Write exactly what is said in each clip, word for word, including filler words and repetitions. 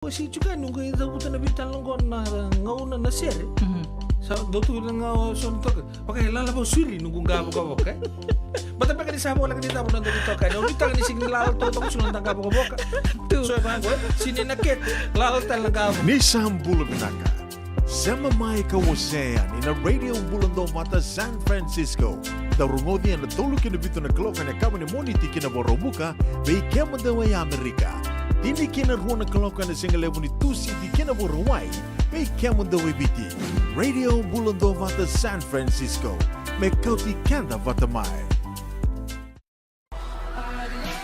Ko si tsuka ni qo i cavuta na veitalanoa qo na gauna na sere. Sa dau tu na gauna so na toka. Vaka e lala vau suri noqu qavokavoka. Bata beka ni sa voleka ni cava na dau toka. Ni o vitaka ni sigi ni lala toka toka suri na qavokavoka. So e vaqo, sini na kete, lala tale na qavo. Ni sa bula vinaka. Sema mai ka wasea yani na Radio Bula Dovata San Francisco. Dau rogoci ena tolu ki na vitu na kaloko ena yakavi ni Moniti ki na Vakaraubuka, vei kemudou e Amerika. Tini ki na rua na kaloko ena sigalevu ni Tusiti ki na Vakarauwai, vei kemudou e Viti. Radio Bula Dovata San Francisco. Me kauti keda vata mai.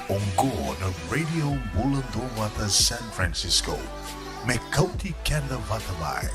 Oqo na Radio Bula Dovata San Francisco. Me kauti keda vata mai.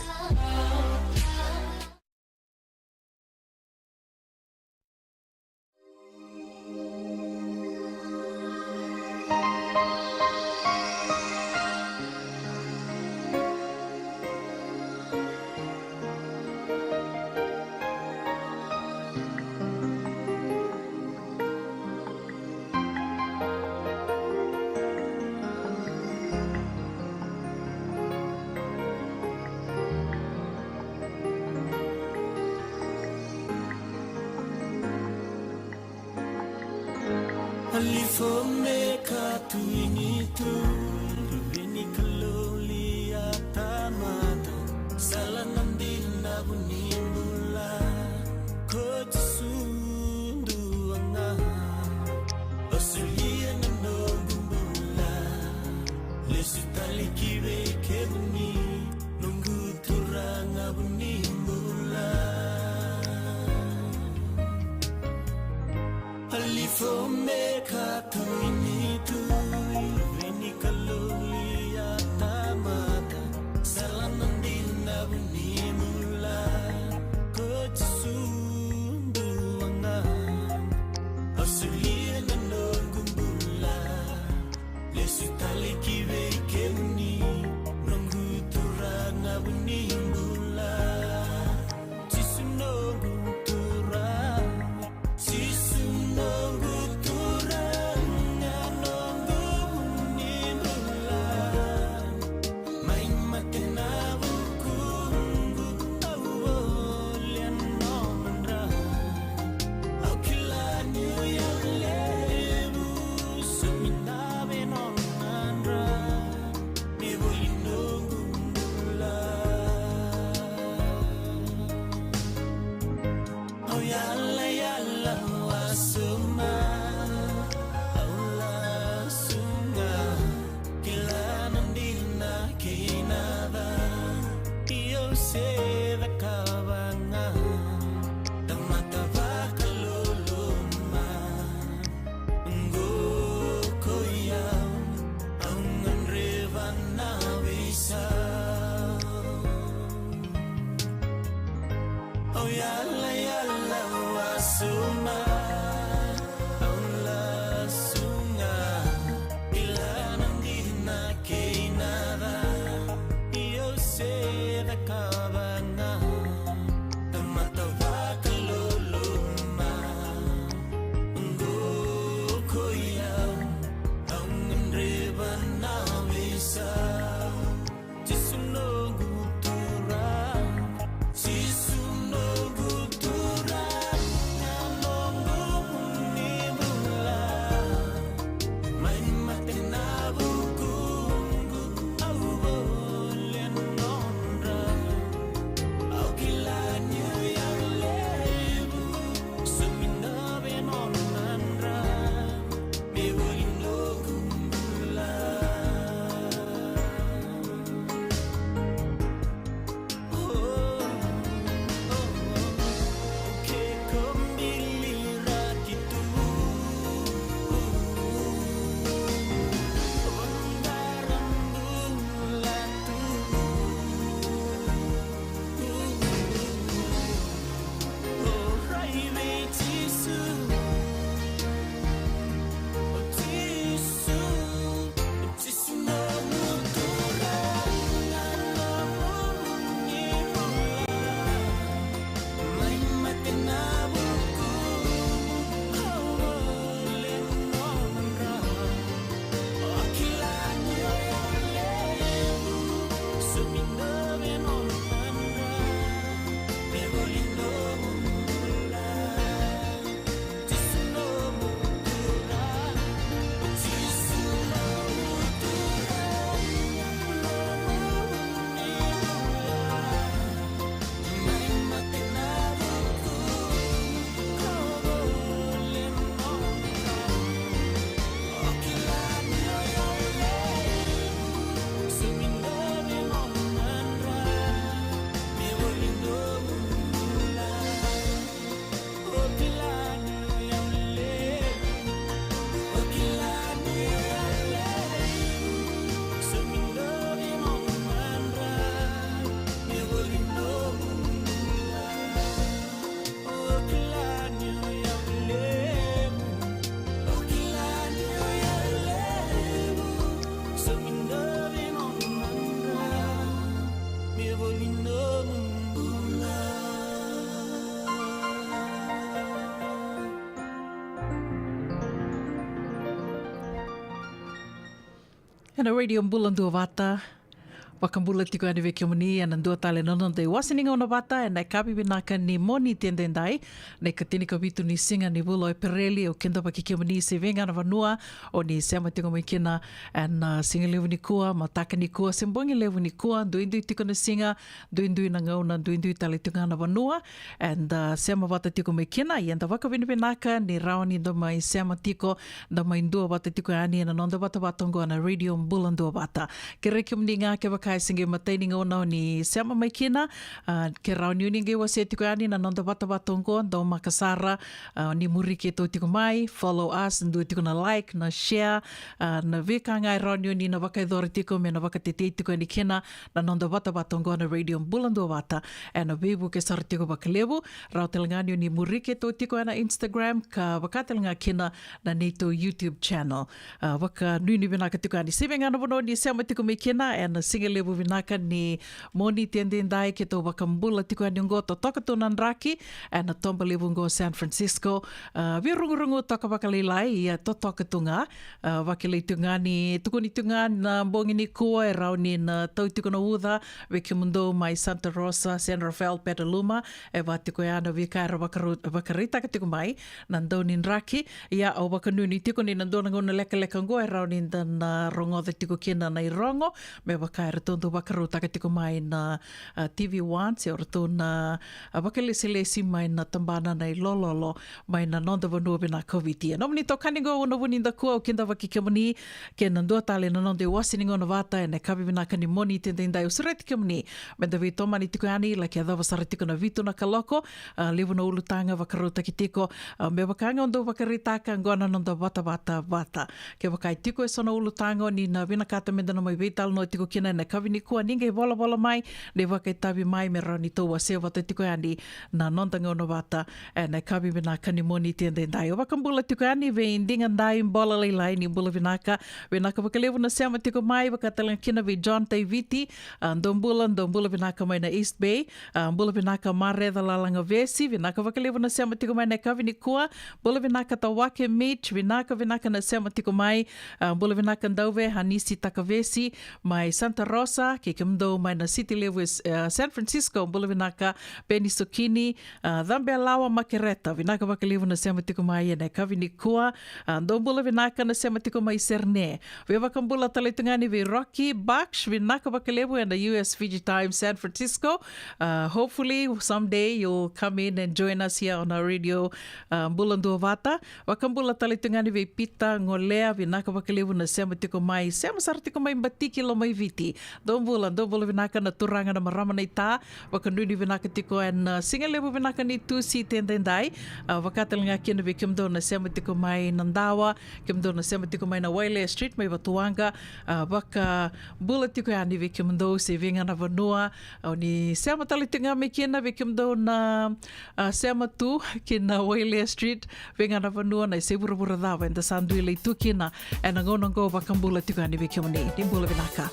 Alifo me ka tu ini tu, tu vini kaloli a tamata, sala na dina vuni bula, ko Jisu duaga, o solia na noqu bula, lesu tale ki vei kemuni, noqu Turaga vuni bula. Alifo me ka tu ini tu, vini kaloli a tamata, sala na dina vuni bula, ko Jisu duaga, o solia na noqu bula, lesu tale ki vei kemuni, noqu Turaga vuni bula. Jisu noqu Turaga, Jisu noqu Turaga, noqu vuni bula. Mai mate na vukuqu, au volia nona dra. Au kila ni o yau levu, sa mi dave nona dra, me voli noqu bula. Au yalayala wasoma, au lasu ga. Kila na dina kei na ca, io se cakava ga. Tamata vakaloloma, qo ko i au, au gadreva na veisau. Au yalayala wasoma, au lasu ga. Kila na dina kei na ca, io se cakava ga. Tamata vakaloloma, qo ko i au, au gadreva na veisau. Jisu noqu Turaga, Jisu noqu Ena Radio Bula Duavata, vakabula tiko yani vei kemuni ena dua tale na noda iwase ni gauna vata ena yakavi vinaka ni Moniti edaidai, na ikatinikavitu ni siga ni vula o Epereli. Au kidavaki kemuni se vei ga na vanua o ni sema tiko mai kina ena, ah, siga levu nikua, mataka nikua se bogi levu nikua, duidui tiko na siga, duidui na gauna, duidui tale tiko ga na vanua. Eda, ah, sema vata tiko mai kina, ia eda vakavinavinaka ni rawa ni da mai sema tiko, da mai dua vata tiko yani ena noda vatavata oqo na Radio Bula Duavata. Kerei kemuni ga kevaka e se qai matai ni gauna o ni sema mai kina, ah, ke rawa ni o ni qai wasea tiko yani na noda vatavata oqo, daumaka sara, ah, ni muri keitou tiko mai, follow us, dua tiko na like, na share, ah, na veika ga e rawa ni o ni na vakayacora tiko me na vakatetei tiko yani kina na noda vatavata oqo na Radio Bula Duavata. Ena veivuke sara tiko vakalevu, rawa tale ga ni o ni muri keitou tiko ena Instagram, ka vaka tale ga kina na neitou YouTube channel. Ah, vakanuinui vinaka tiko yani se vei ga na vanua o ni sema tiko mai kina ena siga levu vinaka ni Moniti edaidai, keitou vakabula tiko yani oqo, totoka tu na draki ena toba levu oqo San Francisco. Ah, via rugurugu toka vakalailai, ia totoka tu ga. Ah, vakilai tiko ga ni tukuni tiko ga na bogi nikua e rawa ni na tau tiko na uca vei kemudou mai Santa Rosa, San Rafael, Petaluma. E vaka tiko ya na veika era vakarau-, vakaraitaka tiko mai na dau ni draki. Ia au vakanuinui tiko ni na dua na gauna lekaleka oqo e rawa ni da na rogoca tiko kina na irogo, me vaka eratou dau vakarautaka tiko mai na, ah, T V One, se o ratou na, ah, vakalesilesi mai na tabana na ilololo mai na noda vanua vinaka o Viti. E nomuni itokani oqo, Una Vunidakua, au kidavaki kemuni kei na dua tale na noda iwase ni gauna vata ena yakavi vinaka ni Moniti edaidai. Au sureti kemuni me da veitomani tiko yani, laki yacova sara tiko na vitu na kaloko. Ah, levu na ulutaga vakarautaki tiko, ah, me vaka ga au dau vakaraitaka, oqo na noda vatavata vata. Kevaka e tiko eso na ulutaga o ni na vinakata me da na mai veitalanoa tiko kina ena yakavi nikua, ni qai volavola mai, ni vakaitavi mai me rawa ni tou wasea vata tiko yani na noda gauna vata ena yakavi vinaka ni Moniti edaidai. Au vakabula tiko yani vei Digadai Bolalailai, ni bula vinaka. Vinaka vakalevu na sema tiko mai, vaka tale ga kina vei John Taiviti, ah, dou bula, dou bula vinaka mai na East Bay. Ah, bula vinaka Mareca Lalagavesi, vinaka vakalevu na sema tiko mai na yakavi nikua. Bula vinaka Tawake Mitch, vinaka, vinaka na sema tiko mai. Ah, bula vinaka Dauve Hanisi Takavesi mai Santa Rosa, kei kemudou mai na city levu e, eh, San Francisco, bula vinaka Peni Sokini, ah, Cabelawa Makereta, vinaka vakalevu na sema tiko mai ena yakavi nikua. Ah, dou bula vinaka na sema tiko mai Serne. Via vakabula tale tu ga yani vei Rocky Baksh, vinaka vakalevu ena U S Fiji Time, San Francisco. Uh, hopefully someday you'll come in and join us here on our radio, uh, Bula Duavata. Vakabula tale tu ga yani vei Peter Golea, vinaka vakalevu na sema tiko mai, sema sara tiko mai Batiki, Lomaiviti. Dou bula, dou bula vinaka na turaga na marama naita. Vakanuinui vinaka tiko ena, uh, siga levu vinaka ni Tusiti edaidai. Uh, vaka tale ga kina vei kemudou na sema tiko mai Nadawa, kemudou na sema tiko mai na Wailea Street mai Vatuwaqa. Uh, vakabula tiko yani vei kemudou se vei ga na vanua o ni sema tale tiko ga mai kina, vei kemudou na, uh, sema tu ki na Wailea Street, vei ga na vanua, na isevuravura cava eda sa dui lai tu kina ena gauna oqo. Vakabula tiko yani vei kemuni, ni bula vinaka.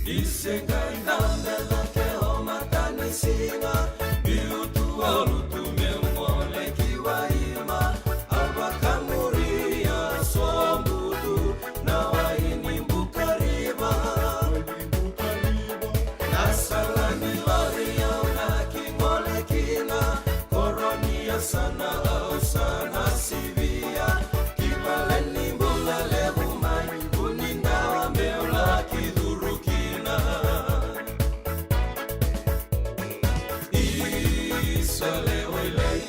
Ni se qai dabe cake o matanisiga, biu tu walu tu me gole ki Waima, au vakamuria sobu tu na wai ni Bukariva. Na sala ni lori au na qai gole kina, koro ni yasana au sa na sivia, ki vale ni bula levu mai, Vunidawa meu laki curu kina. Isa lewa i lai.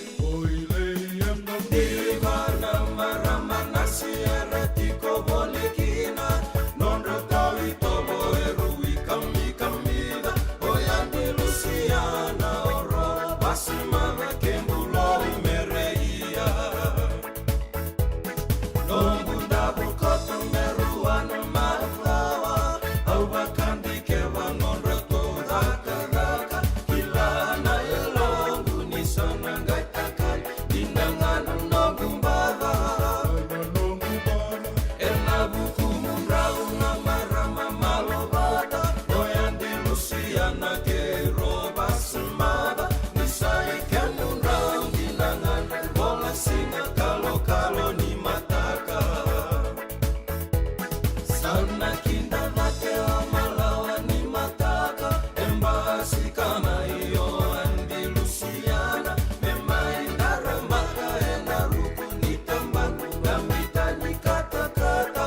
Diva na marama na sere tiko voli kina, nodra tau itovo e rui kamikamica, oya ni Lusiana oro, vasi mava ke bulou mereia. Noqu davu koto me rua na mafalawa, au vakadikeva nodratou cakacaka, kila na yaloqu ni sa Sika mai o Adi Lusiana, me mai daramaka ena ruku ni tabana, na mita ni katakata.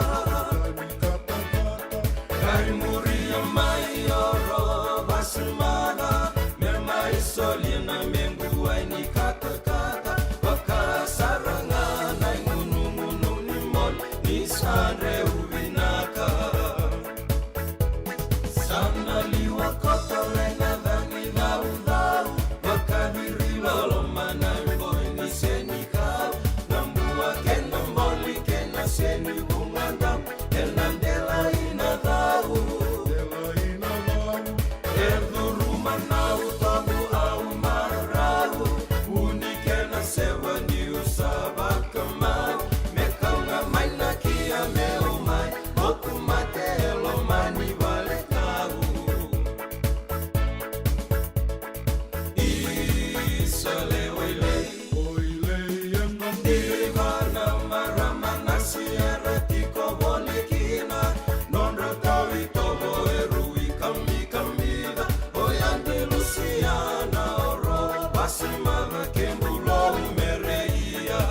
Qai muria mai o Ro Vasimada, me mai solia na mequ wai ni katakata, vaka sara ga na igunugunu ni moli ni sa dreu vinaka. Sa na liwa koto le na cagi caucau, vakaviri loloma na iboi ni senikau, na bua kei na boli kei na seni vugadau, e na delai na cau. E curuma na utobu au marau, uni kei na sewa niu sa vakamau, me kau ga mai na kia meu mai, moku mate e loma ni vale kau. Isa le wailei, wailei e na diva na marama na siera tiko voli kina, nodra tauitovo e rui kamikamica, o Adi Lusiana, o Ro Vasimada kei Bulou Mereia.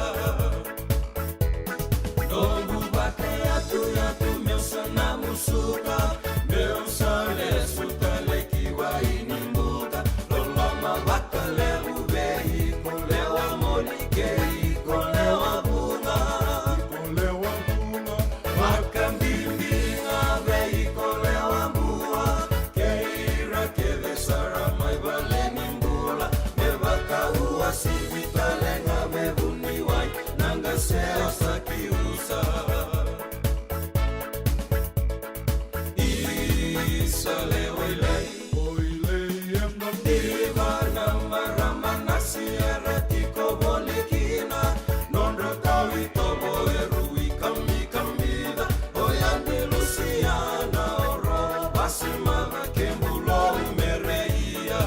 Noqu vakayatuyatu meu sa na musuka, meu sa lesu tale ki wai ni buka, loloma vakalevu vei iko lewa moli kei iko lewa vuqa. Vakabibi ga vei iko lewa bua, kei ira kece sara mai vale ni bula, me vakauasivi tale ga me vuniwai, na qase o Sakiusa. Isa le wailei, wailei e na diva na marama na siera tiko voli kina, nodra tauitovo e rui kamikamica, o Adi Lusiana, o Ro Vasimada kei Bulou Mereia.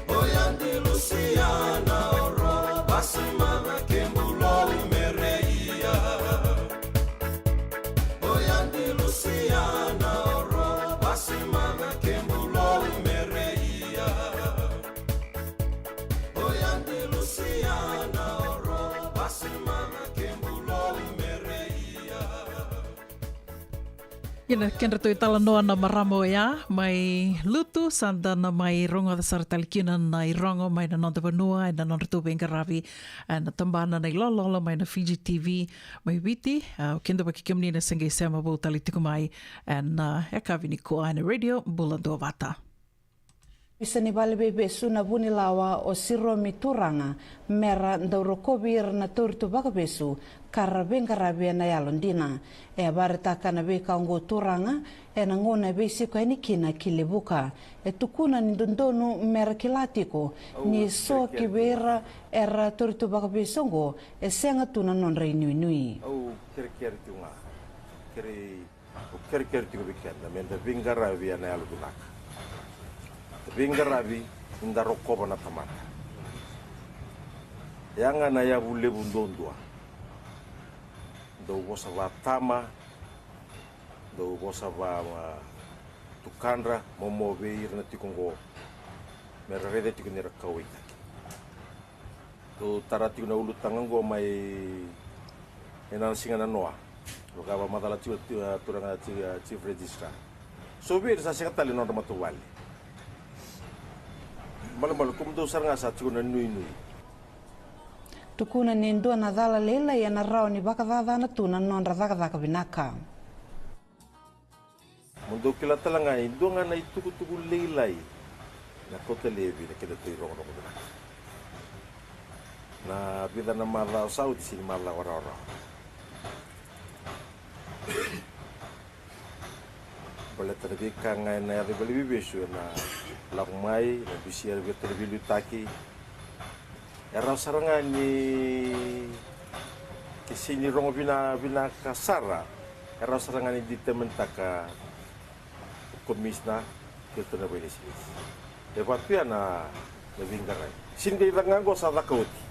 O Adi Lusiana, o Ro Vasimada kei Bulou Mereia. O Adi Lusiana, o Ro Vasimada kei Bulou Mereia. O Adi Lusiana, o Ro Vasimada kei Bulou Mereia. Ia na kedratou italanoa na marama oya mai Lutu, sa da na mai rogoca sara tale kina na irogo mai na noda vanua ena nodratou veiqaravi ena tabana na iLololo mai na Fiji T V mai Viti. A, o keda vaki kemuni na se qai sema vou tale tiko mai ena, a, yakavi nikua ena Radio Bula Duavata. Ovisa ni vale veivesu na Vunilawa o Siromi Turaga me ra dau rokovi ira na tauri tu vakavesu ka ra veiqaravi ena yalodina. E vakaraitaka na veika oqo Turaga ena gauna e veisiko yani kina ki Levuka. E tukuna ni dodonu me ra kila tiko ni so ki vei ira era tauri tu vakavesu oqo e sega tu na nodra inuinui. Au kerekere tu ga. Kere Au kerekere tiko vei keda me da veiqaravi ena yalo vinaka. Da veiqaravi ni da rokova na tamata. Ya ga na yavu levu duadua. Dau vosa vakatama, dau vosa vakatukadra, momo vei ira na tiko oqo me ra raica tiko ni ra kauwaitaki. Dou tara tiko na ulutaga oqo mai ena siga na noa. Vaka vakamacala tiko, tiko, a, turaga, tiko, a, Chief Registrar. So vei ira sa sega tale na nodra matavuvale. Malemale, kemudou sara ga sa tiko na nuinui. Tukuna ni dua na cala lailai ena rawa ni vakacacana tu na nodra cakacaka vinaka. Mo dou kila tale ga e dua ga na itukutuku lailai na kauta laivi na kedatou irogonogo vinaka. Na vica na macawa sa oti sega ni macawa rawarawa. Baleta na veika ga ena yaco i valeniveivesu ena lako mai, na bisi era via tara veiliutaki. E rawa sara ga ni ke sega ni rogo vina, vinaka sara, e rawa sara ga ni determine-taka o komisina kei iratou na vailesilesi. E vaka tu ya na, na veiqaravi. Sega ni qai caka ga oqo sa caka oti.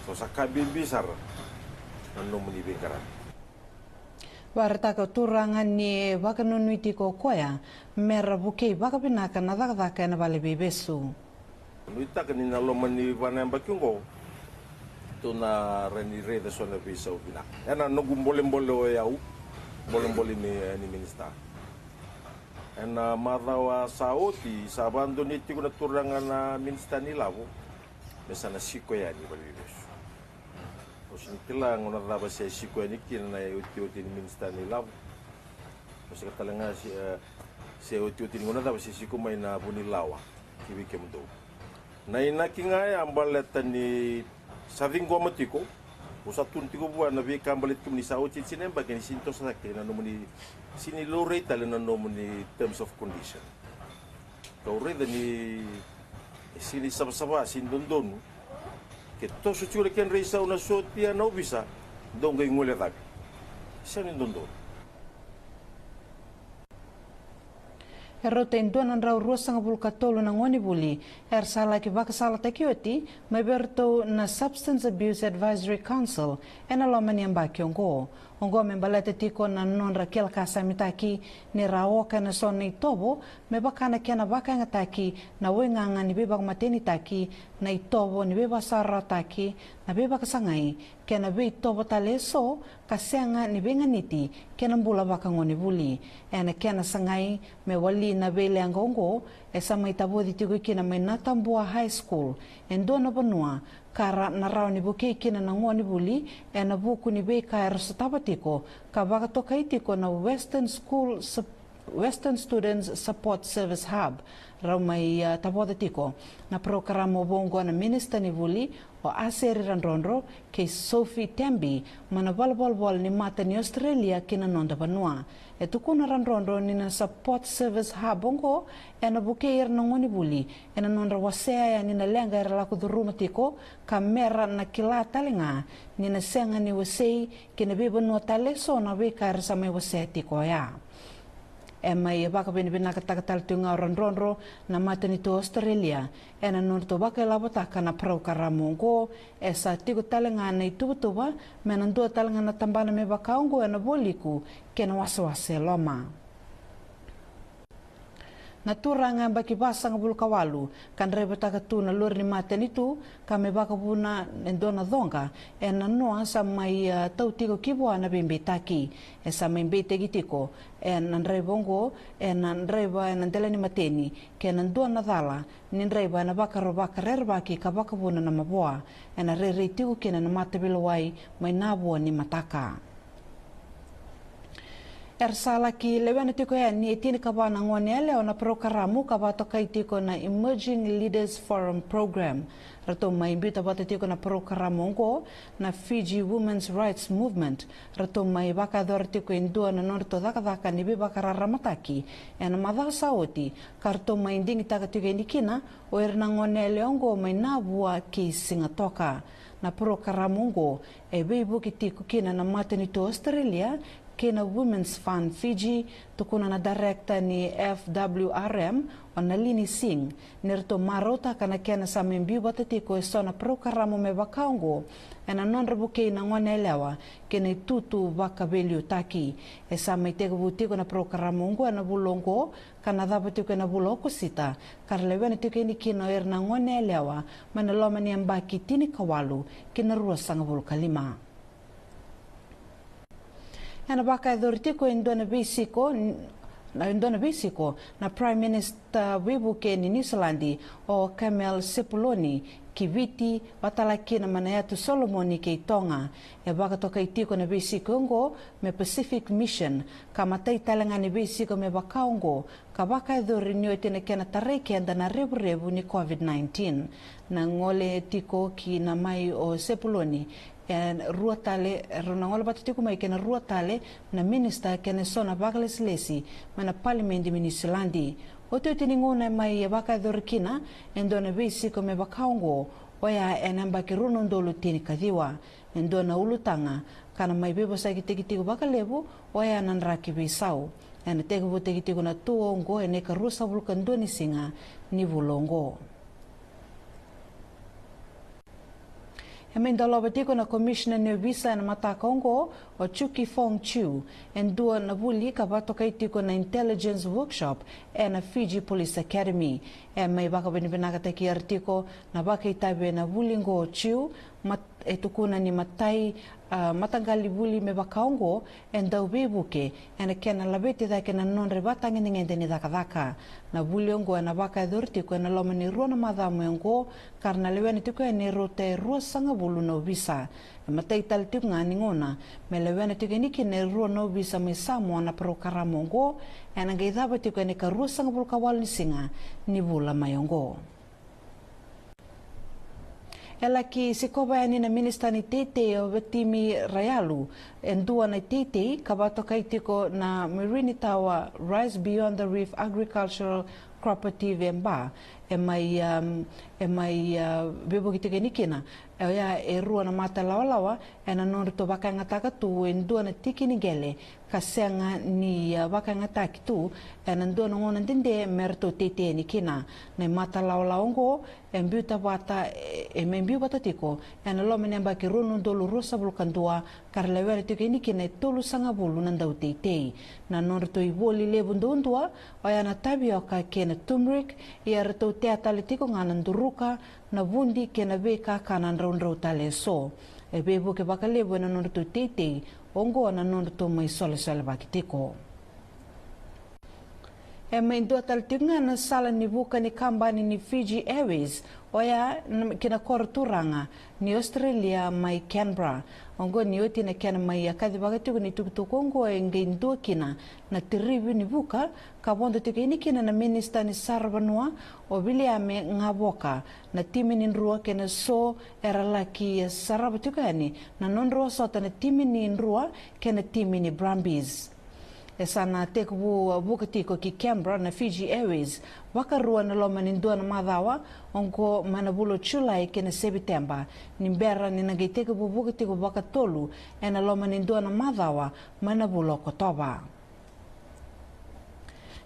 So sa ka bibi sara na nomuni veiqaravi. Vakaraitaka o turaga ni vakanuinui tiko o koya me ra vukei vakavinaka na cakacaka ena vale veivesu. Nuitaka ni na loma ni va na yabaki oqo tou na rawa ni raica so na veisau vinaka. Ena noqu bolebole o yau, bolebole ni, eh, ni minisita. Ena macawa sa oti sa vakadonui tiko na turaga na minisita ni lavo me sa na siko yani vale veivesu. Au sega ni kila gauna cava se siko yani kina na iotioti ni minisita ni lavo. Au sega tale ga se, eh, se iotioti ni gauna cava se siko mai na vunilawa ki vei kemudou. Na inaki ga ya baleta ni sa ciqoma tiko, au sa tukuna tiko vua na veika baleti kemuni sa oti e tini na yabaki ni sega ni toso cake na nomuni, sega ni laurai tale na nomuni terms of condition. Kau raica ni e sega ni savasava, sega ni dodonu. Ke toso tiko na kedra isau na sotia na ovisa, dou qai guilecavi. Sega ni dodonu. E rauta e dua na drau ruasagavulu ka tolu na gonevuli era sa laki vakasalataki oti mai vei iratou na Substance Abuse Advisory Council ena loma ni yabaki oqo. Oqo me baleta tiko na nodra kila ka samitaki ni ra oka ena so na itovo me vaka na kena vakayagataki na waigaga ni veivakamatenitaki, na itovo ni veivakasaurarataki, na veivakasagai, kei na veitovo tale eso ka sega ni veiganiti kei na bula vakagonevuli. Ena kena sagai me wali na veileqa oqo, e sa mai tavoci tiko kina mai Natabua High School e dua na vanua ka ra na rawa ni vukei kina na gonevuli ena vuku ni veika era sotava tiko, ka vakatokai tiko na Western School Sup-, Western Students Support Service Hub. Rau mai, ah, tavoca tiko na parokaramu vou oqo na minisita ni vuli o Aseri Radrodro kei Sophie Tembi mai na valenivolavola ni mata ni Australia ki na noda vanua. E tukuna o Radrodro ni na Support Service Hub oqo ena vukei ira na gonevuli ena nodra wasea yani na leqa era lako curuma tiko, ka me ra na kila tale ga ni na sega ni wasei ki na veivanua tale eso na veika era sa mai wasea tiko oya. E mai vakavinavinakataka tale tiko ga o Radrodro na matanitu Australia ena nodratou vakailavotaka na parokaramu oqo. E sa tiko tale ga na ituvatuva me na dua tale ga na tabana me vaka oqo ena vualiku kei na wasewase e loma. Na turaga yabaki vasagavulu ka walu ka draivataka tu na lori ni matanitu ka me vakavuna e dua na coqa ena noa sa mai, ah, tau tiko ki vua na veibeitaki. E sa mai beitaki tiko ena draiva oqo ena draiva ena dela ni mateni kei na dua na cala ni draiva ena vakaro vakarerevaki ka vakavuna na mavoa. Ena rairai tiko kina na mataveilewai mai Navua ni mataka. Era sa laki lewena tiko yani e tinikava na gone yalewa na parokaramu ka vakatokai tiko na Emerging Leaders Forum Program. Ratou mai biuta vata tiko na parokaramu oqo na Fiji Women's Rights Movement. Ratou mai vakayacora tiko e dua na nodratou cakacaka ni veivakararamataki ena macawa sa oti, ka ratou mai digitaka tiko yani kina o ira na gone yalewa oqo mai Navua kei Sigatoka. Na parokaramu oqo e veivuke tiko kina na matanitu Australia kei na Women's Fund Fiji. Tukuna na director ni F W R M, o Nalini Singh, ni ratou marautaka na kena sa mai biu vata tiko eso na parokaramu me vaka oqo ena nodra vukei na gone yalewa kei na itutu vakaveiliutaki. E sa mai tekivu tiko na parokaramu oqo ena vula oqo ka na cava tiko ena vula Okosita, ka ra lewena tiko yani kina o ira na gone yalewa mai na loma ni yabaki tinikawalu ki na ruasagavulu ka lima. Ena vakayacori tiko e dua na veisiko, na, e dua na veisiko na Prime Minister veivuke ni Niusiladi, o Carmel Sepuloni, ki Viti, vata kina mai na Yatu Solomoni kei Toga. E vakatokai tiko na veisiko oqo me Pacific Mission, ka matai tale ga ni veisiko me vaka oqo, ka vakayacori ni oti na kena tarai keda na revurevu ni COVID nineteen. Na gole tiko kina mai o Sepuloni e rua tale, rau na gole vata tiko mai kei na rua tale na minisita kei na so na vakalesilesi mai na palimedi mai Niusiladi. Otioti ni gauna e mai vakayacori kina e dua na veisiko me vaka oqo, oya ena yabaki rua na udolu tinikaciwa. E dua na ulutaga ka na mai veivosakitaki tiko vakalevu oya na draki veisau. Ena tekivutaki tiko na tour oqo ena ikaruasagavulu ka dua ni siga ni vula oqo. E mai dolava tiko na Commissioner ni Ovisa ena mataka oqo, o Chuki Fong Chiu, e dua na vuli ka vakatokai tiko na Intelligence Workshop ena Fiji Police Academy. E mai vakavinavinakataki ira tiko na vakaitavi ena vuli oqo o Chiu, mat-, e tukuna ni matai, a, mataqali vuli me vaka oqo, e dau veivuke ena kena laveti cake na nodra ivakatagedegede ni cakacaka. Na vuli oqo ena vakayacori tiko ena loma ni rua na macawa mai oqo, ka ra na lewena tiko yani e rauta e ruasagavulu na ovisa. E matai tale tiko ga ni gauna me lewena tiko yani kina e rua na ovisa mai Samoa na parokaramu oqo, ena qai cava tiko ena ikaruasagavulu ka walu ni siga ni vula mai oqo. E laki sikova yani na minisita ni teitei o Vetimi Rayalu e dua na teitei ka vakatokai tiko na Marine Tower Rise Beyond the Reef Agricultural Cooperative e Ba. E mai, um, e mai, uh, veivuke tiko yani kina, e oya e rua na mata lawalawa ena nodratou vakayagataka tu e dua na tiki ni qele ka sega ni, a, vakayagataki tu ena dua na gauna dede me ratou teitei yani kina. Na imata lawalawa oqo e biuta vata, e, e mai biu vata tiko ena loma ni yabaki rua na udolu ruasagavulu ka dua, ka ra lewena tiko yani kina e tolusagavulu na dauteitei. Na nodratou ivoli levu duadua oya na tavioka kei na turmeric, ia ratou tea tale tiko ga na duruka, na vudi kei na veikakana draudrau tale eso. E veivuke vakalevu ena nodratou teitei oqo na nodratou mai solesolevaki tiko. E mai dua tale tiko ga na sala ni vuka ni kabani ni Fiji Airways, oya na, ki na koro turaga ni Australia mai Canberra. Oqo ni oti na kena mai a kacivaka tiko ni tukutuku oqo e qai dua kina na tirivi ni vuka ka vodo tiko yani kina na minisita ni saravanua o Viliame Gavoka, na timi ni drua kei na so era laki sarava tiko yani na nodrau sota na timi ni drua kei na timi ni Brumbies. E sa na tekivu vuka tiko ki Canberra na Fiji Airways vakarua ena loma ni dua na macawa oqo mai na vula o Julai kei na Seviteba, ni bera ni na qai tekivu vuka tiko vakatolu ena loma ni dua na macawa mai na vula o Okotova.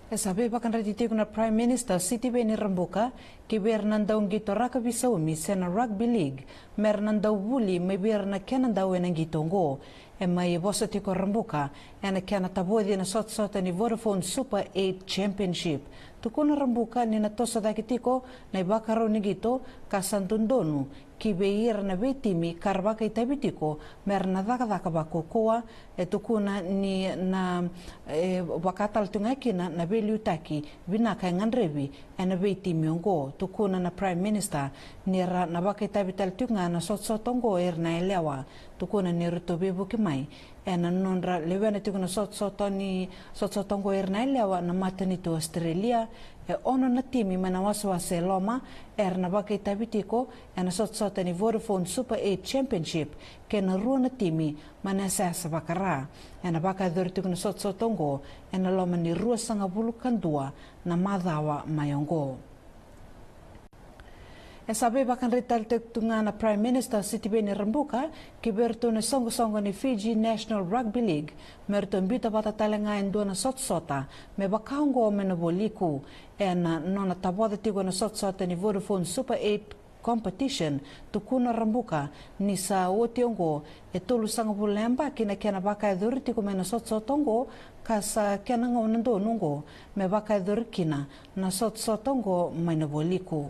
E sa veivakayadrati tiko na Prime Minister Sitiveni Rabuka ki vei ira na dauqito rakavi saumi se na rugby league me ra na dau vuli mai vei ira na kena dau ena qito oqo. E mai vosa tiko Rabuka ena kena tavoci na sotasota ni Vodafone Super eight Championship. Tukuna Rabuka ni na toso cake tiko na ivakarau ni qito ka sa dodonu ki vei ira na veitimi ka ra vakaitavi tiko me ra na cakacaka vakaukauwa. E tukuna ni na, e, vaka tale tu ga kina na veiliutaki vinaka e gadrevi ena veitimi oqo. Tukuna na Prime Minister ni ra na vakaitavi tale tiko ga na sotasota oqo ira na yalewa. Tukuna ni ratou veivuke mai ena nodra lewena tiko na sotasota ni, sotasota oqo ira na yalewa na matanitu Australia. E ono na timi mai na wasewase e loma era na vakaitavi tiko ena sotasota ni Vodafone Super eight Championship, kei na rua na timi mai na yasayasa vaka-Ra. Ena vakayacori tiko na sotasota oqo ena loma ni ruasagavulu ka dua na macawa mai oqo. E sa veivakayadrati tale tiko tu ga na Prime Minister Sitiveni Rabuka ki vei iratou na soqosoqo ni Fiji National Rugby League me ratou biuta vata tale ga e dua na sotasota me vaka oqo mai na Vualiku. Ena nona tavoca tiko na sotasota ni Vodafone Super eight Competition, tukuna Rabuka ni sa oti oqo e tolusagavulu na yabaki na kena vakayacori tiko mai na sotasota oqo, ka sa kena gauna donu oqo me vakayacori kina na sotasota oqo mai na Vualiku.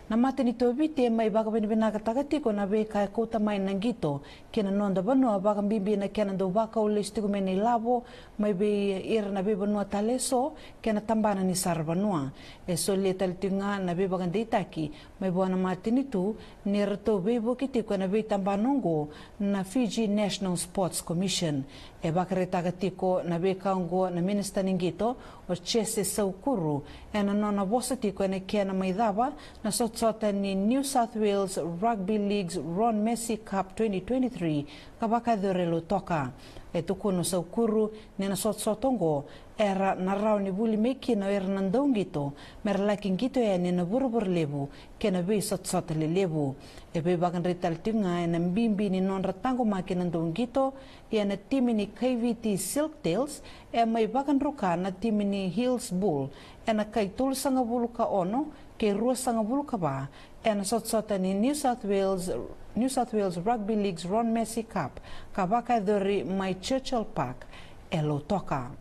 Na matanitu o Viti e mai vakavinavinakataka tiko na veika e kauta mai na qito ki na noda vanua, vakabibi na kena dau vakau lesu tiko mai na ilavo mai vei ira na veivanua tale eso kei na tabana ni saravanua. E solia tale tiko ga na veivakadeitaki mai vua na matanitu ni ratou veivuke tiko ena veitabana oqo na Fiji National Sports Commission. E vakaraitaka tiko na veika oqo na Minisita ni Qito, o Jesse Saukuru, ena nona vosa tiko ena kena mai cava na sotasota ni New South Wales Rugby League's Ron Massey Cup twenty twenty-three ka vakayacori e Lautoka. E tukuna o Saukuru ni na sotasota oqo era na rawa ni vuli mai kina o ira na dauqito me ra laki qito yani ena vuravura levu kei na veisotasota lelevu. E veivakayadrati tale tiko ga ena bibi ni nodra taqomaki na dauqito, ia na timi ni Kaiviti Silktails e mai vakadruka na timi ni Hills Bull ena kai tolusagavulu ka ono kei ruasagavulu ka va ena sotasota ni New South Wales, New South Wales Rugby League's Ron Massey Cup ka vakayacori mai Churchill Park e Lautoka.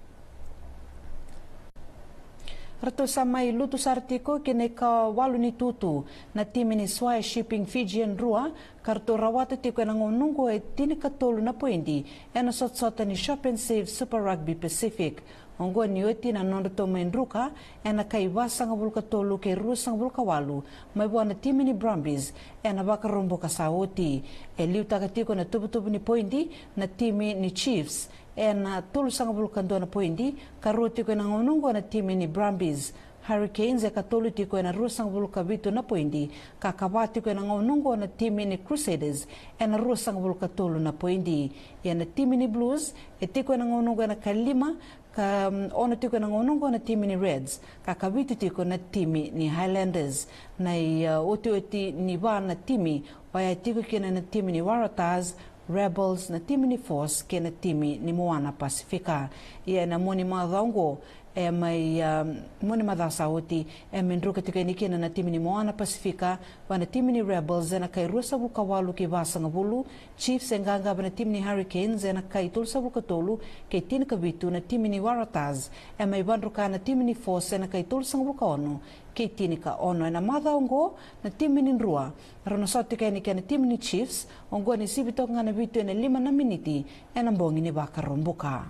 Ratou sa mai lutu sara tiko ki na ikawalu ni tutu na timi ni Swire Shipping Fijian Drua, ka ratou rawata tiko ena gauna oqo e tinikatolu na poidi ena sotasota ni Shop and Save Super Rugby Pacific. Oqo ni oti na nodratou mai druka ena kai vasagavulu ka tolu kei ruasagavulu ka walu mai vua na timi ni Brumbies ena Vakaraubuka sa oti. E liutaka tiko na tuvatuva ni poidi na timi ni Chiefs ena tolusagavulu ka dua na poidi, ka rua tiko ena gauna oqo na timi ni Brumbies. Hurricanes e katolu tiko ena ruasagavulu ka vitu na poidi, ka kava tiko ena gauna oqo na timi ni Crusaders ena ruasagavulu ka tolu na poidi. Ia na timi ni Blues e tiko ena gauna oqo ena kalima, ka, mm, ono tiko ena gauna oqo na timi ni Reds, ka kavitu tiko na timi ni Highlanders. Na i, uh, otioti ni va na timi, oya e tiko kina na timi ni Waratahs, Rebels, na timi ni Force kei na timi ni Moana Pasifika. Ia ena mua ni macawa oqo, e mai, ah, mua ni macawa sa oti, e mai druka tiko yani kina na timi ni Moana Pasifika vua na timi ni Rebels ena kai ruasagavulu ka walu kei vasagavulu. Chiefs e qaqa vua na timi ni Hurricanes ena kai tolusagavulu ka tolu kei tinikavitu. Na timi ni Waratahs e mai vadruka na timi ni Force ena kai tolusagavulu ka ono kei tinikaono. Ena macawa oqo na timi ni Drua rau na sota tiko yani kei na timi ni Chiefs, oqo ni sivi toka ga na vitu ena lima na miniti ena bogi ni Vakaraubuka.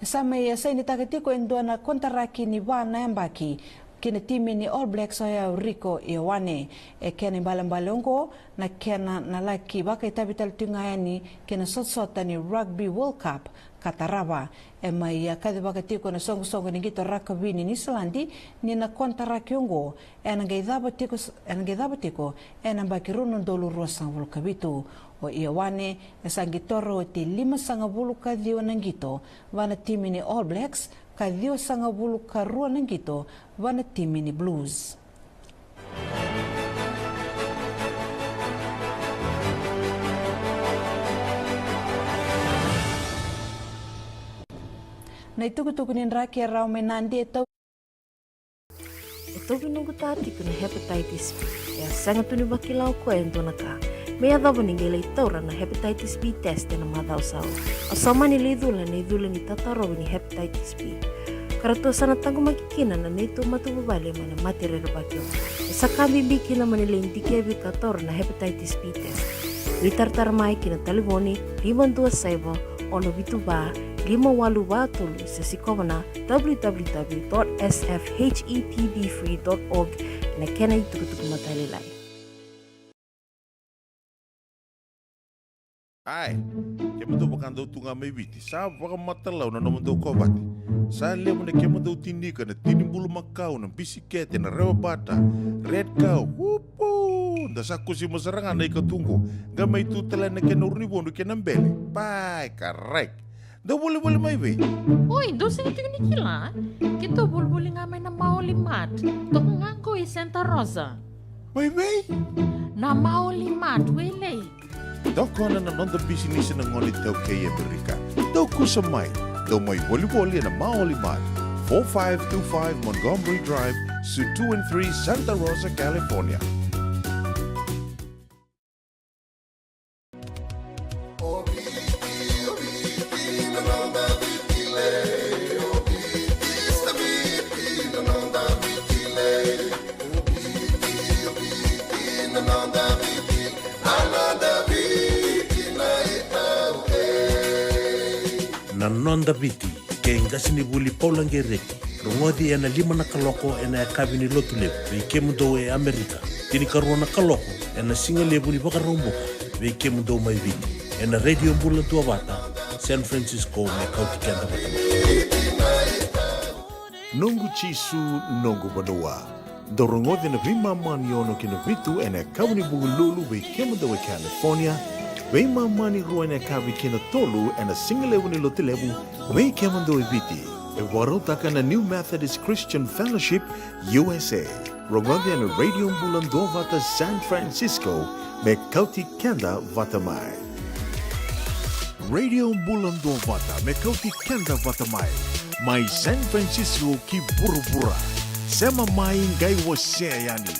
E sa mai, e, sainitaka tiko e dua na konitaraki ni va na yabaki ki na timi ni All Blacks, oya o Rieko Ioane. E kena ibalebale oqo na kena na laki vakaitavi tale tiko ga yani ki na sotasota ni Rugby World Cup ka tarava. E mai, e, kacivaka tiko na soqosoqo ni qito rakavi ni Niusiladi ni na konitaraki oqo ena qai cava tiko, ena qai cava tiko ena yabaki rua na udolu ruasagavulu ka vitu. O Ioane e sa qitora oti limasagavulu ka ciwa na qito vua na timi ni All Blacks, ka ciwasagavulu ka rua na qito vua na timi ni Blues. Na itukutuku ni draki e rawa mai Nadi e tau E tauvi noqu ta tiko na hepatitis B. E a sega tu ni vakila o koya e dua na ka me yacova ni qai lai taura na hepatitis B test ena macawa sa oti. Au sa mani lai cula ena icula ni tatarovi ni hepatitis B, ka ratou sa na taqomaki kina na neitou matavuvale mai na mate rerevaki oqo. E sa ka bibi kina mo ni lai dikevi ka taura na hepatitis B test. Ni taratara mai ki na talevoni lima dua saiva, ono vitu va, lima walu va tolu, se sikova na w w w dot s f h e p b free dot org ena kena itukutuku matailalai. Ae, kemudou vakadau tu ga mai Viti, sa vakamatalau na nomudou kovate. Sa levu na kemudou tinika, na tini bulumakau, na bisikete, na rewa bata, red cow, upu! Da sa kusima sara ga na ikatuqu, qai mai tu tale na kena urunivodu kei na bele. Pai, karai. Dou volivoli mai vei? Oi, dou sega tiko ni kila? Keitou volivoli ga mai na Maoli Mart. Toka ga qo i Santa Rosa. Mai vei? Na Maoli Mart, Wailei. Tokona na noda bisinisi na gone iTaukei e Amerika. Dou kusa mai. Dou mai volivoli ena Maoli Mart, four five two five Montgomery Drive, Suite two and three, Santa Rosa, California. Na Noda Viti, kei qasenivuli Paula Qereti. Rogoci ena lima na kaloko ena yakavi ni Lotulevu vei kemudou e Amerika. Tinikarua na kaloko ena sigalevu ni Vakaraubuka vei kemudou mai Viti, ena Radio Bula Duavata, San Francisco, me kauti keda vata mai. Noqu Jisu, noqu vanua. Dou rogoci ena veimama ni ono ki na vitu ena yakavi ni Vukelulu vei kemudou e California, veimama ni rua ena yakavi ki na tolu ena sigalevu ni Lotulevu vei kemudou e Viti. E vakarautaka na New Methodist Christian Fellowship, U S A. Rogoci ena Radio Bula Duavata, San Francisco, me kauti keda vata mai. Radio Bula Duavata, me kauti keda vata mai. Mai San Francisco ki vuravura. Sema mai qai wasea yani.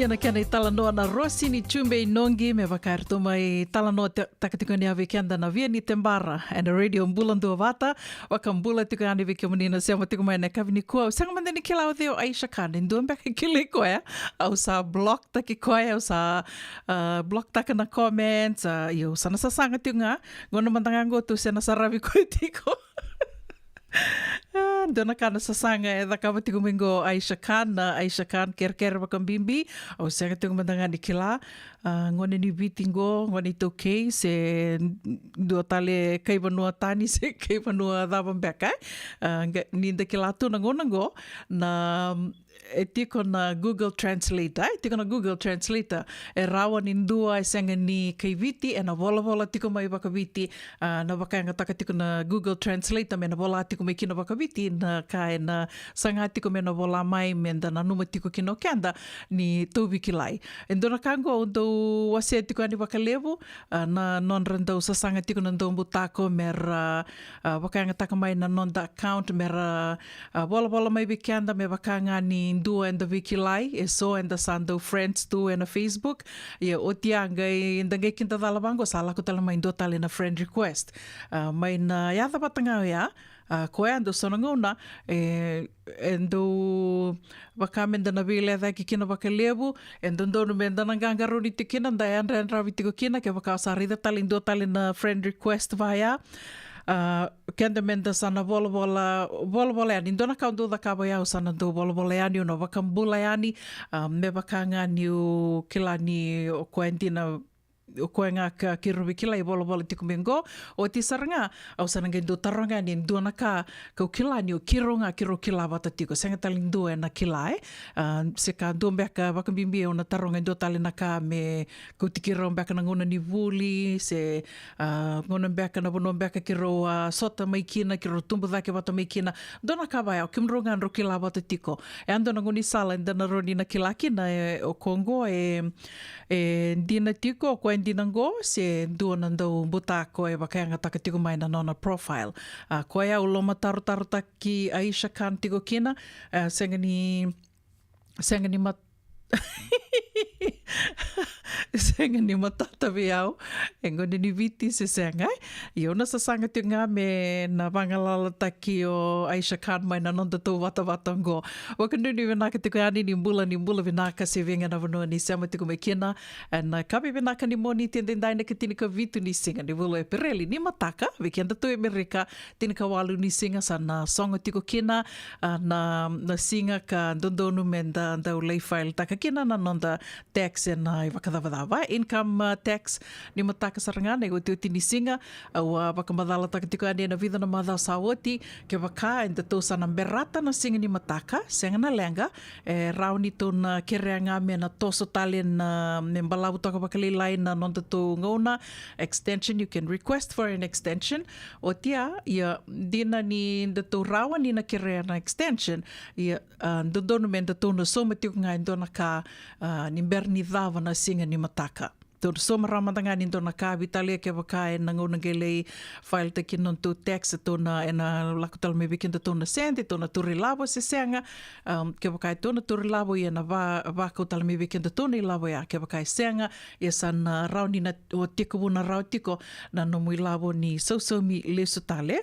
Ia na kena italanoa na Rosi ni Jubei Nogi, me vaka eratou mai talanoa te- taka tiko ni a vei keda na Via ni Tebara ena Radio Bula Duavata. Vakabula tiko yani vei kemuni na sema tiko mai na yakavi nikua. Au sega mada ni kila o cei o Aisha Khan, e dua beka e kilai koya. Au sa block taki koya, au sa, ah, block taka na comments, ah, io, au sa na sasaga tiko ga. Gauna mada ga qo tou se na saravi koya tiko. Ah, dua na ka na sasaga e cakava tiko mai qo Aisha Khan, na Aisha Khan kerekere vakabibi. Au sega tiko mada ga ni kila. Ah, gone ni Viti qo, gone iTaukei, se dua tale kai vanua tani, se kai vanua cava beka, eh? Ah, ga- ni da kila tu na gauna qo, na e tiko na Google Translator, e tiko na Google Translator. E rawa ni dua e sega ni kai Viti, ena volavola tiko mai vakaViti, ah, na vakayagataka tiko na Google Translator me na vola tiko mai kina vakaViti na ka ena saga tiko me na vola mai, me da nanuma tiko kina o keda ni tou veikilai. E dua na ka qo au dau wasea tiko yani vakalevu, ah, na nodra dau sasaga tiko na dau butako me ra, ah, vakayagataka mai na noda account me ra, ah, volavola mai vei keda me vaka ga ni dua eda veikilai, e so eda sa dau friends tu ena Facebook. Ia oti a qai, da qai kidacala vaqo sa lako tale mai dua tale na friend request. Ah, mai na yaca vata ga oya, ah, koya dau so na gauna, e, e dau vaka me da na veilecayaki kina vakalevu, e dodonu me da na qaqarauni tiko kina, da yadrayadravi tiko kina, kevaka sa raica tale dua tale na friend request vaya. Ah, keda me da sa na volavola, volavola yani, dua na ka au dau cakava ya, au sa na dau volavola yani, au na vakabula yani, ah, me vaka ga niu kila ni o koya dina, o koya ga ka keirau veikilai e volavola tiko mai qo. Oti sara ga, au sa na qai dau taroga yani e dua na ka kau kila ni o keirau ga keirau kila vata tiko, sega tale ni dua ena kila, e. Ah, se ka dua beka vakabibi au na taroga e dua tale na ka me kauti keirau beka na gauna ni vuli, se, ah, gauna beka na vanua beka keirau, ah, sota mai kina, keirau tubu cake vata mai kina. Dua na ka vaya, o kemudrau ga drau kila vata tiko. E a dua na gaunisala eda na rawa ni na kila kina, e, o koya qo, e, e dina tiko o koya dina qo, se dua na dau butako e vakayagataka tiko mai na nona profile. Ah, koya au lomatarotarotaki Aisha Khan tiko kina, ah, sega ni, sega ni mat- sega ni matata vei au e gone ni Viti se sega, e? Ia au na sasaga tiko ga me na vagalalataki o Aisha Khan mai na nodatou vatavata qo. Vakanuinui vinaka tiko yani, ni bula, ni bula vinaka se vei ga na vanua ni sema tiko mai kina. Ena yakavi vinaka ni Moniti edaidai, na ikatinikavitu ni siga ni vula o Epereli, ni mataka vei kedatou e Amerika, tinikawalu ni siga sa na sogo tiko kina, ah, na, na siga ka dodonu me da dau lai file taka kina na noda tax ena ivakacavacava, income, ah, tax. Ni mataka sara ga na iotioti ni siga, au a vakamacalataka tiko yani ena vica na macawa sa oti, kevaka edatou sa na berata na siga ni mataka, sega na leqa, e rawa ni tou na kerea ga me na toso tale na, me balavu toka vakalailai na nodatou gauna extension. You can request for an extension. Oti ya, ia dina ni datou rawa ni na kerea na extension, ia, ah, dodonu me datou na sauma tiko ga e dua na ka, ah, ni bera ni cava na siga ni mataka. Tou na sauma rawa mada ga ni dua na ka, veitalia kevaka ena gauna qai lai file taki na nodatou tax, tou na, ena lako tale mai vei kedatou na sede, tou na tauri lavo se sega. Um, kevaka e tou na tauri lavo, ia na va, vakau tale mai vei kedatou na ilavo ya. Kevaka e sega, ia sa na rawa ni na, o tekivu na rawa tiko na nomu ilavo ni sausaumi lesu tale.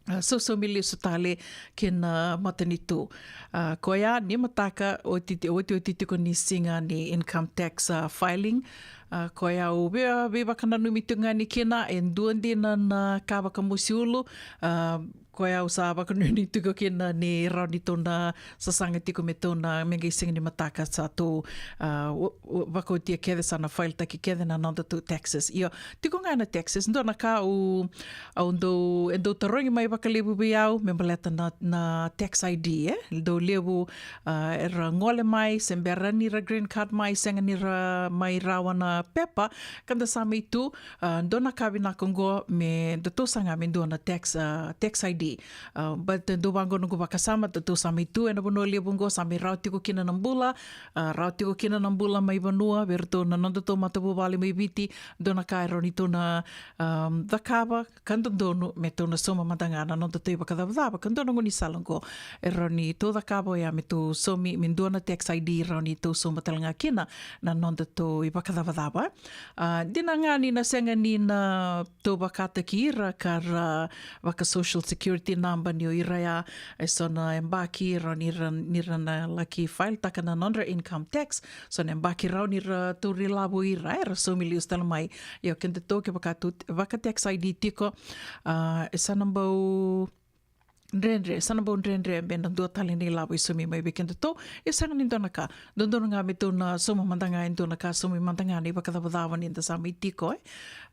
Ah, sausaumi lesu tale kei na matanitu. Ah, koya ni mataka, oti, otioti tiko ni siga ni income tax, ah, filing. Ah, koya au vei, veivakananumi tiko ga ni kina, e dua dina na ka vakamosi ulu. Ah, koya au sa vakanuinui tiko kina ni rawa ni tou na sasaga tiko me tou na, me qai siga ni mataka sa tou, ah, o, o, vakaotia kece, sa na file taki kece na nodatou taxes. Io, tiko ga na taxes, dua na ka au, au dau, e dau tarogi mai vakalevu vei au me baleta na, na tax I D, e? Dau levu, ah, era gole mai, se bera ni ra green card mai, sega ni ra mai rawa na pepa, ka da sa mai tu, ah, dua na ka vinaka oqo me datou saga me dua na tax, ah, tax I D. D. Uh, but dou vaqo noqu vakasama, datou sa mai tu ena vanua levu qo, sa mai rawa tiko kina na bula, uh, rawa tiko kina na bula mai vanua vei iratou na nodatou matavuvale mai Viti. Dua na ka e rawa ni tou na, um, cakava ka dodonu me tou na sauma mada ga na nodatou ivakacavacava, ka dua na gaunisala qo e rawa ni tou cakava oya me tou saumi, me dua na tax I D rawa ni tou sauma tale ga kina na nodatou ivakacavacava. A, dina ga ni na sega ni na tou vakataki ira ka ra vaka social security number ni o ira ya, e so na yabaki rawa ni ra, ni ra na laki file taka na nodra income tax, so na yabaki rawa ni ra tauri lavo ira, era saumi lesu tale mai. Ia o kedatou kevaka tou vaka tax I D tiko, a, e sa na bau dredre, sa na bau dredre me na dua tale na ilavo e saumi mai vei kedatou. E sega ni dua na ka, dodonu ga me tou na sauma mada ga e dua na ka, saumi mada ga na ivakacavacava ni da sa mai tiko, e,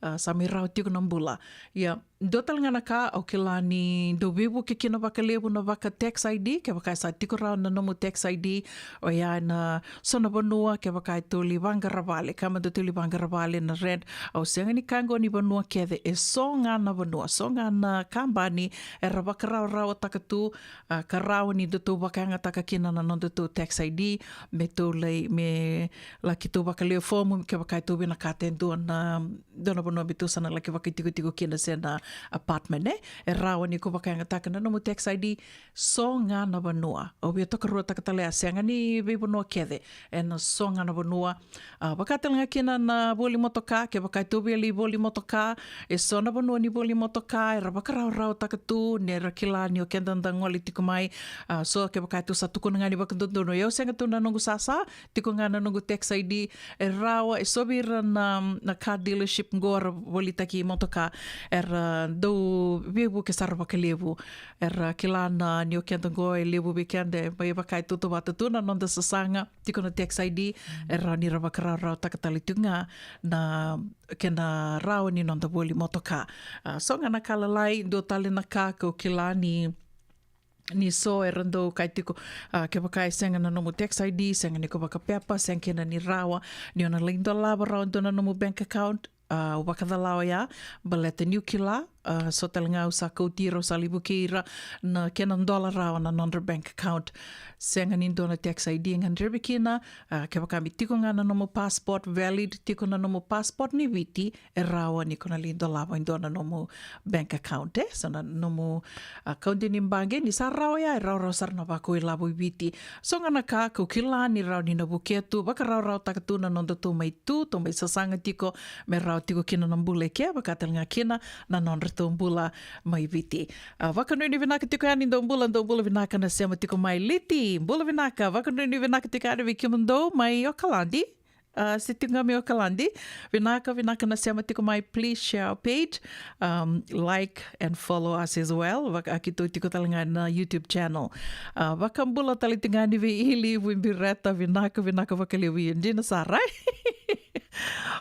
a, sa mai rawa tiko na bula. Ia, dua tale ga na ka, au kila ni dau veivuke kina vakalevu na vaka tax I D, kevaka e sa tiko rawa na nomu tax I D, oya ena so na vanua, kevaka e tou lai vaqara vale, ka mada tou lai vaqara vale na rent, au sega ni kaya qo ni vanua kece, e so ga na vanua, so ga na kabani era vakarawarawataka tu, a, ka rawa ni datou vakayagataka kina na nodatou tax I D, me tou lai, me laki tou vakalewe fomu, kevaka e tou vinakata e dua na, dua na vanua me tou sa na laki vakaitikotiko kina se na apartment, e, e rawa ni ko vakayagataka na nomu tax I D, so ga na vanua. Au via tokaruataka tale, a, sega ni veivanua kece, ena so ga na vanua. A, vaka tale ga kina na voli motoka, kevaka e tou via lai voli motoka, e so na vanua ni voli motoka era vakarawarawataka tu, ni ra kila ni o keda da gole tiko mai. A, so kevaka e tou sa tukuna ga ni vakadodonu, ia au sega tu na noqu sasa, tiko ga na noqu tax I D, e rawa, e so vei ira na, na car dealership qo ra volitaki motoka, era dau veivuke sara vakalevu. Era kila na ni o keda qo e levu vei keda e mai vaka e tautauvata tu na noda sasaga, tiko na tax I D, e rawa ni ra vakarawarawataka tale tiko ga na kena rawa ni noda voli motoka. A, so ga na ka lalai, dua tale na ka kau kila ni ni so era dau kaya tiko, a, kevaka e sega na nomu tax I D, sega ni ko vakapepa, sega kina ni rawa ni o na lai dolava rawa dua na nomu bank account, a, au vakacala oya, baleta niu kila, a, so tale ga au sa kauti ira, au sa lai vukei ira, na kena dola rawa na nodra bank account. Sega ni dua na tax I D e gadrevi kina, a, kevaka me tiko ga na nomu passport valid, tiko na nomu passport ni Viti, e rawa ni ko na lai dolava e dua na nomu bank account, e? So na nomu account ni baqe, ni sa rawa ya, e rawarawa sara na vakau ilavo i Viti. So ga na ka kau kila ni rawa ni na vukea tu, vakarawarawataka tu na nodatou mai tu, tou mai sasaga tiko, me rawa tiko kina na bula e ke, vaka tale ga kina na nodratou bula mai Viti. A, vakanuinui vinaka tiko yani, dou bula, dou bula vinaka na sema tiko mai Liti, bula vinaka, vakanuinui vinaka tiko yani vei kemudou mai Okaladi. A, se tiko ga mai Okaladi, vinaka, vinaka na sema tiko mai, please share our page, um, like and follow us as well. Vaka, a, keitou tiko tale ga na YouTube channel. A, vakabula tale tiko ga yani vei Ili Vuibireta, vinaka, vinaka vakalevu, ia dina sara.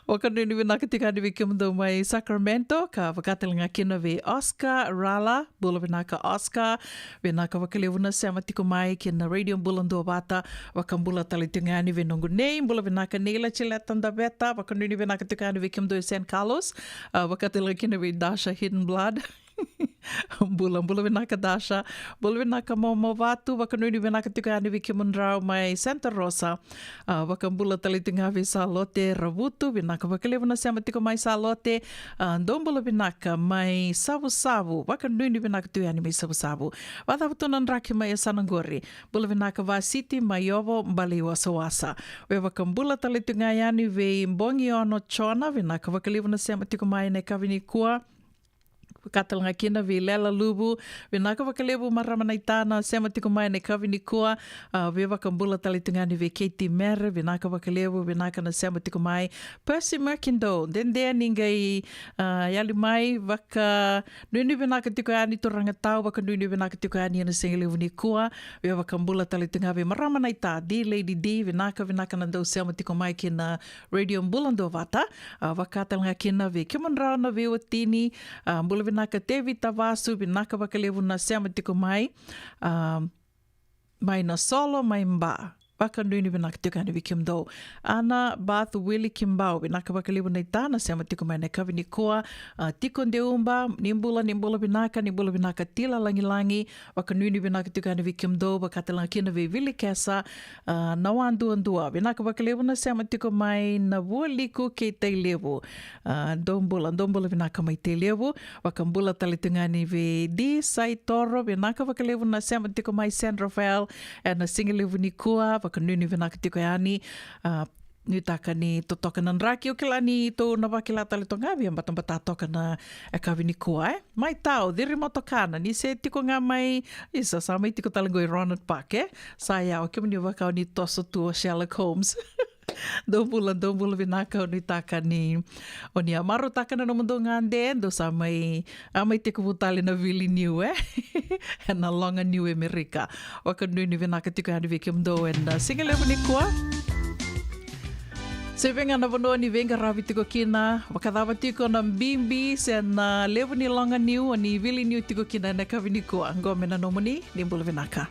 Vakanuinui vinaka tiko yani vei kemudou mai Sacramento, ka vaka tale ga kina vei Oscar Rala, bula vinaka Oscar, vinaka vakalevu na sema tiko mai ki na Radio Bula Duavata, vakabula tale tiko ga yani vei noqu nei, bula vinaka nei Latileta Daveta, vakanuinui vinaka tiko yani vei kemudou e San Carlos, a, vaka tale ga kina vei Dasha Hidden Blood. Bula, bula vinaka Dasha, bula vinaka Momo Vatu, vakanuinui vinaka tiko yani vei kemudrau mai Santa Rosa, a, vakabula tale tiko ga vei Salote Ravutu, vinaka vakalevu na sema tiko mai Salote, a, dou bula vinaka mai Savusavu, vakanuinui vinaka tu yani mai Savusavu. Vacava tu na draki mai yasana qori, bula vinaka Vasiti mai Ovo, Bale i Wasawasa. Vei vakabula tale tiko ga yani vei Bogiono Jona, vinaka vakalevu na sema tiko mai na yakavi nikua. Vaka tale ga kina vei Lela Luvu, vinaka vakalevu marama naita na sema tiko mai na yakavi nikua. A, vei vakabula tale tiko ga yani vei Katie Mere, vinaka vakalevu, vinaka na sema tiko mai. Percy Merkindo, dede ni qai, a, yali mai, vakanuinui vinaka tiko yani turaga tau, vakanuinui vinaka tiko yani ena siga levu nikua. Vei vakabula tale tiko ga vei marama naita, D Lady D, vinaka, vinaka na dau sema tiko mai ki na Radio Bula Duavata, a, vaka tale ga kina vei kemudrau na veiwatini, a, bula vinaka Tevita Vasu, vinaka vakalevu na sema tiko mai, a, mai Nasolo, mai Ba. Vakanuinui vinaka tiko yani vei kemudou. Ana Bath Willie Kimbau, vinaka vakalevu naita, na sema tiko mai na yakavi nikua. A, tiko Deuba, ni bula, ni bula vinaka, ni bula vinaka Tila Lagilagi. Vakanuinui vinaka tiko yani vei kemudou, vakatalega kina vei Vili Kesa, a, na waduadua. Vinaka vakalevu na sema tiko mai na Vualiku kei Tailevu. A, dou bula, dou bula vinaka mai Tailevu. Vakabula tale tiko yani vei D Saitoro, vinaka vakalevu na sema tiko mai San Rafael ena sigalevu nikua, vakanuinui vinaka tiko yani. A, nuitaka ni totoka na draki, au kila ni tou na vakila tale toka ga, via batabata toka na yakavi nikua, e. Mai Tau, Ciri Motokana, ni se tiko ga mai, isa, sa mai tiko tale qo i Ronald Park, e. Sa ya, o kemuni vaka o ni toso tu o Sherlock Holmes. Dou bula, dou bula vinaka, au nuitaka ni o ni a marautaka na nomudou gade, dou sa mai, a mai tekivu tale na vili niu, e. Ena loga niu Amerika. Vakanuinui vinaka tiko yani vei kemudou ena sigalevu nikua. Se vei ga na vanua ni veiqaravi tiko kina, vakacava tiko na bibi se na levu ni loga niu o ni vili niu tiko kina ena yakavi nikua. Qo me na nomuni, ni bula vinaka.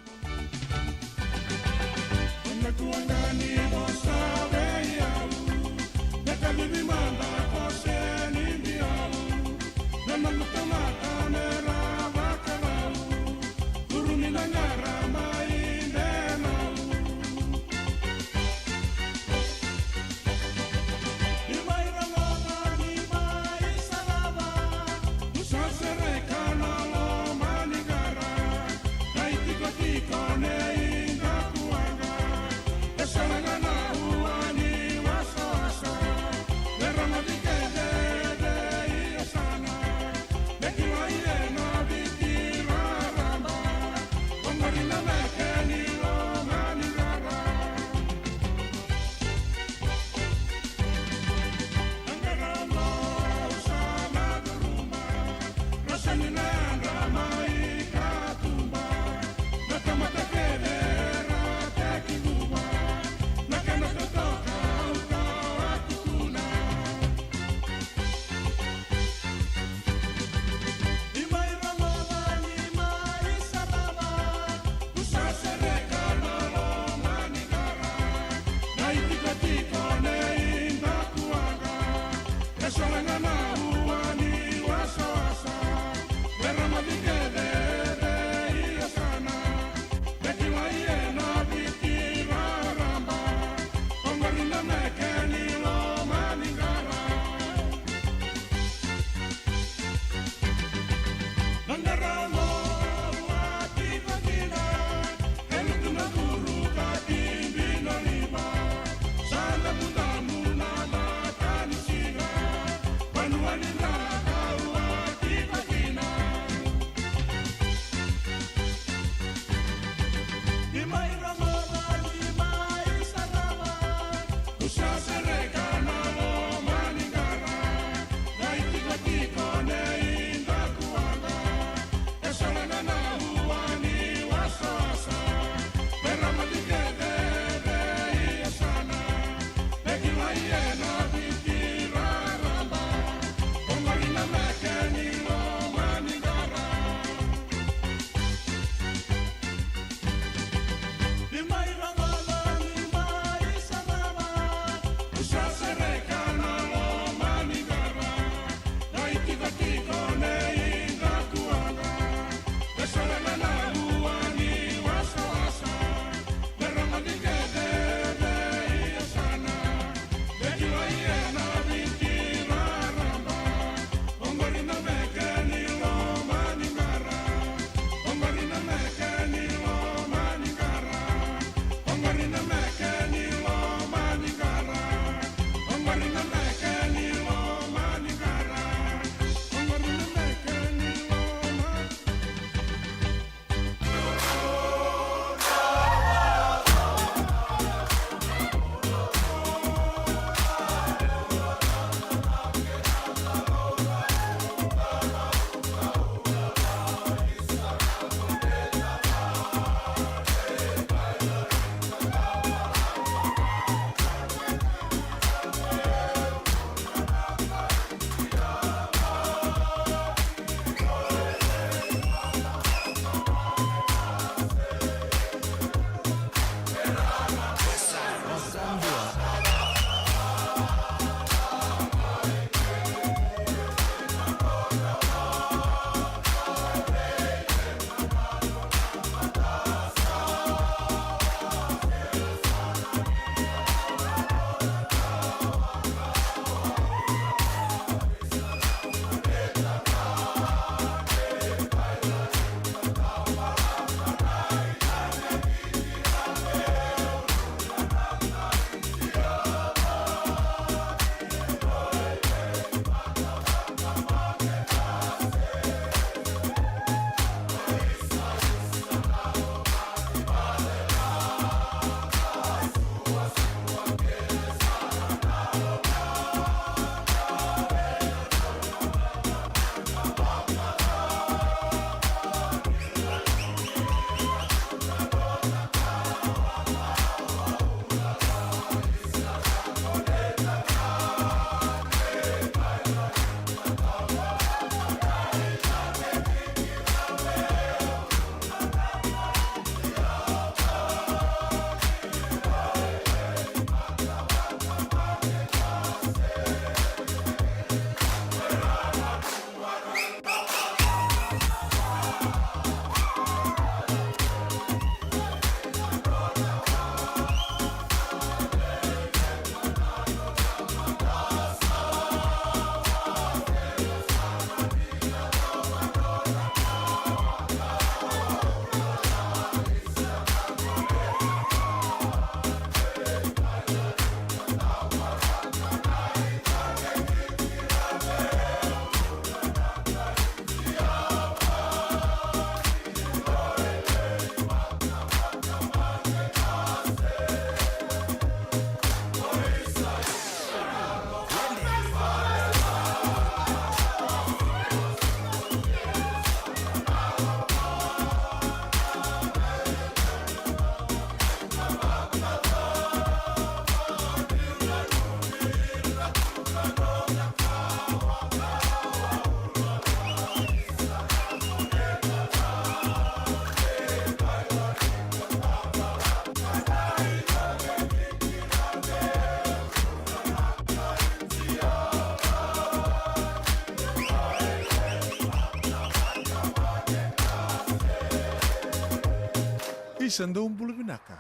Isa, dou bula vinaka.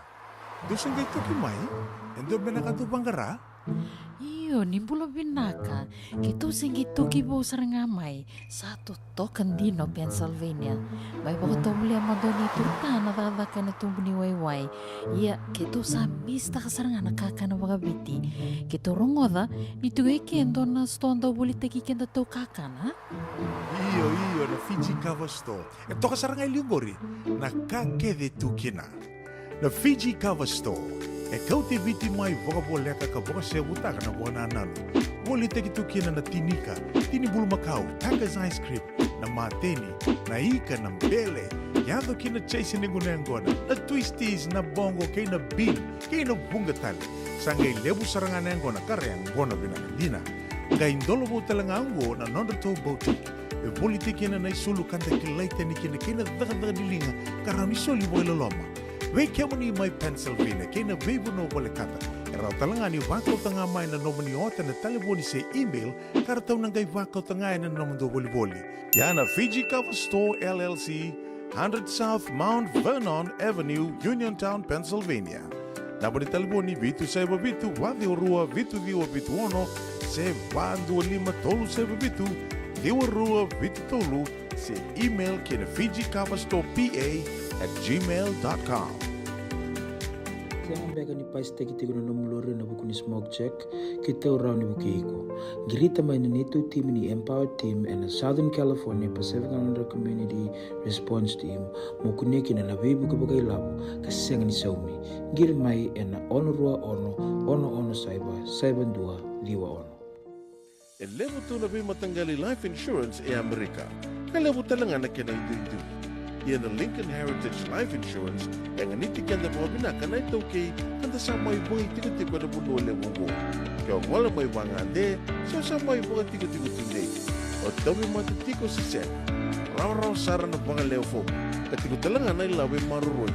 Dou se qai toki mai? E dua beka na ka dou vaqara? Io, ni bula vinaka. Keitou se qai toki vou sara ga mai. Sa totoka dina o Pennsylvania. Mai vakatovolea mada o Nei Turutana cakacaka ena tubu ni waiwai. Ia, keitou sa misitaka sara ga na kakana vakaviti. Keitou rogoca ni tiko e ke e dua na sitoa dau volitaki kedatou kakana. Io, io, na Fiji Cover Store. E toka sara ga e liu qori na ka kece e tu kina. Na Fiji Cover Store e kauti Viti mai vakavoleka ka vakasevutaka na vakanananu. Volitaki tu kina na tinika, tini bulumakau, Tiger's ice cream, na mateni, na ika, na bele, yaco kina na chase ni guna yaqona, na twisties, na bongo kei na bean, kei na vuqa tale. Sa qai levu sara ga na yaqona ka ra yaqona vinaka dina. Qai dolovou tale ga oqo na nodratou boutique. E volitaki kina na isulu ka da kilai tani kina kei na cakacaka ni liga ka rawa ni soli vakailoloma. Vei kemuni mai Pennsylvania kei na veivanua volekata, e rawa tale ga ni vakauta ga mai na nomuni ota ena talevoni se email ka ratou na qai vakauta ga ena nomudou volivoli. Ia na Fiji Cover Store L L C, hundred South Mount Vernon Avenue, Uniontown, Pennsylvania. Naba ni talevoni vitu saiva vitu, va ciwa rua, vitu ciwa vitu ono, se va dua lima tolu saiva vitu, ciwa rua vitu tolu, se email ki na Fiji Cover Store P A at gmail dot com. Sega beka ni pasitaki tiko na nomu lori ena vuku ni smoke check? Keitou rawa ni vukei iko. Qirita mai na neitou timi ni Empower Team ena Southern California Pacific Islander Community Response Team mo kunea kina na veivuke vakailavo ka sega ni saumi. Qiri mai ena ono rua ono, ono ono saiva, saiva dua ciwa ono. E levu tu na veimataqali life insurance e Amerika, ka levu tale ga na kena iduidui. Ia na Lincoln Heritage Life Insurance e ganiti keda vakavinaka na iTaukei ka da sa mai vakaitikotiko ena vanua levu oqo. Ke o gole mai vagade se o sa mai vakatikotiko tudei, o tauvimate tiko se sega, rawarawa sara na vakalewe fomu ka tiko tale ga na ilavo e maroroi.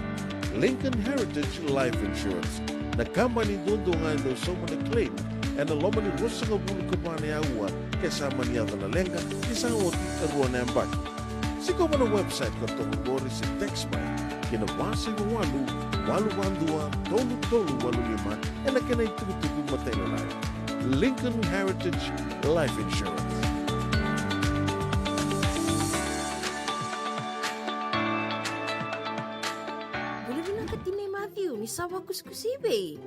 Lincoln Heritage Life Insurance, na kabani duadua ga e dau sauma na claim ena loma ni ruasagavulu ka va na aua ke sa mani yaco na leqa, ke sa oti e rua na yabaki. Sikova na website ka toka qori se text mai ki na va saiva walu, walu va dua, tolu tolu walu lima ena kena itukutuku matailalai. Lincoln Heritage Life Insurance. Bula vinaka tinai Matthew, ni sa vakusikusi i vei?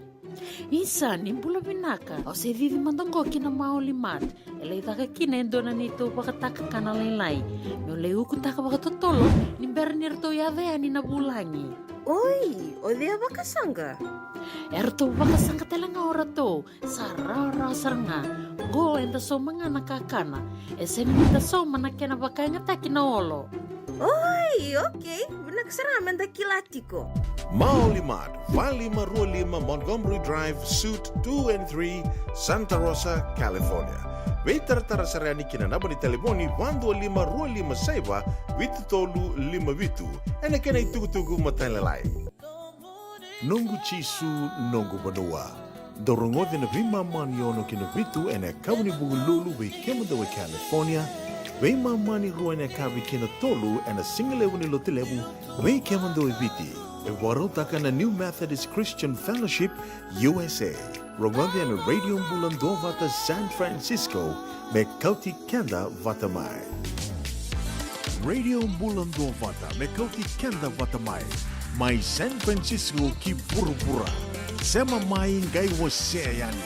Isa, ni bula vinaka. Au se cici mada oqo ki na Maoli Mart. E lai caka kina e dua na neitou vakatakakana lailai. Meu lai ukutaka vakatotolo ni bera ni ratou yaco yani na vulagi. Oi, o cei a vakasaqa? E ratou vakasaqa tale ga o ratou. Sa rawarawa sara ga. Qo eda sauma ga na kakana. E sega ni da sauma na kena vakayagataki na olo. Oi, okay. Vinaka sara ga meda kila tiko. Maoli Mart, va lima rua lima Montgomery Drive, Suite two and three, Santa Rosa, California. Veitaratara sara yani ki na naba ni talevoni va dua lima rua lima saiva vitu tolu lima vitu ena kena itukutuku matailalai. Noqu Jisu, noqu vanua. Dou rogoca na veimama ni ono ki na vitu ena yakavi ni Vukelulu vei kemudou e California, veimama ni rua ena yakavi ki na tolu ena sigalevu ni Lotulevu vei kemudou e Viti. E vakarautaka na New Methodist Christian Fellowship U S A. Rogoca ena Radio Bula Duavata San Francisco me kauti keda vata mai. Radio Bula Duavata me kauti keda vata mai, mai San Francisco ki vuravura. Sema mai, qai wasea yani.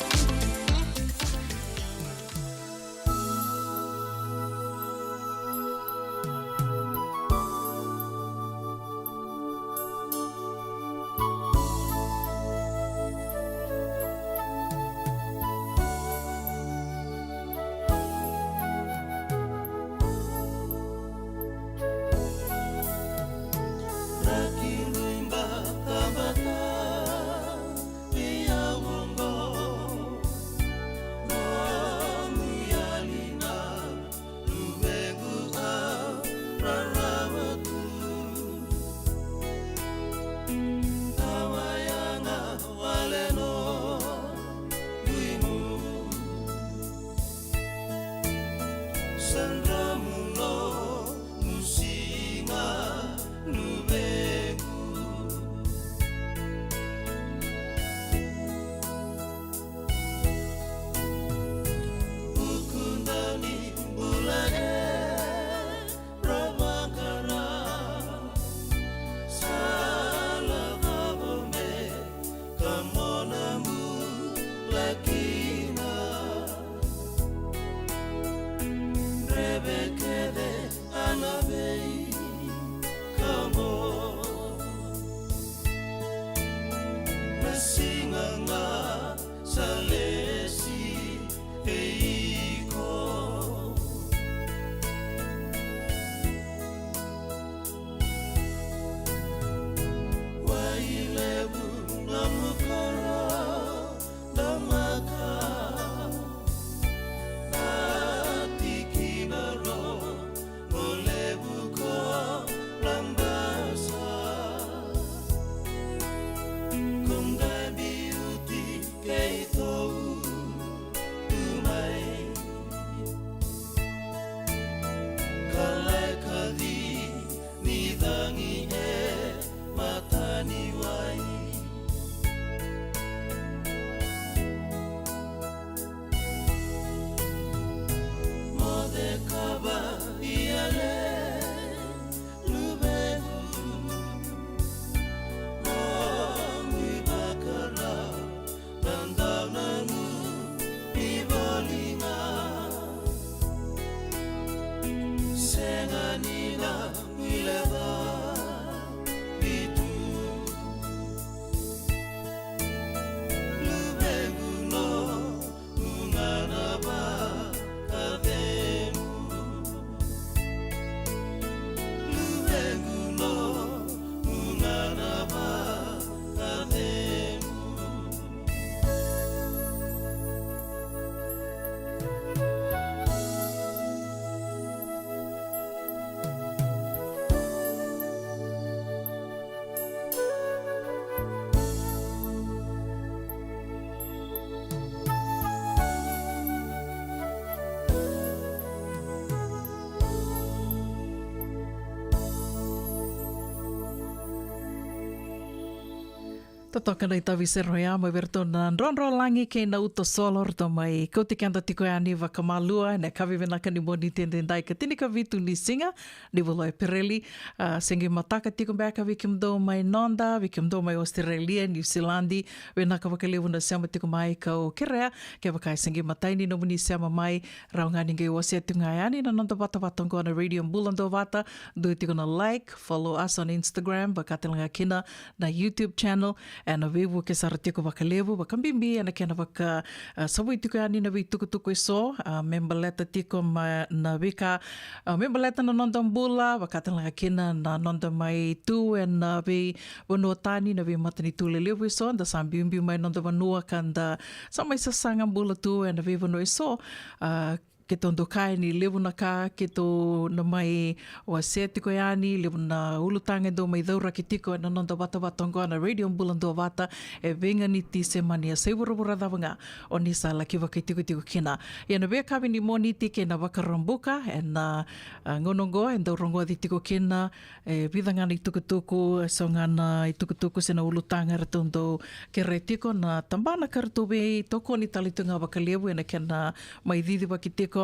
Totoka na itavi sere oya mai vei iratou na drodro lagi kei na uto solo, ratou mai kauti keda tiko yani vakamalua ena yakavi vinaka ni Moniti edaidai, ka tinikavitu ni siga ni vula o Epereli. A, se qai mataka tiko beka vei kemudou mai noda, vei kemudou mai Australia, New Zealand, vinaka vakalevu na sema tiko mai. Kau kerea, kevaka e se qai matai ni nomuni sema mai, rawa ga ni qai wasea tu ga yani na noda vatavata oqo na Radio Bula Duavata. Dua tiko na like, follow us on Instagram, vaka tale ga kina na YouTube channel. Ena veivuke sara tiko vakalevu, vakabibi ena kena vaka, a, savui tiko yani na veitukutuku eso, a, me baleta tiko ma, na veika, a, me baleta na noda bula, vaka tale ga kina na noda mai tu ena veivanua tani, na veimatanitu lelevu eso, da sa biubiu mai noda vanua ka da sa mai sasaga bula tu ena veivanua eso. A, keitou dau kaya ni levu na ka keitou na mai wasea tiko yani, levu na ulutaga e dau mai cauraki tiko ena noda vatavata oqo na Radio Bula Duavata, e veiganiti se mani yasai vuravura cava ga o ni sa laki vakaitikotiko kina. Ia na veiyakavi ni Moniti kei na Vakaraubuka ena, a, gauna oqo e dau rogoci tiko kina e vica ga na itukutuku, eso ga na itukutuku se na ulutaga eratou dau kerea tiko na tabana ka ratou veitokoni tale tu ga vakalevu ena kena mai cicivaki tiko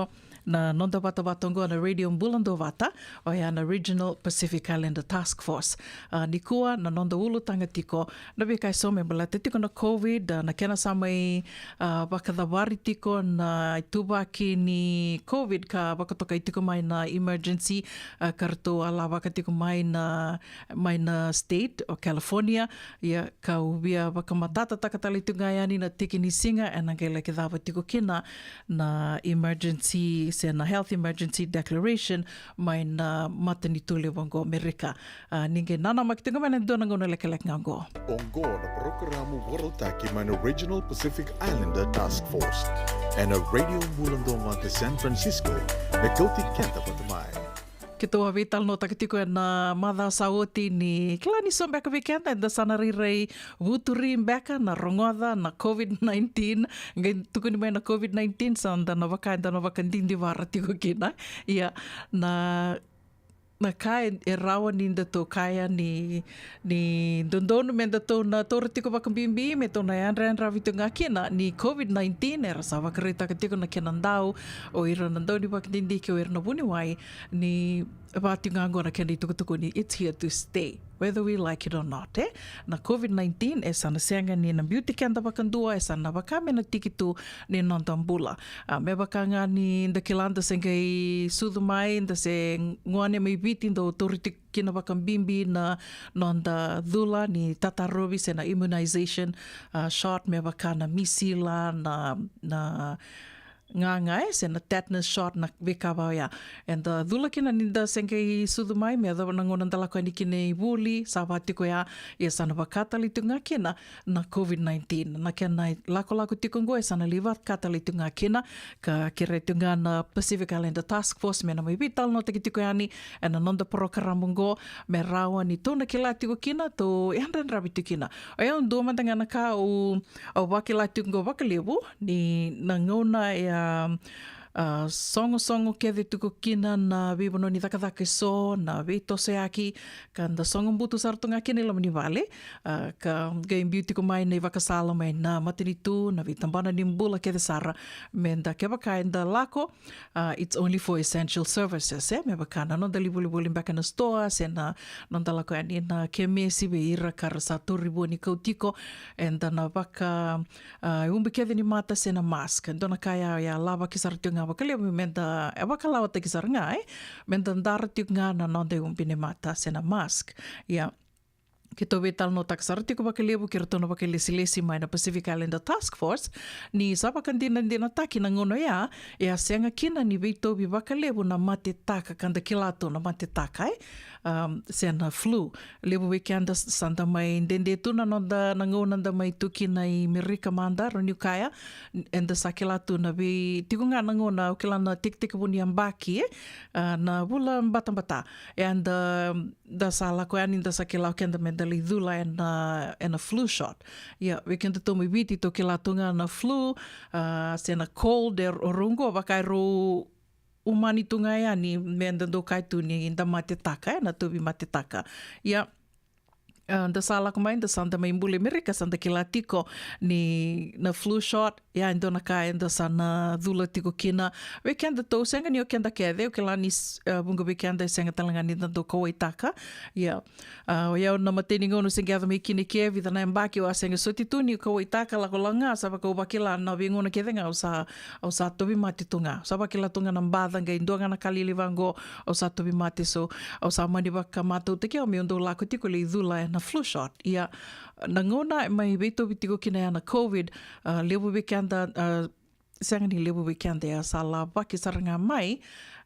na noda vatavata oqo na Radio Bula Duavata, oya na Regional Pacific Islander Task Force. A, nikua na noda ulutaga tiko na veika eso me baleta tiko na COVID, a, na kena sa mai, a, vakacavari tiko na ituvaki ni COVID ka vakatokai tiko mai na emergency, a, ka ratou a lavaka tiko mai na, mai na state o California. Ia kau via vakamatatataka tale tu ga yani na tiki ni siga ena qai laki cava tiko kina na emergency se na health emergency declaration mai na matanitu levu oqo Amerika. A, ni qai nanamaki tiko mai na dua na gauna lekaleka ga oqo. Oqo na parokaramu vakarautaki mai na Regional Pacific Islander Task Force ena Radio Bula Duavata San Francisco, me kauti keda vata mai. Keitou a veitalanoataka tiko ena macawa sa oti ni kila ni so beka vei keda eda sa na rairai vuturi beka na rogoca na COVID nineteen. Qai tukuni mai na COVID nineteen, sa da na vaka eda na vakadidivara tiko kina. Ia, na na ka e, e rawa ni datou kaya ni, ni dodonu me datou na taura tiko vakabibi, me tou na yadrayadravi tiko ga kina ni COVID nineteen, era sa vakaraitaka tiko na kena dau o ira na dau ni vakadidike, o ira na vuniwai, ni vaka tiko ga oqo na kena itukutuku ni it's here to stay, whether we like it or not, e? Na COVID nineteen e sa na sega ni na biuti keda vakadua, e sa na vaka me na tiki tu ni noda bula. A, me vaka ga ni da kila da se qai sucu mai, da se gone mai Viti, dau tauri tiko kina vakabibi na noda cula ni tatarovi se na immunization, a, shot, me vaka na misila, na, na gaga, e, se na tetanus shot, na veika vaka oya. Eda cula kina ni da se qai sucu mai, me yacova na gauna da lako yani kina i vuli, sa vaka tiko ya, ia sa na vaka tale tiko ga kina na COVID nineteen. Na kena lakolako tiko oqo e sa na lai vaka tale tiko ga kina, ka kerea tiko ga na Pacific Islander Task Force me na mai veitalanoataki tiko yani ena noda parokaramu oqo, me rawa ni tou na kila tiko kina, tou yadrayadravi tiko kina. O yau dua mada ga na ka au, au vakila tiko oqo vakalevu, ni na gauna e a, a, sogosogo kece tiko kina na veivanua ni cakacaka eso, na veitosoyaki, ka da sogobutu sara tu ga kina i loma ni vale, a, ka qai biu tiko mai na ivakasala mai na matanitu, na veitabana ni bula kece sara, me da kevaka eda lako, a, it's only for essential services, e, me vaka na noda lai volivoli beka na sitoa, se na noda lako yani na kemesi vei ira ka ra sa tauri vua ni kau tiko, eda na vaka, a, ubi kece ni mata se na mask. Dua na ka ya, ya lavaki sara tiko ga vakalevu me da, e vakalawataki sara ga, e, me da dara tiko ga na noda ubi ni mata se na mask. Ia, keitou veitalanoataka sara tiko vakalevu kei ratou na vakailesilesi mai na Pacific Islander Task Force, ni sa vakadinadinataki na gauna oya, e a sega kina ni veitauvi vakalevu na matetaka, ka da kila tu na matetaka, e, um, se na flu. Levu vei keda sa da mai dede tu na noda, na gauna da mai tu kina i Merika mada, rawa niu kaya, eda sa kila tu na vei, tiko ga na gauna, au kila na tekitekivu ni yabaki, e, a, na vula batabata. Eda, da sa lako yani, da sa kila o keda me da lai cula ena, ena flu shot. Ia, vei kedatou mai Viti, tou kila tu ga na flu, a, se na cold, e, o rau oqo vaka e rau umani tu ga yani, me da dau kaya tu ni da matetaka, e, na tauvi matetaka. Ia, A, da sa lako mai, da sa da mai bula i Merika, sa da kila tiko ni na flu shot, ia e dua na ka eda sa na cula tiko kina. Vei keda tou, sega ni o keda kece, au kila ni s-, a, vuqa vei keda e sega tale ga ni da dau kauwaitaka. Ia, a, o yau na matai ni gauna se qai yaco mai kina i ke, vica na yabaki au a sega soti tu ni kauwaitaka, lako lako ga, sa vaka au vakila na veigauna kece ga au sa, au sa tauvimate tu ga. Sa vakila tu ga na baca, qai dua ga na ka lili vaqo, au sa tauvimate, so au sa mani vakamatautaki au meu dau lako tiko lai cula ena flu shot. Ia, na gauna e mai veitauvi tiko kina ya na COVID, a, levu vei keda, a, sega ni levu vei keda, ia sa lavaki sara ga mai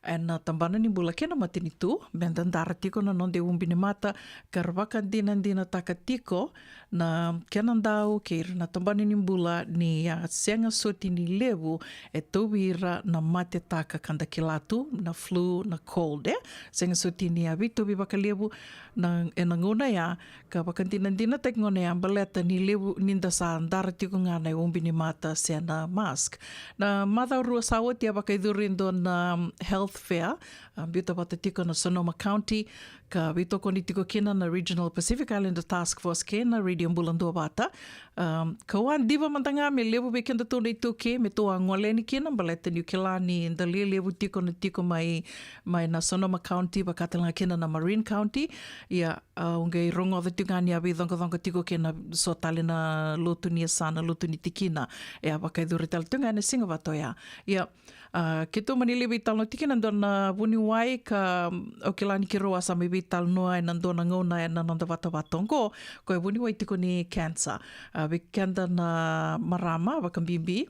ena tabana ni bula kei na matanitu, meda dara tiko na noda iubi ni mata, ka ra vakadinadinataka tiko na kena dau kei ira na tabana ni bula ni a sega soti ni levu e tauvi ira na matetaka ka da kila tu, na flu, na cold, e sega soti ni a veitauvi vakalevu na, ena gauna ya, ka vakadinadinataki gona ya baleta ni levu ni da sa dara tiko ga na iubi ni mata se na mask. Na macawa rua sa oti a vakaicuri e dua na, um, health fair, a, biuta vata tiko na Sonoma County, ka veitokoni tiko kina na Regional Pacific Islander Task Force kei na Radio Bula Duavata. Um, kau a diva mada ga me levu vei kedatou na iTaukei me tou a gole yani kina, baleta niu kila ni da lewe levu tiko na tiko mai, mai na Sonoma County, vaka tale ga kina na Marin County. Ia, a, au qai rogoca tiko ga ni a veicoqacoqa tiko kei na so tale na lotu ni yasana, lotu ni tikina. E a vakaicuri tale tiko ga ena siga vata oya. Ia, a, keitou mani lai veitalanoa tiko kina e dua na vuniwai ka, mm, au kila ni keirau a sa mai veitalanoa ena dua na gauna ena noda vatavata oqo, koya e vuniwai tiko ni cancer. A, vei keda na marama vakabibi,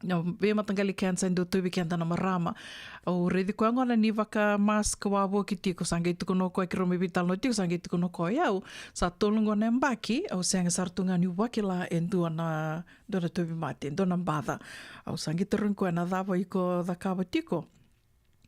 na veimataqali cancer e dau tauvi keda na marama. Au raici koya gona ni vaka mask wavoki tiko, sa qai tukuna o koya, keirau mai veitalanoa tiko, sa qai tukuna o koya, au sa tolu gona yabaki au sega sara tu ga niu vakila e dua na, dua na tauvimate, dua na baca. Au sa qai tarogi koya na cava iko cakava tiko.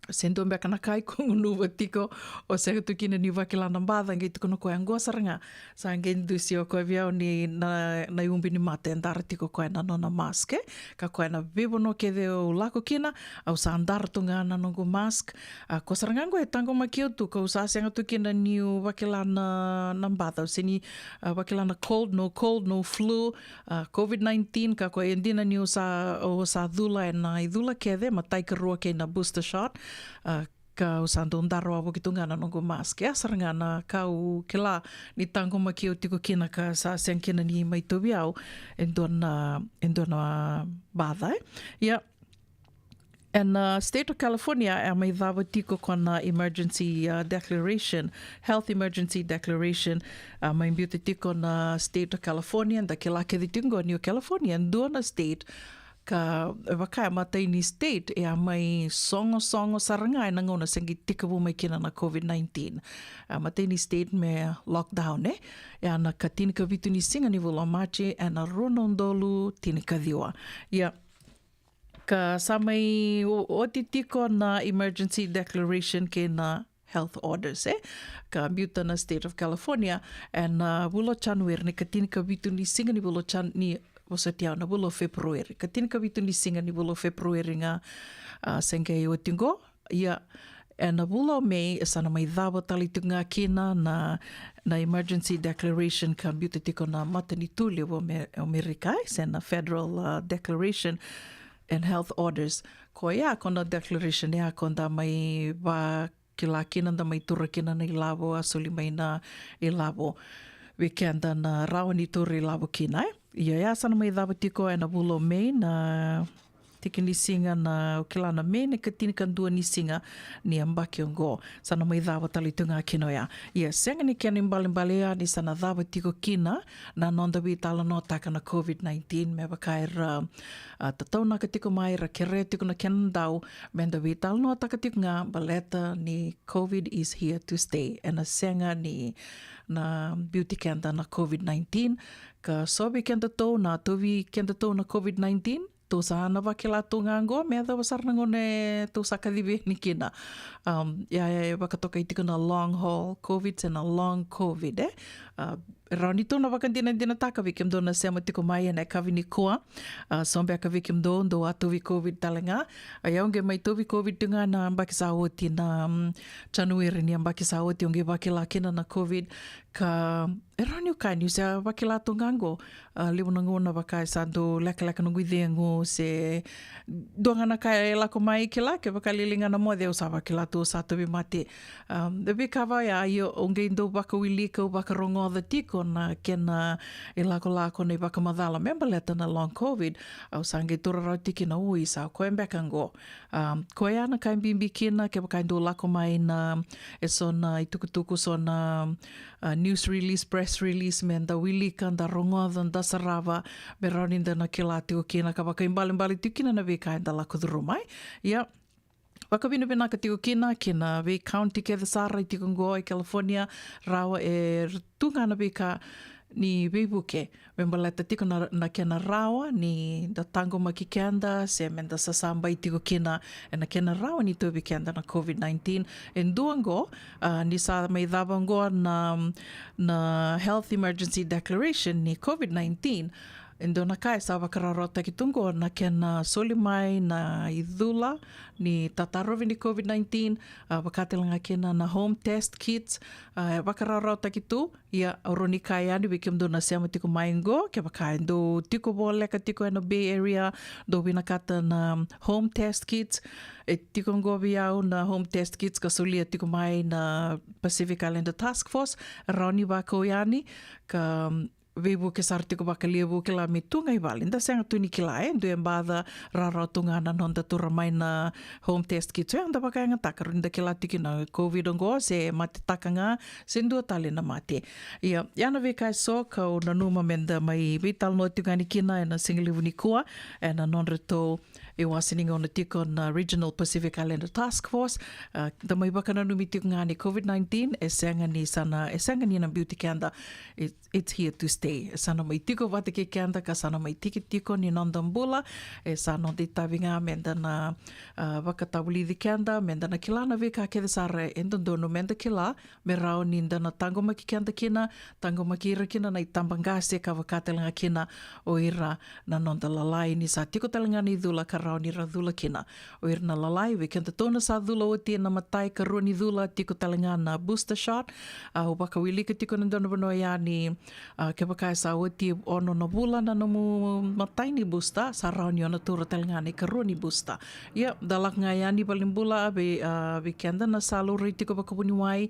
Se dua beka na ka iko gunuva tiko, o sega tu kina ni vakila na baca, qai tukuna o koya, qo sara ga. Sa qai dusia o koya vei au ni na, na iubi ni mata e dara tiko o koya na nona mask, e. Ka koya na veivanua kece au lako kina, au sa dara tu ga na noqu mask. A, koya sara ga qo e taqomaki au tu, kau sa sega tu kina niu vakila na, na baca, au se ni, a, vakila na cold, no cold, no flu, a, COVID nineteen, ka koya e dina niu sa, au sa cula ena icula kece, matai, karua kei na booster shot, a, kau sa dau dara wavoki tu ga na noqu mask. Ia sara ga na ka au kila ni taqomaki au tiko kina ka sa sega kina ni mai tauvi au e dua na, e dua na baca, e. Ia, ena, uh, State of California, e a mai cava tiko ko na emergency, uh, declaration, health emergency declaration, a mai biuta tiko na State of California, da kila kece tiko qo ni o California e dua na state ka, e vaka e matai ni state e a mai sogosogo sara ga ena gauna se qai tekivu mai kina na COVID nineteen. A matai ni state me lockdown, e, ena ka tinikavitu ni siga ni vula o Maji ena rua na udolu tinikaciwa. Ia, ka sa mai o-, oti tiko na emergency declaration kei na health orders, e, ka biuta na State of California ena, uh, vula o January, ni ka tinikavitu ni siga ni vula o Jan-, ni, vosoti au, na vula o February. Ka tinikavitu ni siga ni vula o February ga, a, se qai oti qo. Ia, ena vula o May, e sa na mai cava tale tiko ga kina na, na emergency declaration ka biuta tiko na matanitu levu o Me-, o Amerika, e, se na federal, uh, declaration and health orders. Koya ko na declaration ya ko da mai vakila kina, da mai tura kina na ilavo, a soli mai na ilavo vei keda na rawa ni tura ilavo kina, e. Ia, ya sa na mai cava tiko ena vula o May, na tiki ni siga na, au kila na May na ka tinikadua ni siga ni yabaki oqo. Sa na mai cava tale tu ga kina oya. Ia, sega ni kena ibalebale ya ni sa na cava tiko kina na noda veitalanoataka na COVID nineteen, me vaka era, a, tataunaka tiko mai, era kerea tiko na kena dau, me da veitalanoataka tiko ga, baleta ni COVID is here to stay. Ena sega ni na biuti keda na COVID nineteen, ka so vei kedatou na tauvi kedatou na COVID nineteen, tou sa na vakila tu ga qo me yacova sara na gauna e tou sa kacivi yani kina. Um, ia, e vakatokai tiko na long haul COVID se na long COVID, e. A, rawa ni tou na vakadinadinataka vei kemudou na sema tiko mai ena yakavi nikua. A, so beka vei kemudou dou a tauvi COVID tale ga. A, ia au qai mai tauvi COVID tu ga na yabaki sa oti, na, um, January ni yabaki sa oti, au qai vakila kina na COVID. Ka e rawa niu kaya niu sa vakila tu ga qo, a, levu na gauna vaka e sa dau lekaleka noqu icegu se dua ga na ka e lako mai, kila, kevaka lailai ga na moce au sa vakila tu au sa tauvimate. A, na veika vaya, io, au qai dau vakawilika, au vakarogoca tiko na kena ilakolako na ivakamacala me baleta na long covid. Au sa qai taura rawa tiko kina, ui, sa koya beka qo. A, koya na ka e bibi kina, kevaka e dau lako mai na, e so na itukutuku, so na, a, news release, press release, me da wilika, da rogoca, da sarava, me rawa ni da na kila tiko kina ka vakaibalebale tiko kina na veika eda lako curuma mai. Ia, vakavinavinaka tiko kina ki na vei county kece sara e tiko qo e California, rawa e tu ga na veika ni veivuke me baleta tiko na, na kena rawa ni da taqomaki keda se me da sasabai tiko kina ena kena rawa ni tauvi keda na covid nineteen. E dua qo, a, ni sa mai cava qo na, na health emergency declaration ni covid nineteen, e dua na ka e sa vakarawarawataki tu qo na kena soli mai na icula ni tatarovi ni covid nineteen, a, vaka tale ga kina na home test kits, a, e vakarawarawataki tu. Ia, au rawa ni kaya yani vei kemudou na sema tiko mai qo, kevaka e dou tiko voleka tiko ena Bay Area, dou vinakata na home test kits, e tiko qo vei au na home test kits ka solia tiko mai na Pacific Islander Task Force, rawa ni vakau yani, ka veivuke sara tiko vakalevu, kila, me tu ga i vale. Da sega tu ni kila, e dua e baca, rawarawa tu ga na noda taura mai na home test kits. Ia, da vakayagataka, rawa ni da kila tiko na covid oqo, se matetaka ga, se dua tale na mate. Ia, ia na veika eso kau nanuma me da mai veitalanoa tiko yani kina ena sigalevu nikua, ena nodratou iwase ni gauna tiko na Regional Pacific Islander Task Force. A, da mai vakananumi tiko ga ni covid nineteen e sega ni sa na, e sega ni na biuti keda. It, it's here to stay. E sa na mai tiko vata kei keda ka sa na mai tiki tiko ni noda bula. E sa noda itavi ga me da na, a, vakatavulici keda, me da na kila na veika kece sara e dodonu me da kila, me rawa ni da na taqomaki keda kina, taqomaki ira kina na itabaqase ka vaka tale ga kina o ira na noda lalai ni sa tiko tale ga na icula ka rawa ni ra cula kina. O ira na lalai, vei kedatou na sa cula oti ena imatai, ikarua ni cula, tiko tale ga na booster shot. A, au vakawilika tiko na dua na vanua yani, a, kevaka e sa oti ono na vula na nomu imatai ni booster, sa rawa ni o na taura tale ga na ikarua ni booster. Ia, da lako ga yani valenibula, a, vei, a, vei keda na sa laurai tiko vakavuniwai,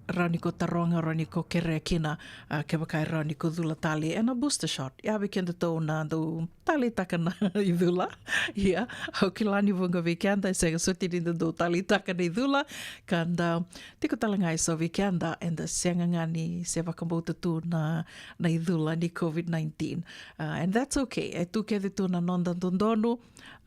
rawa ni ko taroga, rawa ni ko kerea kina, a, kevaka e rawa ni ko cula tale ena booster shot. Ia, vei kedatou na dau taleitaka na icula. Ia, au kila ni vuqa vei keda e sega soti ni da dau taleitaka na icula, ka da tiko tale ga eso vei keda eda sega ga ni se vakabauta tu na, na icula ni covid nineteen. A, and that's okay. E tu kece tu na noda dodonu.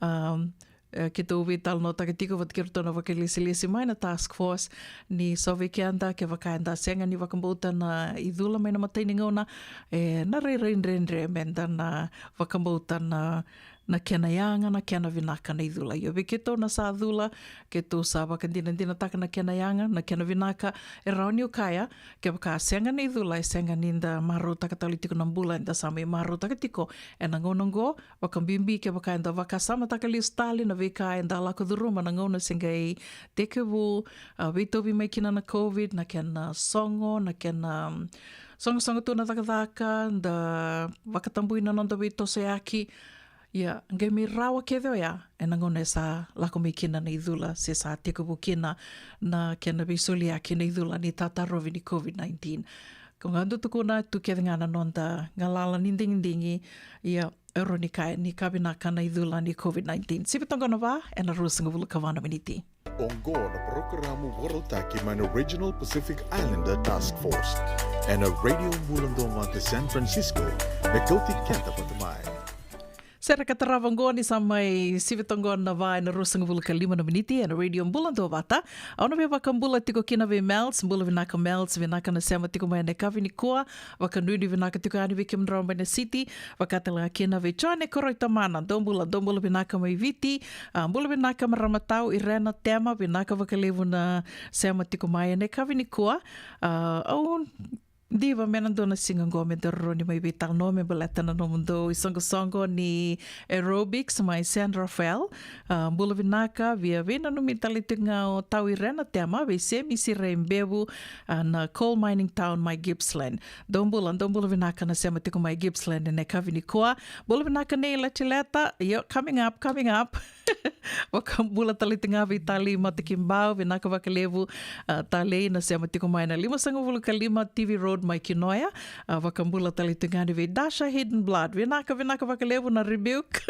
Um, e, keitou veitalanoataka tiko vata kei iratou na vakailesilesi mai na task force, ni so vei keda, kevaka eda sega ni vakabauta na icula mai na imatai ni gauna, e na rairai dredre me da na vakabauta na, na kena yaga, na kena vinaka na icula. Io, vei keitou na sa cula, keitou sa vakadinadinataka na kena yaga, na kena vinaka. E rawa niu kaya, kevaka sega na icula, e sega ni da marautaka tale tiko na bula eda sa mai marautaka tiko ena gauna oqo, vakabibi kevaka eda vakasamataka lesu tale na veika eda lako curuma na gauna se qai tekivu, a, veitauvi mai kina na covid, na kena sogo, na kena, mm, sogosogo tu na cakacaka, da vakatabui na noda veitosoyaki. Ia, qai mai rawa kece oya ena gauna e sa lako mai kina na icula se sa tekivu kina na kena veisoliyaki na icula ni tatarovi ni covid nineteen. Ko ga dou tukuna, tu kece ga na noda galala ni digidigi. Ia, e rawa ni kaya ni ka vinaka na icula ni covid nineteen. Sivi toqo na va ena ruasagavulu ka va na miniti. Oqo na parokaramu vakarautaki mai na Regional Pacific Islander Task Force ena Radio Bula Duavata San Francisco, me kauti keda vata mai. Sere ka tarava oqo ni sa mai sivi toqo na va ena ruasagavulu ka lima na miniti ena Radio Bula Duavata. Au na via vakabula tiko kina vei Mels, bula vinaka Mels, vinaka na sema tiko mai ena yakavi nikua, vakanuinui vinaka tiko yani vei kemudrau mai na city, vaka tale ga kina vei Jone Koroi Tamana, dou bula, dou bula vinaka mai Viti, a, bula vinaka marama tau, Irena Tema, vinaka vakalevu na sema tiko mai ena yakavi nikua, a, au Diva, me na dua na siga oqo me da roroni mai veitalanoa me baleta na nomudou isoqosoqo ni aerobics mai San Rafael. A, bula vinaka, via veinanumi tale tiko ga o Tau Irena Tema vei Semisi Raibevu, a, na coal mining town mai Gippsland. Dou bula, dou bula vinaka na sema tiko mai Gippsland ena yakavi nikua. Bula vinaka Nei Latileta, io, coming up, coming up. Vakabula tale tiko ga vei Talei Matakibau, vinaka vakalevu, a, Talei na sema tiko mai na limasagavulu ka lima T V Road mai Kinoya. A, vakabula tale tiko ga ni vei Dasha Hidden Blood, vinaka, vinaka vakalevu na rebuke.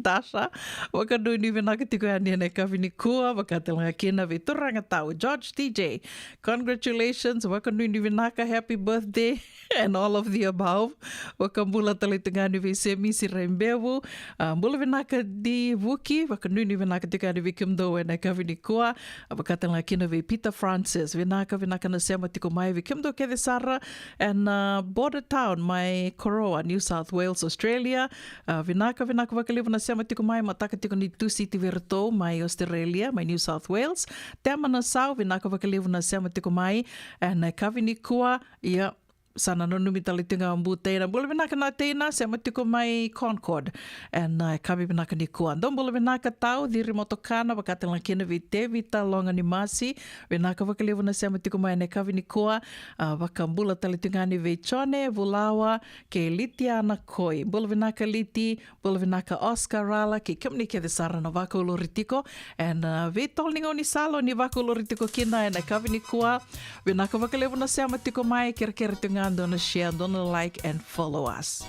Dasha, vakanuinui vinaka tiko yani ena yakavi nikua, vaka tale ga kina vei turaga tau George T J. Congratulations, vakanuinui vinaka, happy birthday. And all of the above. Vakabula tale tiko ga ni vei Semisi Raibevu. A, bula vinaka Di Vuki, vakanuinui vinaka tiko ga ni vei kemudou ena yakavi nikua. A, vaka tale ga kina vei Peter Francis. Vinaka, vinaka na sema tiko mai vei kemudou kece sara ena, a, Border Town mai Corowa, New South Wales, Australia. A, vinaka, vinaka vakalevu na sema tiko mai, mataka tiko ni Tusiti vei iratou mai Australia, mai New South Wales. Tema Nasau, vinaka vakalevu na sema tiko mai ena yakavi nikua. Ia, sa na nanumi tale tiko ga o Bu Teina. Bula vinaka na Teina, sema tiko mai Concord ena, a, yakavi vinaka nikua. Dou bula vinaka tau Ciri Motokana, vaka tale ga kina vei Tevita Loganimasi. Vinaka vakalevu na sema tiko mai ena yakavi nikua. A, vakabula tale tiko ga ni vei Jone Vulawa kei Litiana Koi. Bula vinaka Liti, bula vinaka Oscar Rala, kei kemuni kece sara na vakauluri tiko ena, a, veitolo ni gaunisala ni vakauluri tiko kina ena yakavi nikua. Vinaka vakalevu na sema tiko mai, kerekere tiko ga dou na share, dou na like and follow us.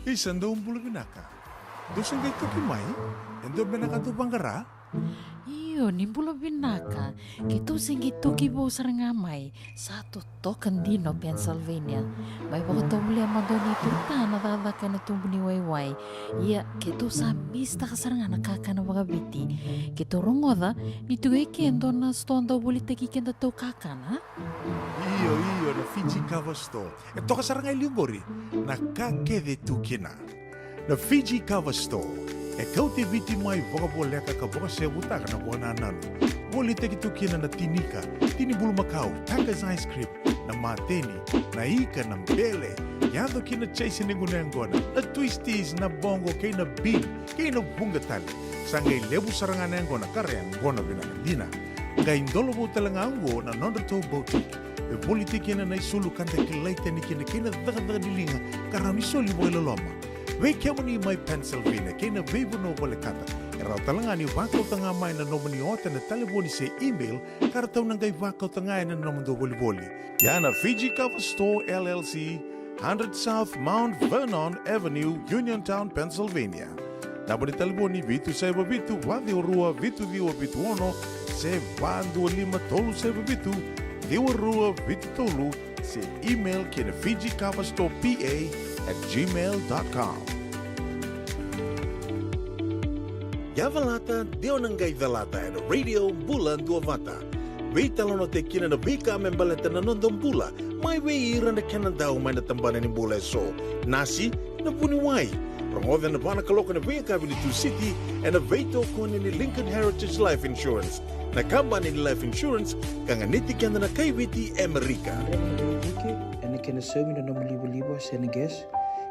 Isa, dou bula vinaka. Dou se qai toki mai? E dua me na ka dou vaqara? Io, ni bula vinaka. Keitou se qai toki vou sara ga mai. Sa totoka dina o Pennsylvania. Mai vakatovolea mada o neitou ta na cakacaka ena tubu ni waiwai. Ia, keitou sa misitaka sara ga na kakana vakaviti. Keitou rogoca ni tiko e ke dua na sitoa dau volitaki keda tau kakana. Io, io, na Fiji Cover Store. E toka sara ga e liu qori na ka kece tu kina. Na Fiji Cover Store e kauti Viti mai vakavoleka ka vakasevutaka na vakanananu. Volitaki tu kina na tinika, tini bulumakau, Tucker's ice cream, na mateni, na ika, na bele, yaco ki na chaise ni gunu yaqona, na twisties, na boqo kei na bean, kei na vuqa tale. Sa qai levu sara ga na yaqona ka ra yaqona vinaka dina. Qai dolovou tale ga oqo na nodratou boutique. E volitaki kina na isulu ka da kilai tani kina kei na cakacaka ni liga ka rawa ni soli vakailoloma. Vei kemuni mai Pennsylvania kei na veivanua volekata, e rawa tale ga ni vakauta ga mai na nomuni ota ena talevoni se email ka ratou na qai vakauta ga ena nomudou volivoli. Ia na Fiji Cover Store L L C, hundred South Mount Vernon Avenue, Uniontown, Pennsylvania. Naba ni talevoni vitu saiva vitu, va ciwa rua, vitu ciwa vitu ono, se va dua lima tolu saiva vitu, ciwa rua vitu tolu, se email ki na Fiji Cover Store P A at gmail dot com. Yavalata, de o na qai calata ena Radio Bula Duavata. Veitalanoataki kina na veika me baleta na noda bula, mai vei ira na kena dau mai na tabana ni bula eso. Nasi, Na vuniwai, rogoca na va na kaloko na veiyakavi ni Tusiti ena veitokoni ni Lincoln Heritage Life Insurance, na kabani ni life insurance ka ganiti keda na kaiviti e Amerika. Dreva na veivuke ena kena saumi na nomu livaliva se na gas,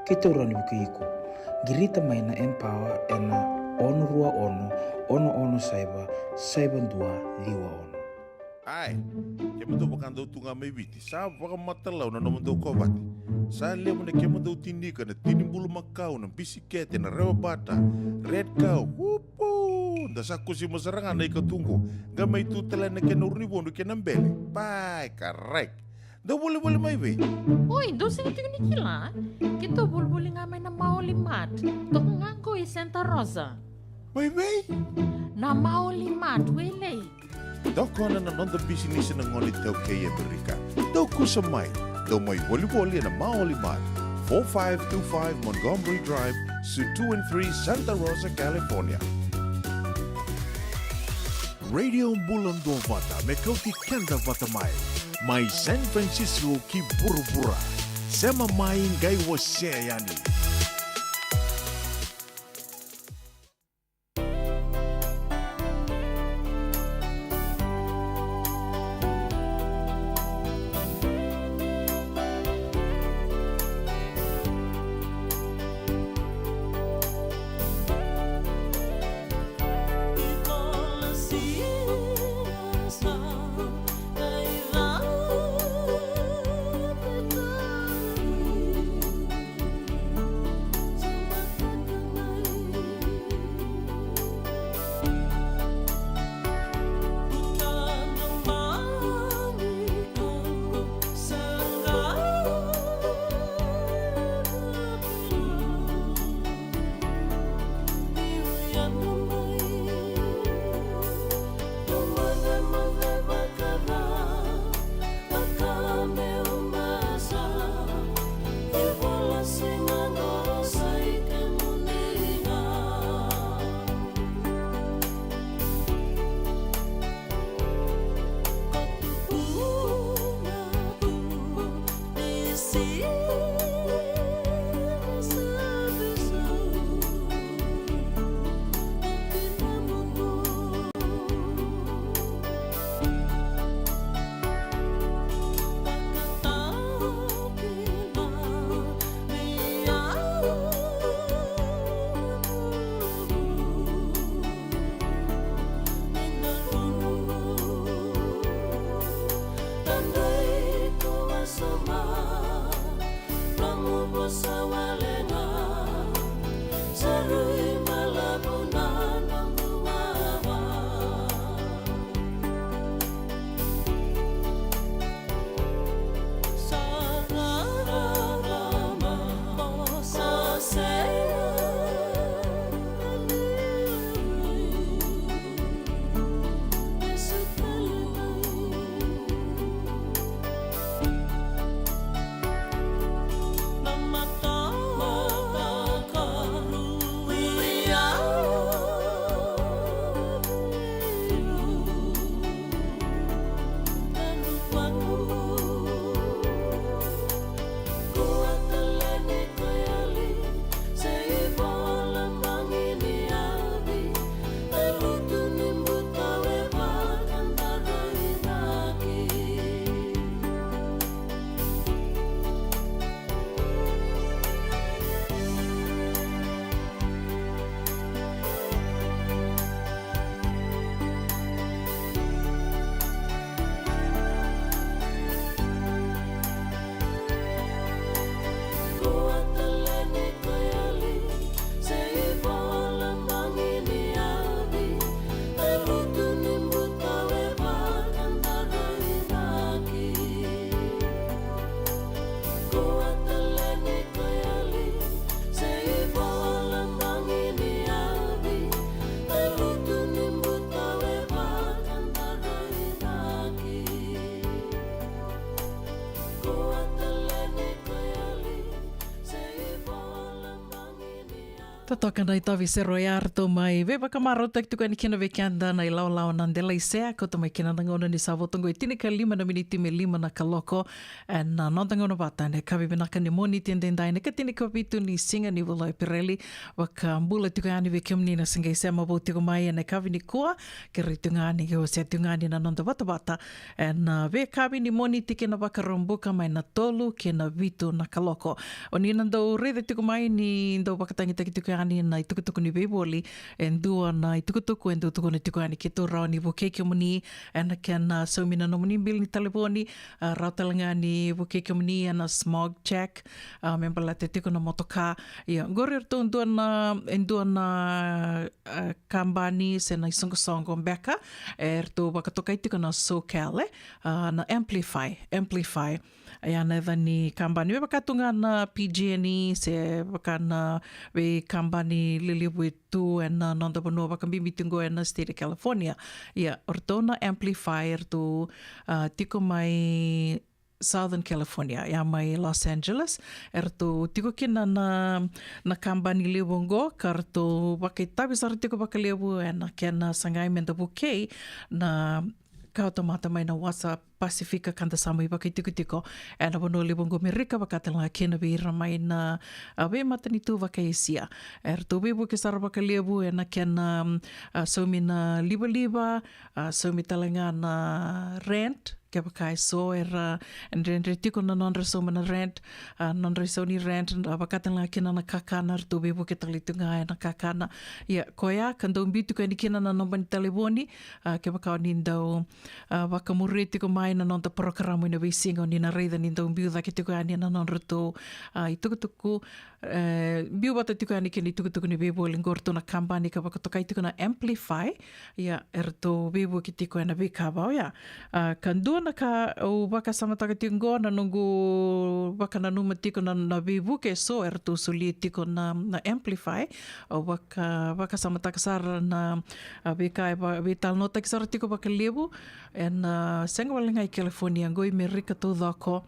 keitou rawa ni vukei iko. Qirita mai na Empower ena ono rua ono, ono ono saiva, saiva dua ciwa ono. Ai, kemudou vakadau tu ga mai Viti, sa vakamatailalai na nomudou kovate. Sa levu na kemudou tinika, na tini bulumakau, na bisikete, na rewa bata, red cow, upu! Da sa kusima sara ga na ika tu qo, qai mai tu tale na kena uru ni vodo kei na bele. Pai, karai. Dau volivoli mai vei? Oi, dou sega tiko ni kila? Keitou volivoli ga mai na Maoli Mart. Toka ga qo i Santa Rosa. Mai vei? Na Maoli Mart, Wailei. Tokona na noda bisinisi na gone iTaukei e Amerika. Dou kusa mai. Dou mai volivoli ena Maoli Mart, four five two five Montgomery Drive, Suite two and three, Santa Rosa, California. Radio Bula Duavata, me kauti keda vata mai. Mai San Francisco ki vuravura. Sema mai, qai wasea yani. Toka na itavi sero ya ratou mai veivakamarautaki tiko yani kina vei keda na ilawalawa na dela isea, kauta mai kina na gauna ni sa vo toka e tinikalima na miniti me lima na kaloko. Ena noda gauna vata ena yakavi vinaka ni Moniti edaidai, na ikatinikavitu ni siga ni vula o Epereli. Vakabula tiko yani vei kemuni na sa qai sema vou tiko mai ena yakavi nikua. Kerei tu ga ni qai wasea tu ga ni na noda vatavata ena veiyakavi ni Moniti kei na Vakaraubuka mai na tolu kei na vitu na kaloko. O ni na dau raica tiko mai ni dau vakatagitaki tiko yani na itukutuku ni veivoli. E dua na itukutuku e dau tukuna tiko yani keitou rawa ni vukei kemuni ena kena saumi na nomuni bili ni talevoni, a, rawa tale ga ni vukei kemuni ena smog check, a, me baleta tiko na motoka. Ia, qori eratou dua na, e dua na, a, kabani se na isoqosoqo beka eratou vakatokai tiko na SoCal, e, a, na Amplify, Amplify. Ia na yaca ni kabani me vaka tu ga na P G and E se vaka na veikabani lelevu e tu ena noda vanua, vakabibi tu qo ena state of California. Ia, o ratou na Amplify, eratou, a, tiko mai Southern California, ia mai Los Angeles. Eratou tiko kina na, na kabani levu oqo, ka ratou vakaitavi sara tiko vakalevu ena kena sagai meda vukei na kawatamata mai na wasa Pasifika ka da sa mai vakaitikotiko ena vanua levu oqo Merika, vaka tale ga kina vei ira mai na, a, veimatanitu vaka-Esia. Eratou veivuke sara vakalevu ena kena, a, saumi na livaliva, a, saumi tale ga na rent, kevaka e so era, e dredre tiko na nodra sauma na rent, a, nodra isau ni rent, a, vaka tale ga kina na kakana, eratou veivuke tale tu ga ena kakana. Ia, koya ka dau biu tiko yani kina na naba ni talevoni, a, kevaka o ni dau, a, vakamuria tiko mai na noda parokaramu ena veisiga, o ni na raica ni dau biu cake tiko yani na nodratou, a, itukutuku, e, biu vata tiko yani kina itukutuku ni veivoli qo, ratou na kabani ka vakatokai tiko na Amplify. Ia, eratou veivuke tiko ena veika vau ya. A, ka dua na ka au vakasamataka tiko qo, na noqu vakananuma tiko na, na veivuke e so eratou solia tiko na, na Amplify. Au vaka, vakasamataka sara na, a, veika e va, veitalanoataki sara tiko vakalevu ena, a, sega wale ga i California, qo i Merika taucoko.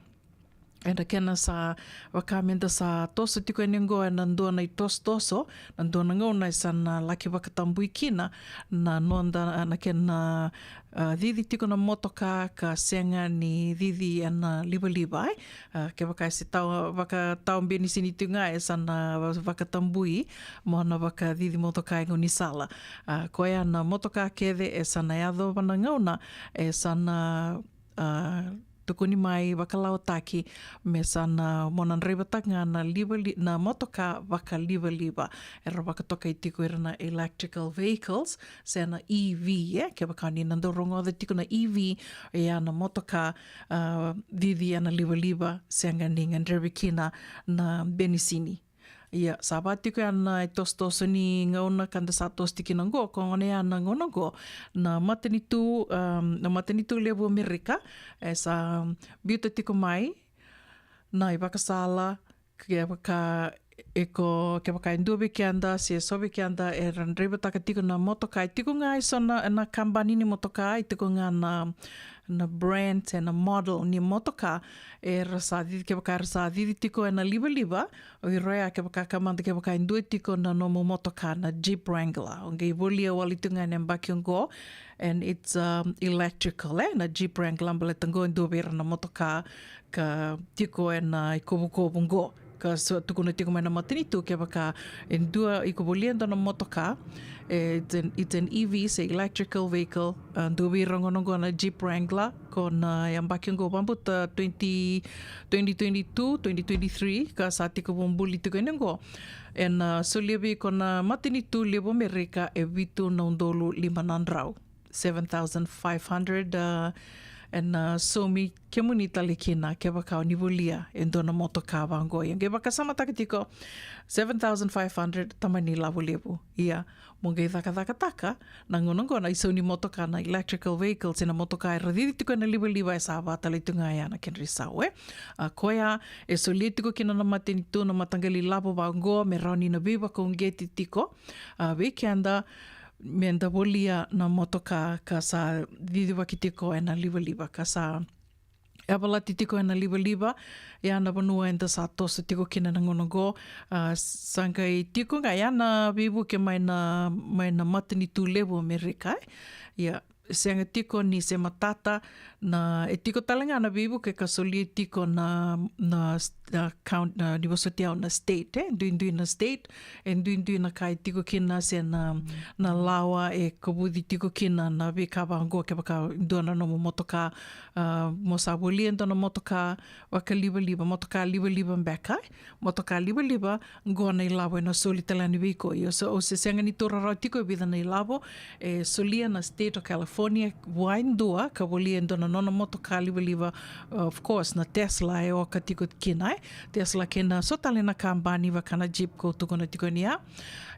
Ena kena sa vaka meda sa toso tiko yani oqo ena dua na itosotoso, na dua na gauna e sa na laki vakatabui kina na noda, na kena, a, cici tiko na motoka ka sega ni cici ena livaliva, e. A, kevaka e se tau, vakatau benisini tiko ga, e sa na vakatabui mo na vakacici motoka e gaunisala. A, koya na motoka kece e sa na yacova na gauna e sa na, a, tukuni mai vakalawataki me sa na mo na draivataka ga na livali, na motoka vakalivaliva. Era vakatokai tiko ira na electrical vehicles se na E V, e. Kevaka ni na dau rogoca tiko na E V, ia na motoka, a, cici ena livaliva, sega ni gadrevi kina na benisini. Ia, sa va tiko ya na itosotoso ni gauna ka da sa toso tiko kina oqo, ko gona ya na gauna oqo, na matanitu, um, na matanitu levu Amerika e sa biuta tiko mai na ivakasala, kevaka e ko, kevaka e dua vei keda se so vei keda era draivataka tiko na motoka, e tiko ga e so na, na kabani ni motoka, e tiko ga na, na brand, e na model ni motoka era sa cici, kevaka era sa cici tiko ena livaliva. O ira ya, kevaka ka mada, kevaka e dua tiko na nomu motoka na Jeep Wrangler, o qai volia wale tu ga ena yabaki oqo, and it's, um, electrical, e, na Jeep Wrangler, baleta oqo e dua vei ira na motoka ka tiko ena ikovukovu oqo. Ka sa tukuna tiko mai na matanitu, kevaka e dua iko volia e dua na motoka, e, it's an, it's an E V, se electrical vehicle, a, dua vei ira gona oqo na Jeep Wrangler, ko na yabaki oqo, vabauta twenty, twenty twenty-two, twenty twenty-three, ka sa tiko vabuli tiko yani oqo. Ena, a, solia vei iko na matanitu levu Amerika e vitu na udolu lima na drau. Seven thousand five hundred, a, ena, a, saumi kemuni tale kina kevaka o ni volia e dua na motoka vaqo. Ia qai vakasamataka tiko, seven thousand five hundred, tamani lavo levu. Ia, mo qai cakacakataka na gauna oqo na isau ni motoka na electrical vehicle se na motoka era cici tiko ena livaliva e sa va tale tu ga ya na kedra isau, e. A, koya e solia tiko kina na matanitu na mataqali lavo vaqo me rawa ni na veivakauqeti tiko, a, vei keda meda volia na motoka ka sa cicivaki tiko ena livaliva ka sa yavalati tiko ena livaliva, ya na vanua eda sa toso tiko kina na gauna oqo. A, sa qai tiko ga ya na veivuke mai na, mai na matanitu levu Amerika, e. Ia, sega tiko ni se matata, na, e tiko tale ga na veivuke ka solia tiko na, na s-, na count-, na, ni vosoti au na state, e, duidui na state, e duidui na ka e tiko kina se na, na lawa e kovuci tiko kina na veika vaqo, kevaka dua na nomu motoka, a, mo sa volia e dua na motoka vakalivaliva, motoka livaliva beka, e, motoka livaliva, qo na ilavo ena soli tale yani vei iko. Io, so, o se sega ni taura rawa tiko e vica na ilavo, e solia na State of California vua e dua ka volia e dua na nona motoka livaliva, of course, na Tesla e oka tiko kina, e. Tesla kei na so tale na kabani vaka na Jeep ko tukuna tiko ni ya.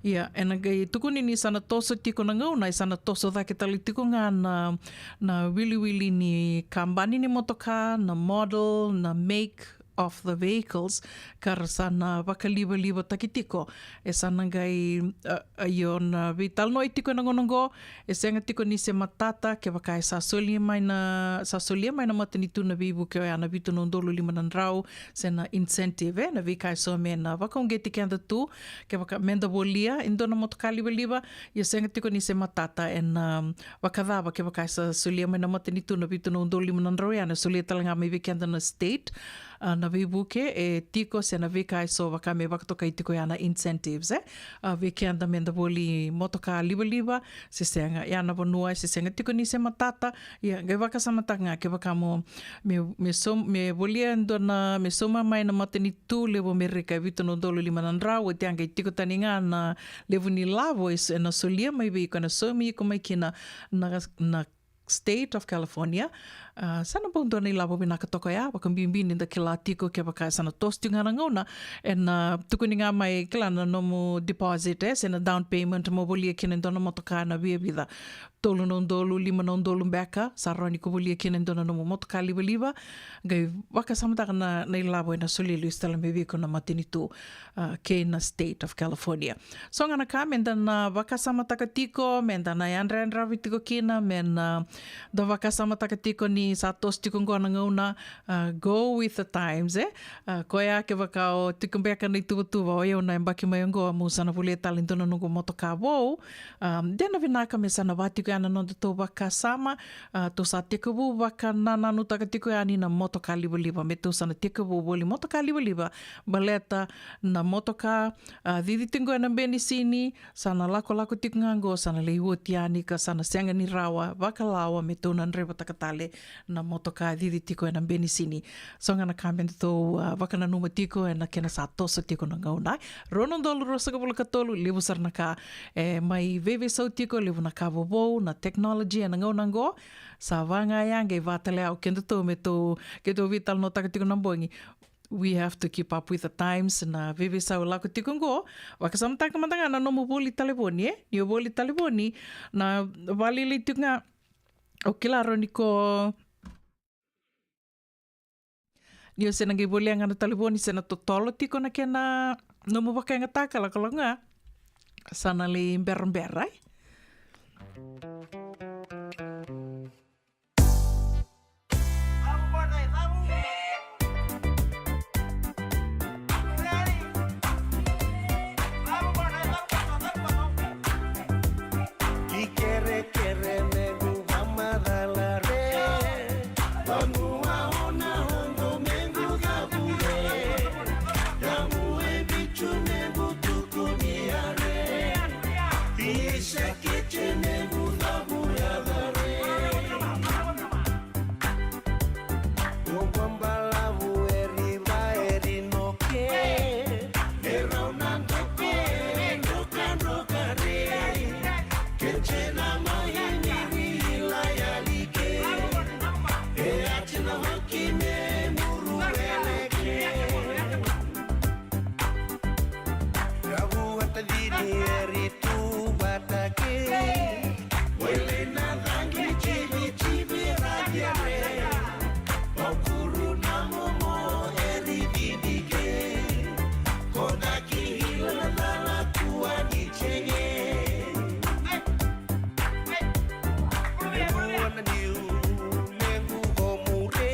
Ia, ena qai tukuni ni sa na toso tiko na gauna, e sa na toso cake tale tiko ga na, na wiliwili ni kabani ni motoka, na model, na make of the vehicles, ka ra sa na vakalivalivataki tiko. E sa na qai, a, a, io, na veitalanoa e tiko ena gauna oqo, e sega tiko ni se matata, kevaka e sa solia mai na, sa solia mai na matanitu na veivuke oya na vitu na udolu lima na drau, se na incentive, e, na veika e so me na vakauqeti keda tu, kevaka meda volia e dua na motoka livaliva, ia sega tiko ni se matata ena, um, vakacava kevaka e sa solia mai na matanitu na vitu na udolu lima na drau ya, na solia tale ga mai vei keda na state, a, na veivuke e tiko se na veika e so vaka me vakatokai tiko ya na incentives, e. A, vei keda meda voli motoka livaliva, se sega, ya na vanua, se sega tiko ni se matata, ia, qai vakasamataka ga kevaka mo, me, me som-, me volia e dua na, me sauma mai na matanitu levu Amerika e vitu na udolu lima na drau, oti ya qai tiko tani ga na levu ni lavo e s-, ena solia mai vei iko, ena saumi iko mai kina na, na State of California. A, sa na bau dua na ilavo vinaka toka ya, vakabibi ni da kila tiko kevaka sa na toso tiko ga na gauna, ena, a, tukuni ga mai, kila, na nomu deposit, e, se na down payment mo volia kina e dua na motoka na viavica. Tolu na udolu, lima na udolu beka, sa rawa ni ko volia kina e dua na nomu motoka livaliva, qai vakasamataka na, na ilavo ena solia lesu tale mai vei iko na matanitu, a, kei na State of California. So ga na ka meda na vakasamataka tiko, meda na yadrayadravi tiko kina, me na da vakasamataka tiko ni sa toso tiko qo na gauna, a, go with the times, e? A, koya kevaka o tiko beka na ituvatuva, o yau na yabaki mai oqo, meu sa na volia tale e dua na noqu motoka vou, a, de na vinaka me sa na va tiko ya na nodatou vakasama, a, tou sa tekivu vakanananutaka tiko yani na motoka livaliva, me tou sa na tekivu voli motoka livaliva, baleta na motoka, a, cici tiko ena benisini, sa na lakolako tiko ga qo, sa na lai oti yani ka sa na sega ni rawa vakalawa me tou na draivataka tale na motoka cici tiko ena benisini. So ga na ka me datou, a, vakananuma tiko ena kena sa toso tiko na gauna. Rua na udolu ruasagavulu ka tolu, levu sara na ka e mai veiveisau tiko, levu na ka vovou, na technology ena gauna qo. Sa va ga ya qai va tale o kedatou me tou, keitou veitalanoataka tiko na bogi. We have to keep up with the times, na veiveisau e lako tiko qo. Vakasamataka mada ga na nomu voli talevoni, e? Ni o voli talevoni, na vakalailai tiko ga, o kila rawa ni ko, ni o se na qai volia ga na talevoni se na totolo tiko na kena nomu vakayagataka, lakolako ga. Sa na lai berabera, e? Ki kerekere mequ vamacala re, vanua o na oqo mequ cavu re, yamu e vitu mequ tukunia re, i sekete mequ cavu yaca re. O vabalavu e riva e rinoke, e rau na doke, e drokadroka re. Ke jena mai ni ri ila yali ke, e a jena hoki me muru ele ke. Ravu vata dini e ri tu vata ke. Wele na rangi jivi jivi rangi re. Paukuru na momo e ri didi ke. Kona ki hila na lala tua ni chenge. Levu ana niu, levu homu re.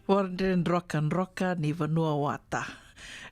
Vorde droka droka ni vanua wata.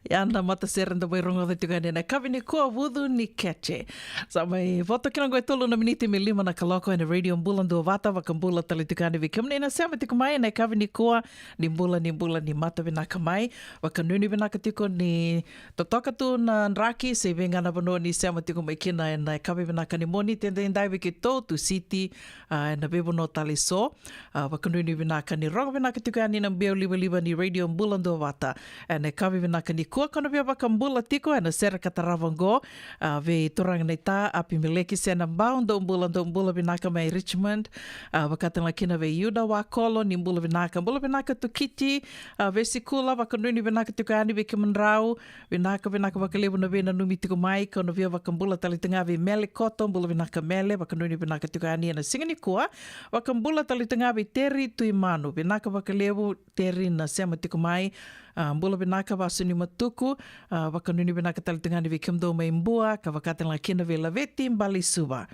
Ia na matasere da mai rogoca tiko yani ena yakavi nikua, Vucu ni Keche. Sa mai voto kina qo e tolu na miniti me lima na kaloko ena Radio Bula Duavata. Vakabula tale tiko yani vei kemuni na sema tiko mai ena yakavi nikua. Ni bula, ni bula, ni mata vinaka mai. Vakanuinui vinaka tiko ni totoka tu na draki se vei ga na vanua ni sema tiko mai kina ena yakavi vinaka ni Moniti edaidai vei keitou tu City, a, ena veivanua tale eso. A, vakanuinui vinaka ni rogo vinaka tiko yani na biau livaliva ni Radio Bula Duavata ena yakavi vinaka nikua, ko na via vakabula tiko ena sere ka tarava qo. A, vei turaga naita Apimeleki Senabau, dou bula, dou bula vinaka mai Richmond. A, vaka tale ga kina vei Iuda Wakolo, ni bula vinaka, bula vinaka Tukiti. A, vei Sikula, vakanuinui vinaka tiko yani vei kemudrau. Vinaka, vinaka vakalevu na veinanumi tiko mai, ko na via vakabula tale tu ga vei Mele Koto, bula vinaka Mele, vakanuinui vinaka tiko yani ena siga nikua. Vakabula tale tu ga vei Teri Tuimanu, vinaka vakalevu Teri na sema tiko mai. A, bula vinaka Vasu ni Matuku. A, vakanuinui vinaka tale tu ga yani vei kemudou mai Bua, ka vaka tale ga kina vei Laveti Balesuva.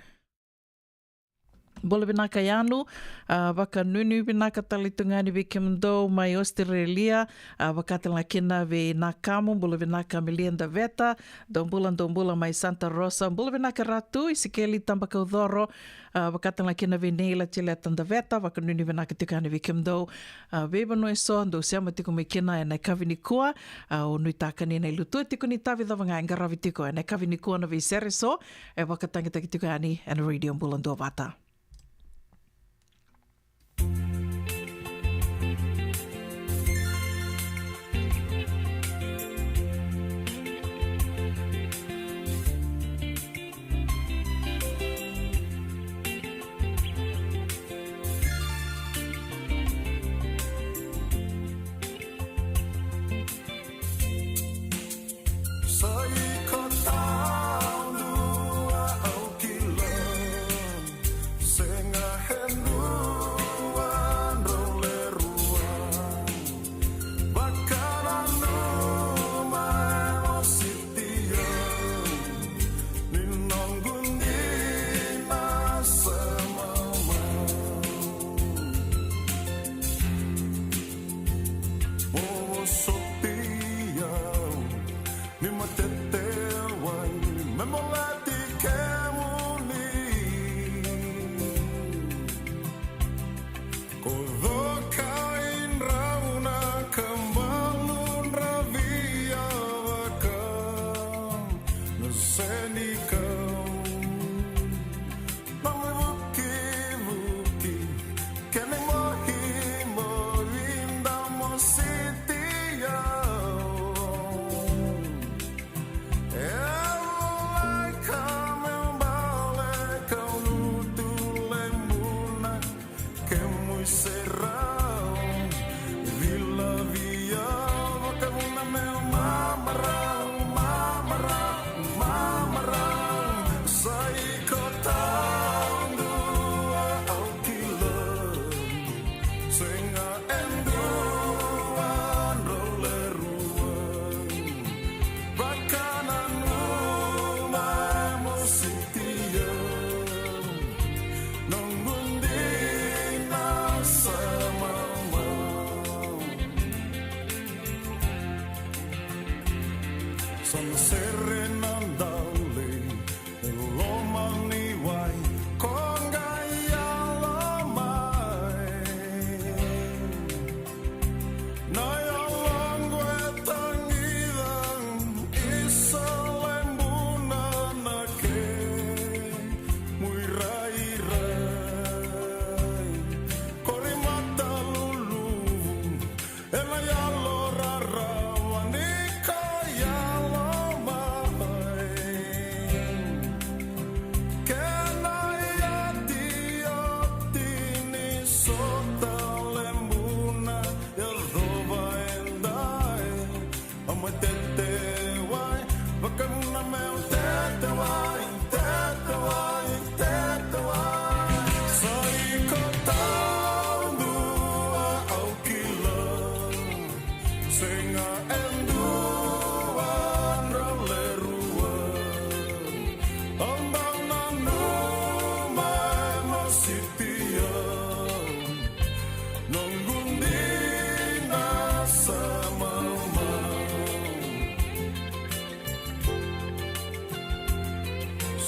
Bula vinaka Yanu, a, vakanuinui vinaka tale tu ga yani vei kemudou mai Australia, a, vaka tale ga kina vei Nakamu, bula vinaka Melia Daveta, dou bula, dou bula mai Santa Rosa, bula vinaka Ratu Isikeli Tabakaucoro, a, vaka tale ga kina vei Neila Tileta Daveta, vakanuinui vinaka tiko yani vei kemudou, a, veivanua eso dou sema tiko mai kina ena yakavi nikua. A, au nuitaka ni na ilutua tiko ni tavi cava ga e qaravi tiko ena yakavi nikua na veisere eso e vakatagitaki tiko yani ena Radio Bula Duavata. Sa iko taudua au kila, sega e dua drau lerua. Vakananuma e mositi au, ni noqu dina sa mamau. Mo vosoti au, ni matete wai, me moleti kemuni. Ko coka i drau na kabalu dravia vaka na senikau. Nomu ivukivuki kei na imoimoi da mositi au. E volai ka me bale kau lutu lebuna. Kemui serau, vila via, vakavuna meu mamarau, mamarau, mamarau. Sa iko taudua au kila, sega e dua drau lerua. Vakananuma e mositi au, noqu dina sa mamau. Sa na sere na dau lei e loma ni wai, ko qai yalo mai. Na yaloqu e tagica, isa lebuna na kemui rairai. Kori mata luluvu, ena yalo rarawa ni ko yalo mai. Kena iotioti ni sota lebuna, yacova edai. Au mai tete wai, vakavuna meu tete wai, tete wai, tete wai. Sa iko taudua au kila, sega e dua drau lerua. Au dau nanuma e mositi au, noqu dina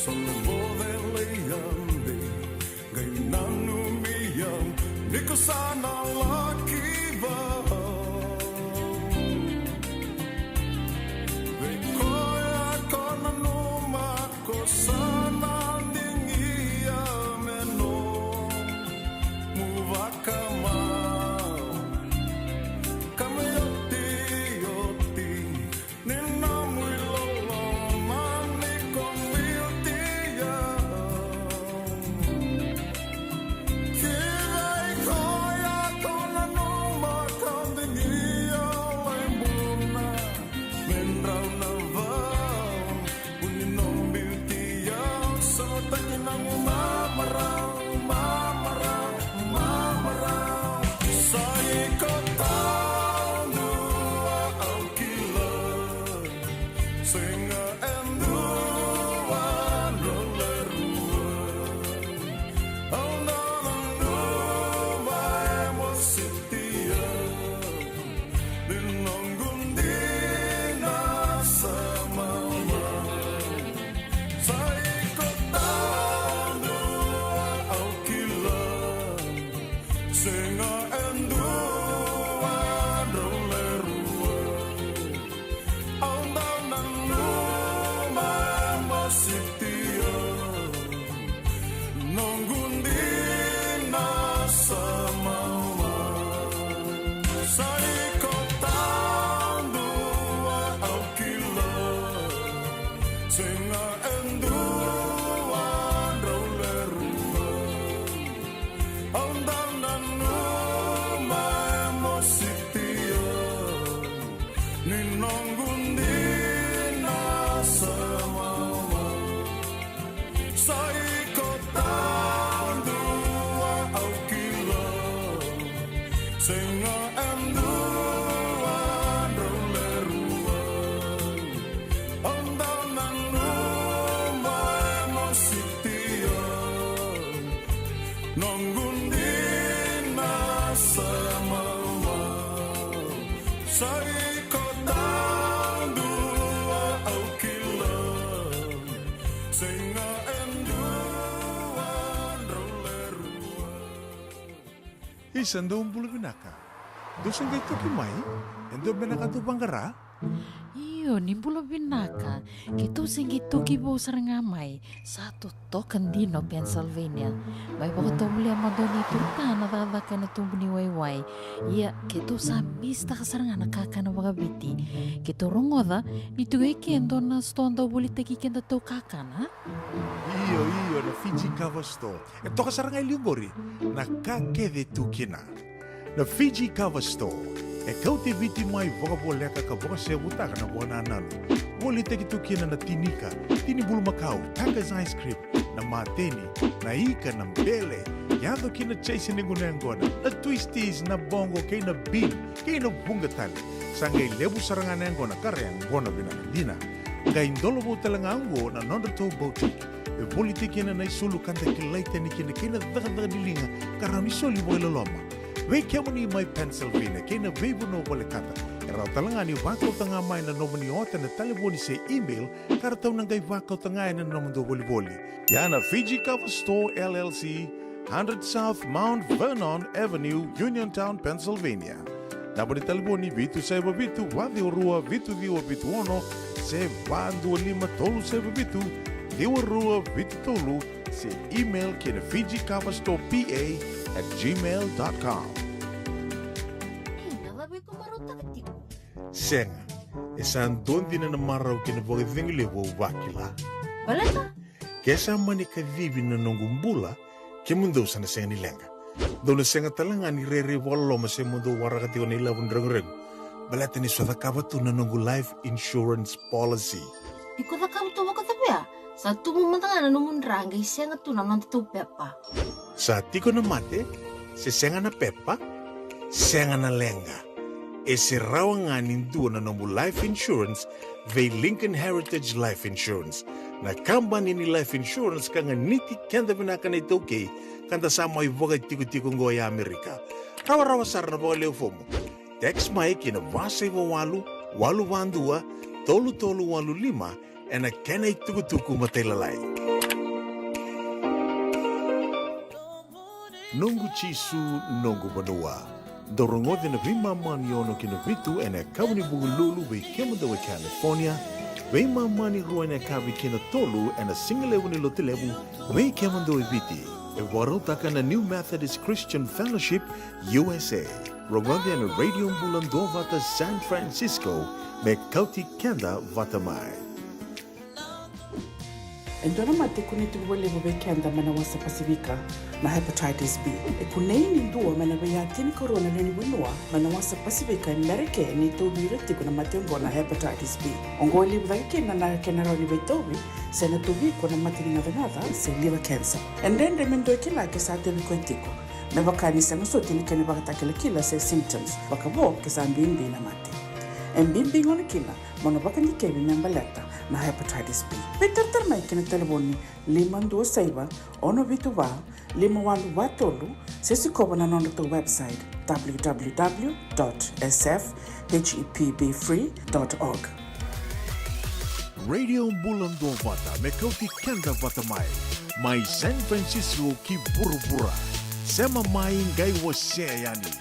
Bodelei yadei, qai nanumi au ni ko sa na laki vau. Vei koya ko nanuma ko sa na digia me nomu vakamau. Ka me otioti ni nomu iloloma ni ko biuti au. Ki vei koya ko nanuma ka digia lai buna me drau na vau. Uni nomu biuti au, sa taki nomu mamarau, mamarau, mamarau. Sa iko taudua au kila. Sega e dua drau le rua. Au dau nanuma e mositi au ni noqu dina sa maumau. Sa iko taudua au kila. Sega e dua drau le rua. Au dau nanuma e mositi au noqu dina sa maumau. Sa iko taudua au kila. Sega e dua drau le rua. Au dau nanuma e mositi au ni noqu dina sa maumau. Sa iko taudua au kila. Sega e dua drau le rua. Au dau nanuma e mositi au noqu dina sa maumau. Sa iko taudua au kila. Sega e dua drau le rua. Isa, dou bula vinaka. Dou se qai toki mai? E dua beka na ka dou vaqara? Io, ni bula vinaka. Keitou se qai toki vou sara ga mai. Sa totoka dina o Pennsylvania. Mai vakatovolea mada o ni turuta na cakacaka ena tubu ni waiwai. Ia, keitou sa misitaka sara ga na kakana vakaviti. Keitou rogoca ni tu e ke e dua na sitoa dau volitaki kedatou kakana. Io, io, na Fiji Cover Store. E toka sara ga e liu qori na ka kece e tu kina. Na Fiji Cover Store e kauti Viti mai vakavoleka ka vakasevutaka na vakanananu. Volitaki tu kina na tinika, tini bulumakau, Taka's ice cream, na mateni, na ika, na bele, yaco ki na chaise ni gunu yaqona, na twisties, na boqo kei na bean, kei na vuqa tale. Sa qai levu sara ga na yaqona ka ra yaqona vinaka dina. Qai dola vou tale ga oqo na nodratou boutique. E volitaki kina na isulu ka da kilai tani kina kei na cakacaka ni liga ka rawa ni soli vakailoloma. Vei kemuni mai Pennsylvania kei na veivanua volekata, e rawa tale ga ni vakauta ga mai na nomuni ota ena talevoni se email ka ratou na qai vakauta ga ena nomudou volivoli. Ia na Fiji Cover Store L L C, hundred South Mount Vernon Avenue, Uniontown, Pennsylvania. Naba ni talevoni vitu saiva vitu, va ciwa rua, vitu ciwa vitu ono, se va dua lima tolu saiva vitu, ciwa rua vitu tolu, se email ki na Fiji Cover Store P A at gmail dot com. Ina, cava iko marautaka tiko? Sega, e sa dua dina na marau kei na vakacegu levu au vakila. Baleta? Ke sa mani kacivi na noqu bula, kemudou sa na sega ni leqa. Dou na sega tale ga ni rairai vakaloloma se mo dou waraka tiko na ilavo ni reguregu. Baleta ni sa cakava tu na noqu life insurance policy. Ni ko cakava tu vakacava ya? Sa tubu mada ga na nomu dra qai sega tu na nodatou pepa. Sa tiko na mate, se sega na pepa, sega na leqa. E se rawa ga ni dua na nomu life insurance vei Lincoln Heritage Life Insurance, na kabani ni life insurance ka ganiti keda vinaka na iTaukei, ka da sa mai vakatikotiko oqo e Amerika. Rawarawa sara na vakalewe fomu. Text mai ki na va saiva walu, walu va dua, tolu tolu walu lima, ena kena itukutuku matailalai. Noqu Jisu, noqu vanua. Dou rogoci na veimama ni ono ki na vitu ena yakavi ni Vukelulu vei kemudou e California, veimama ni rua ena yakavi ki na tolu ena sigalevu ni Lotulevu vei kemudou e Viti. E vakarautaka na New Methodist Christian Fellowship U S A. Rogoci ena Radio Bula Duavata San Francisco, me kauti keda vata mai. E dua na mate e kunei tiko vakalevu vei keda mai na wasa Pasifika, na hepatitis B. E kunei ni dua mai na veiyaya tinikarua na lewe ni vanua mai na wasa Pasifika e Merika ni tauvi ira tiko na mate oqo na hepatitis B. Oqo e levu cake kina na kena rawa ni veitauvi, se na tauvi iko na mate ni gacagaca se liver cancer. E dredre me dua e kila ke sa tauvi koya tiko, me vaka ni sega soti ni kena ivakatakilakila se symptoms, vakavo ke sa bibi na mate. E bibi gona kina mo na vakadikevi me baleta na hepatitis B. Veitaratara mai ki na talevoni lima dua saiva, ono vitu va, lima walu va tolu, se sikova na nodratou website, w w w dot s f h e p b free dot org. Radio Bula Duavata, me kauti keda vata mai, mai San Francisco ki vuravura. Sema mai, qai wasea yani.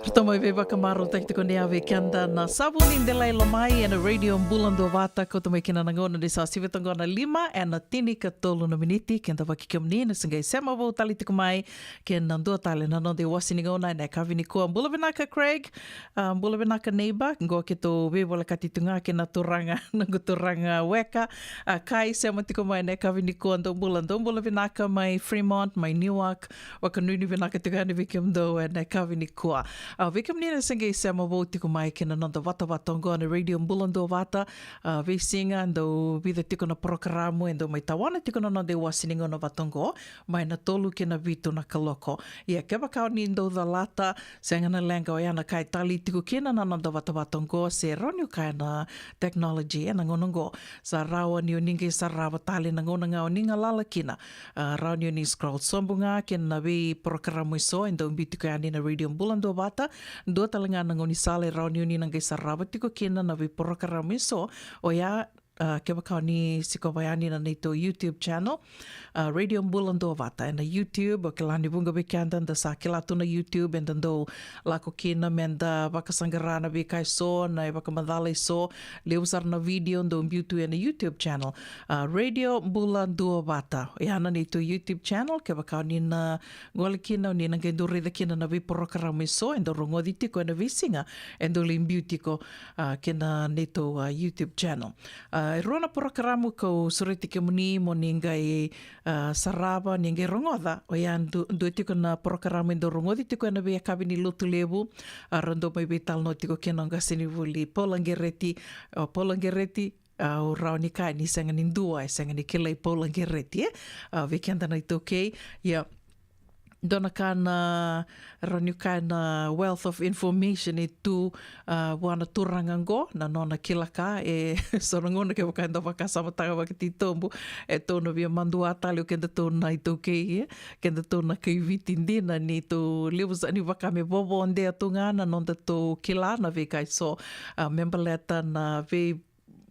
Tou mai veivakamarautaki tiko ni a vei keda na Savu ni Delai Lomai ena Radio Bula Duavata, kauta mai kina na gauna ni sa sivi toka na lima ena tinikatolu na miniti. Keda vaki kemuni na se qai sema vou tale tiko mai kei na dua tale na noda iwasi ni gauna ena yakavi nikua. Bula vinaka Craig. A, bula vinaka neighbor. Qo keitou veivolekati tu ga kei na turaga, noqu turaga weka. A, ka e sema tiko mai ena yakavi nikua, dou bula, dou bula vinaka mai Fremont, mai Newark. Vakanuinui vinaka tiko yani vei kemudou ena yakavi nikua. A, vei kemuni na se qai sema vou tiko mai kei na noda vatavata oqo na Radio Bula Duavata. A, veisiga dau vica tiko na porokaramu e dau mai tawana tiko na noda iwasi ni gauna vata oqo, mai na tolu ki na vitu na kaloko. Ia kevaka o ni dau calata, sega na leqa, oya na ka e talei tiko kina na noda vatavata oqo, se rawa niu kaya na technology ena gauna oqo. Sa rawa ni o ni qai sarava tale na gauna ga o ni galala kina. A, rawa ni o ni scroll sobu ga kei na veiporokaramu eso e dau biu tiko yani na Radio Bula Duavata. Dua tale ga na gaunisala e rawa ni o ni na qai sarava tiko kina na veiporokaramu eso, oya, a, kevaka o ni sikova yani na neitou YouTube channel, a, Radio Bula Duavata ena YouTube. O kila ni vuqa vei keda da sa kila tu na YouTube, eda dau lako kina meda vakasaqara na veika eso, na ivakamacala eso, levu sara na video dau biu tu ena YouTube channel, a, Radio Bula Duavata. Oya na neitou YouTube channel, kevaka o ni na gole kina, o ni na qai dau raica kina na veiporokaramu eso e dau rogoci tiko ena veisiga e dau lai biu tiko, a, kei na neitou, a, YouTube channel. A, e rua na porokaramu kau sureti kemuni mo ni qai, a, sarava, ni qai rogoca. Oya du-, dua tiko na porokaramu e dau rogoci tiko ena veiyakavi ni Lotulevu. A, ra dau mai veitalanoa tiko kina o qasenivuli Paula Qereti. O Paula Qereti, a, au rawa ni kaya ni sega ni dua e sega ni kilai Paula Qereti, e? A, vei keda na iTaukei. Ia, dua na ka na rawa niu kaya na wealth of information e tu, a, vua na turaga oqo, na nona kila ka. E so na gauna kevaka eda vakasamataka vakatitobu, e tou na via madua tale o kedatou na iTaukei, e? Kedatou na kai Viti dina ni tou levu sara ni vaka me vovodea tu ga na nodatou kila na veika eso, a, me baleta na vei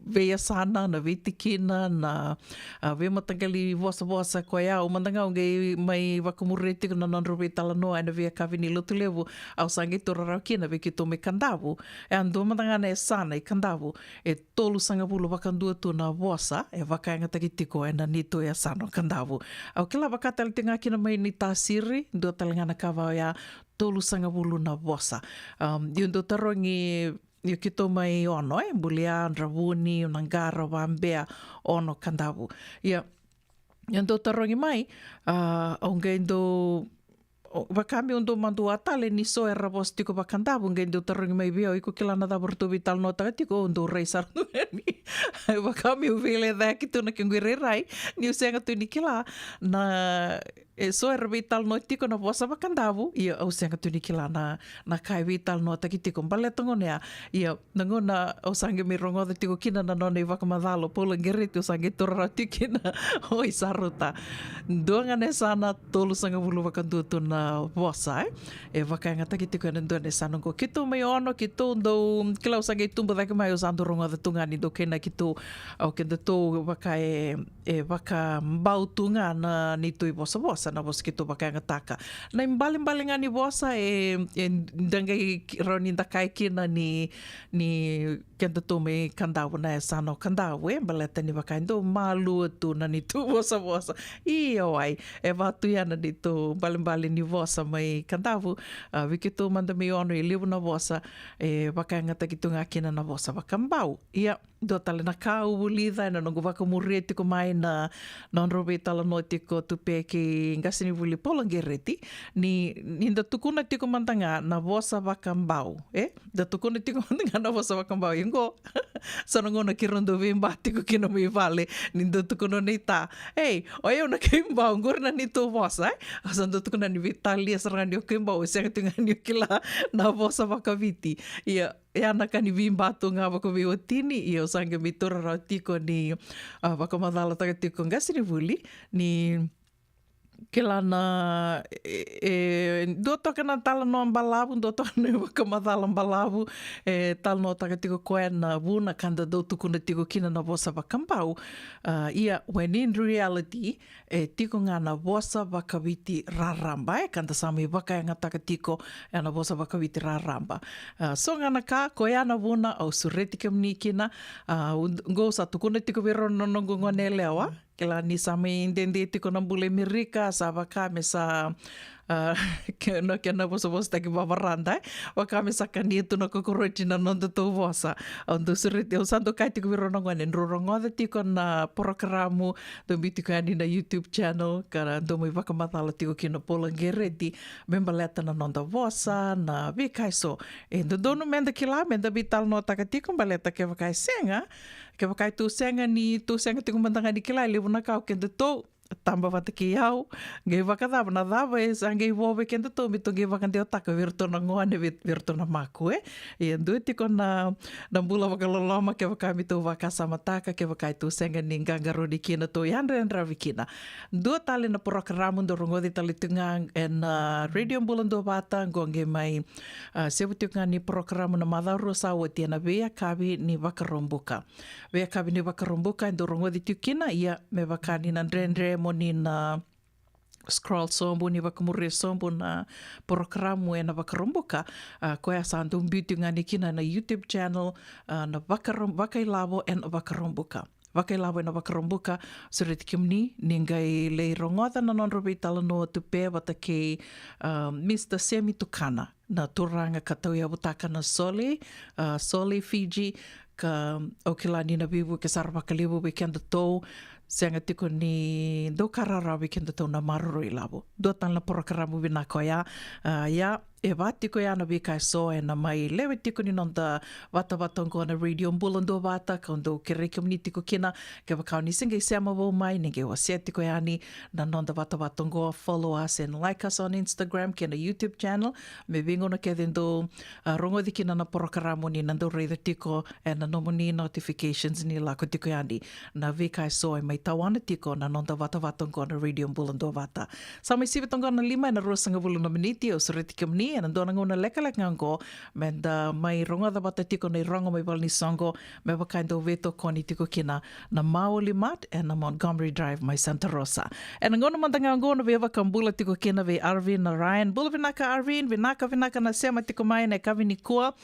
veiyasana, na veitikina, na, a, veimataqali vosavosa. Koya au mada ga au qai mai vakamuria tiko na nodrau veitalanoa ena veiyakavi ni Lotulevu. Au sa qai taura rawa kina vei keitou mai Kadavu. E a dua mada ga na yasana i Kadavu, e tolusagavulu vakadua tu na vosa e vakayagataki tiko ena neitou yasana o Kadavu. Au kila vaka tale tiko ga kina mai Naitasiri, dua tale ga na ka va oya, tolusagavulu na vosa. Um, io dau tarogi, io keitou mai Ono, e, Bulia, Dravuni, Naqara, Vabea, Ono, Kadavu. Ia, io dau tarogi mai, a, au qai dau, o, vaka meu dau madua tale ni so era vosa tiko vaKadavu, qai dau tarogi mai vei au, iko kila na cava ratou veitalanoataka tiko, au dau rai sara tu yani. Vaka meu veilecayaki tu na kequ irairai, niu sega tu ni kila na E so era veitalanoa tiko na vosa vaKadavu, ia au sega tu ni kila na, na ka e veitalanoataki tiko. Baleta gona ya, ia na gauna au sa qai mai rogoca tiko kina na nona ivakamacala o Paula Qereti, au sa qai taura rawa tiko kina o Isarota. Dua ga na yasana, tolusagavulu vakadua tu na vosa, e, e vakayagataki tiko ena dua na yasana oqo. Keitou mai Ono, keitou dau, kila au sa qai tubu cake mai, au sa dau rogoca tu ga ni dau kainaki tu o kedatou vaka e e vakabau tu ga na neitou ivosavosa, na vosa keitou vakayagataka. Na ibalebale ga ni vosa e, e da qai rawa ni da kaya kina ni, ni kedatou mai Kadavu, na yasana o Kadavu, e baleta ni vaka e dau malua tu na neitou vosavosa. Io wai, e va tu ya na neitou balebale ni vosa mai Kadavu. A, vei keitou mada mai Ono e levu na vosa e vakayagataki tu ga kina na vosa vakabau. Ia, dua tale na ka au vulica ena noqu vakamuria tiko mai na nodrau veitalanoa tiko Tupe kei qasenivuli Paula Qereti, ni, ni da tukuna tiko mada ga na vosa vakabau, e? Da tukuna tiko mada ga na vosa vakabau. Ia oqo, so na gauna keirau dau veiba tiko kina mai vale, ni dau tukuna o Neita, ei, o yau na kai Bau, qori na neitou vosa, e? Au sa dau tukuna ni veitalia sara ga ni o kai Bau, e sega tiko ga ni o kila na vosa vakaviti. Ia, ia na ka ni veiba tu ga vakaveiwatini, ia au sa qai mai taura rawa tiko ni, a, vakamacalataka tiko qasenivuli ni, Kila na, e, e, dua toka na talanoa balavu, dua toka na ivakamacala balavu, e talanoataka tiko koya na vuna ka da dau tukuna tiko kina na vosa vakabau. A, ia, when in reality, e tiko ga na vosa vakaviti raraba, e ka da sa mai vakayagataka tiko, e na vosa vakaviti raraba. A, so ga na ka, koya na vuna au sureti kemuni kina, a, u-, qo sa tukuna tiko vei rau na noqu gone yalewa, kila ni sa mai dede tiko na bula i Merika, sa vaka me sa, a, ke-, na kena vosavosataki vavarada, e. Vaka me sa kania tu na kokoroti na nodatou vosa. Au dau sureti, au sa dau kaya tiko vei rau na gone, drau rogoca tiko na porokaramu, dau biu tiko yani na YouTube channel, ka dau mai vakamacala tiko kina Paula Gereti, me baleta na noda vosa, na veika eso. E dodonu meda kila, meda veitalanoataka tiko, baleta kevaka e sega, kevaka e tou sega ni, tou sega tiko mada ga ni kila, e levu na ka o kedatou, taba vata kei au, qai vakacava na cava e sa qai vo vei kedatou, me tou qai vakadewataka vei iratou na gone, vei, vei iratou na maku, e. Ia dua tiko na, na bula vakaloloma kevaka me tou vakasamataka, kevaka e tou sega ni qaqarauni kina, tou yadrayadravi kina. Dua tale na porokaramu dau rogoci tale tu ga ena, a, Radio Bula Duavata, qo qai mai, a, sevu tiko ga ni porokaramu na macawa rua sa oti ena veiyakavi ni Vakaraubuka. Veiyakavi ni Vakaraubuka e dau rogoci tiko kina, ia me vaka ni na dredre mo ni na scroll sobu, ni vakamuria sobu na porokaramu ena Vakaraubuka, a, koya sa dau biu tiko ga ni kina na YouTube channel, a, na Vakarau-, Vakailavo ena Vakaraubuka. Vakailavo ena Vakaraubuka, sureti kemuni, ni qai lai rogoca na nodra veitalanoa tu pe vata kei, a, Mister Semi Tukana. Na turaga ka tauyavutaka na Sole, a, Sole Fiji, ka au kila ni na veivuke sara vakalevu vei kedatou, sega tiko ni dau ka rawarawa vei kedatou na maroroi lavo. Dua tale na porokaramu vinaka oya, a, ia, e va tiko ya na veika eso ena mai lewe tiko ni noda vatavata oqo na Radio Bula Duavata, ka au dau kerei kemuni tiko kina, kevaka o ni se qai sema vou mai, ni qai wasea tiko yani na noda vatavata oqo, follow us and like us on Instagram kei na YouTube channel, me veigauna kece dou, a, rogoci kina na porokaramu ni na dau raica tiko ena nomuni notifications ni lako tiko yani na veika eso e mai tawana tiko na noda vatavata oqo na Radio Bula Duavata. Sa mai sivi toka na lima ena ruasagavulu na miniti, au sureti kemuni ena dua na gauna lekaleka ga oqo, meda mai rogoca vata tiko na irogo mai valenisoqo, me vaka e dau veitokoni tiko kina na Maoli Mart ena Montgomery Drive mai Santa Rosa. Ena gauna mada ga oqo na veivakabula tiko kina vei Arvin na Ryan. Bula vinaka Arvin, vinaka, vinaka na sema tiko mai ena yakavi nikua.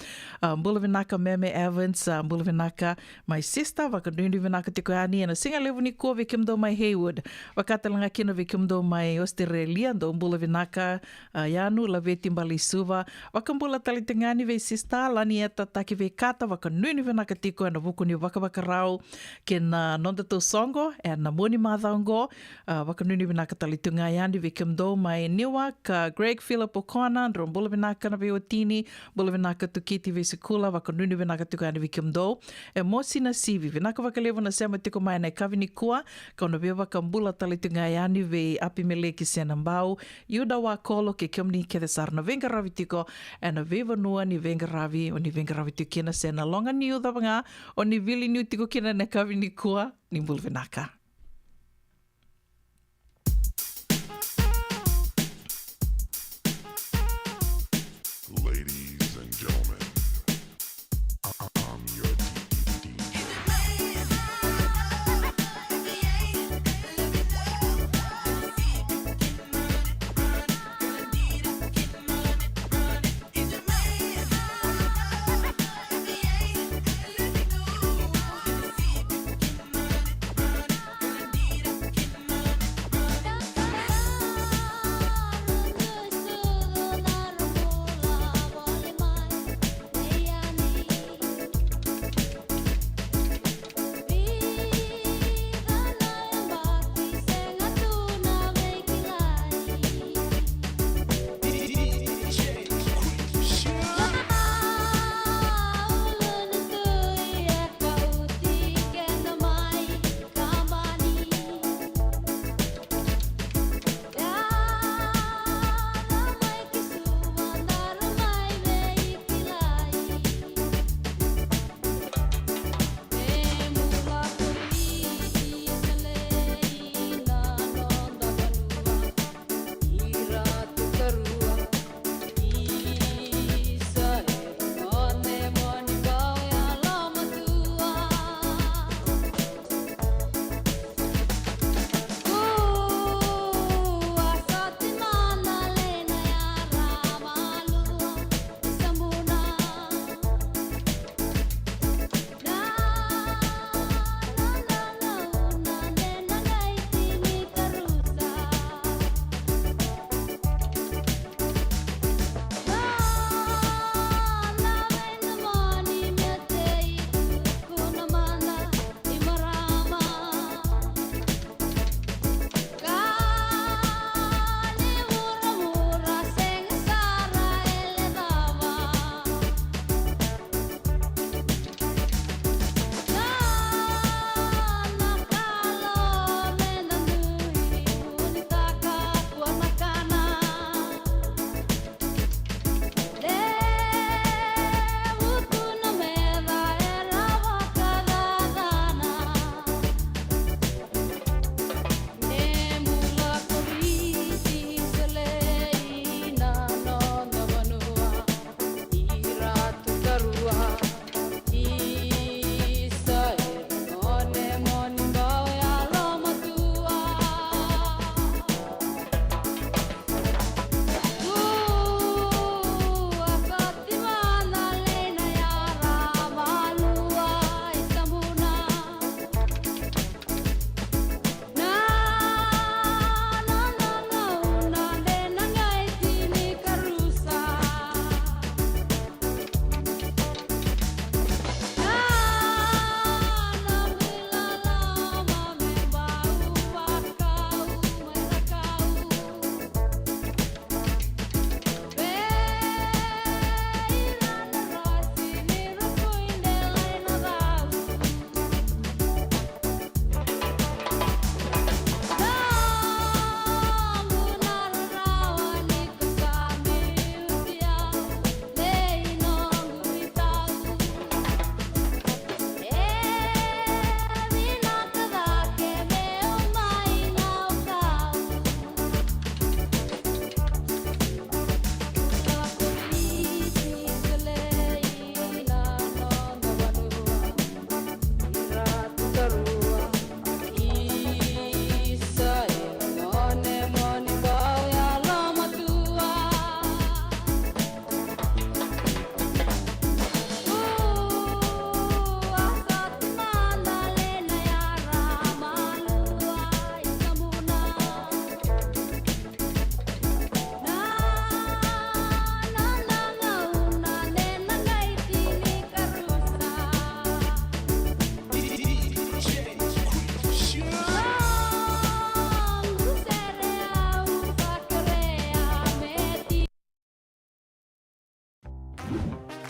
A, bula vinaka Meme Evans, a, bula vinaka my sister, vakanuinui vinaka tiko yani ena siga levu nikua vei kemudou mai Haywood. Vaka tale ga kina vei kemudou mai Australia, dou bula vinaka, a, Yanu Laveti Baleisuva. Vakabula tale tiko ga yani vei sister Lanieta Takiveikata, vakanuinui vinaka tiko ena vuku ni vakavakarau kei na nodatou soqo ena mua ni macawa oqo. A, vakanuinui vinaka tale tu ga yani vei kemudou mai Newark, a, Greg Philip O'Connor, drau bula vinaka na veiwatini, bula vinaka Tukiti Veisikula, vakanuinui vinaka tiko yani vei kemudou. E Mosi Nasivi, vinaka vakalevu na sema tiko mai ena yakavi nikua, kau na veivakabula tale tu ga yani vei Apimeleki Senabau, Iuda Wakolo kei kemuni kece sara na veiqaravi tiko ena veivanua ni veiqaravi, o ni veiqaravi tiko kina se na loga niu cava ga o ni vili niu tiko kina ena yakavi nikua, ni bula vinaka. Ladies and gentlemen, I- I'm your D J.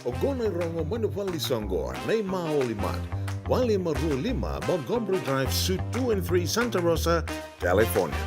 Oqo na irogo mai na vale ni soqo, na iMaoli Mart, walu lima rua lima Montgomery Drive, Suite two and three, Santa Rosa, California.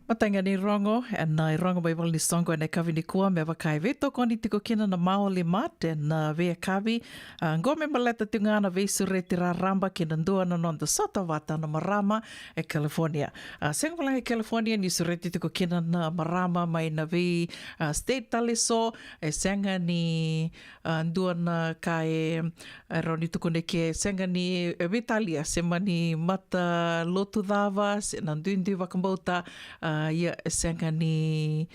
Matai ga ni rogo, ena irogo mai vale ni soqo ena yakavi nikua, me vaka e veitokoni tiko kina na Maoli Mart ena veiyakavi. A, qo me baleta tiko ga na veisureti raraba kina dua na noda sota vata na marama e California. A, sega walega e California ni sureti tiko kina na marama mai na vei, a, state tale so, e sega ni, a, dua na ka e, e rawa ni tukuni ke, sega ni, e, veitalia, se mani matalotu cava, se na duidui vakabauta, a, ia, e sega ni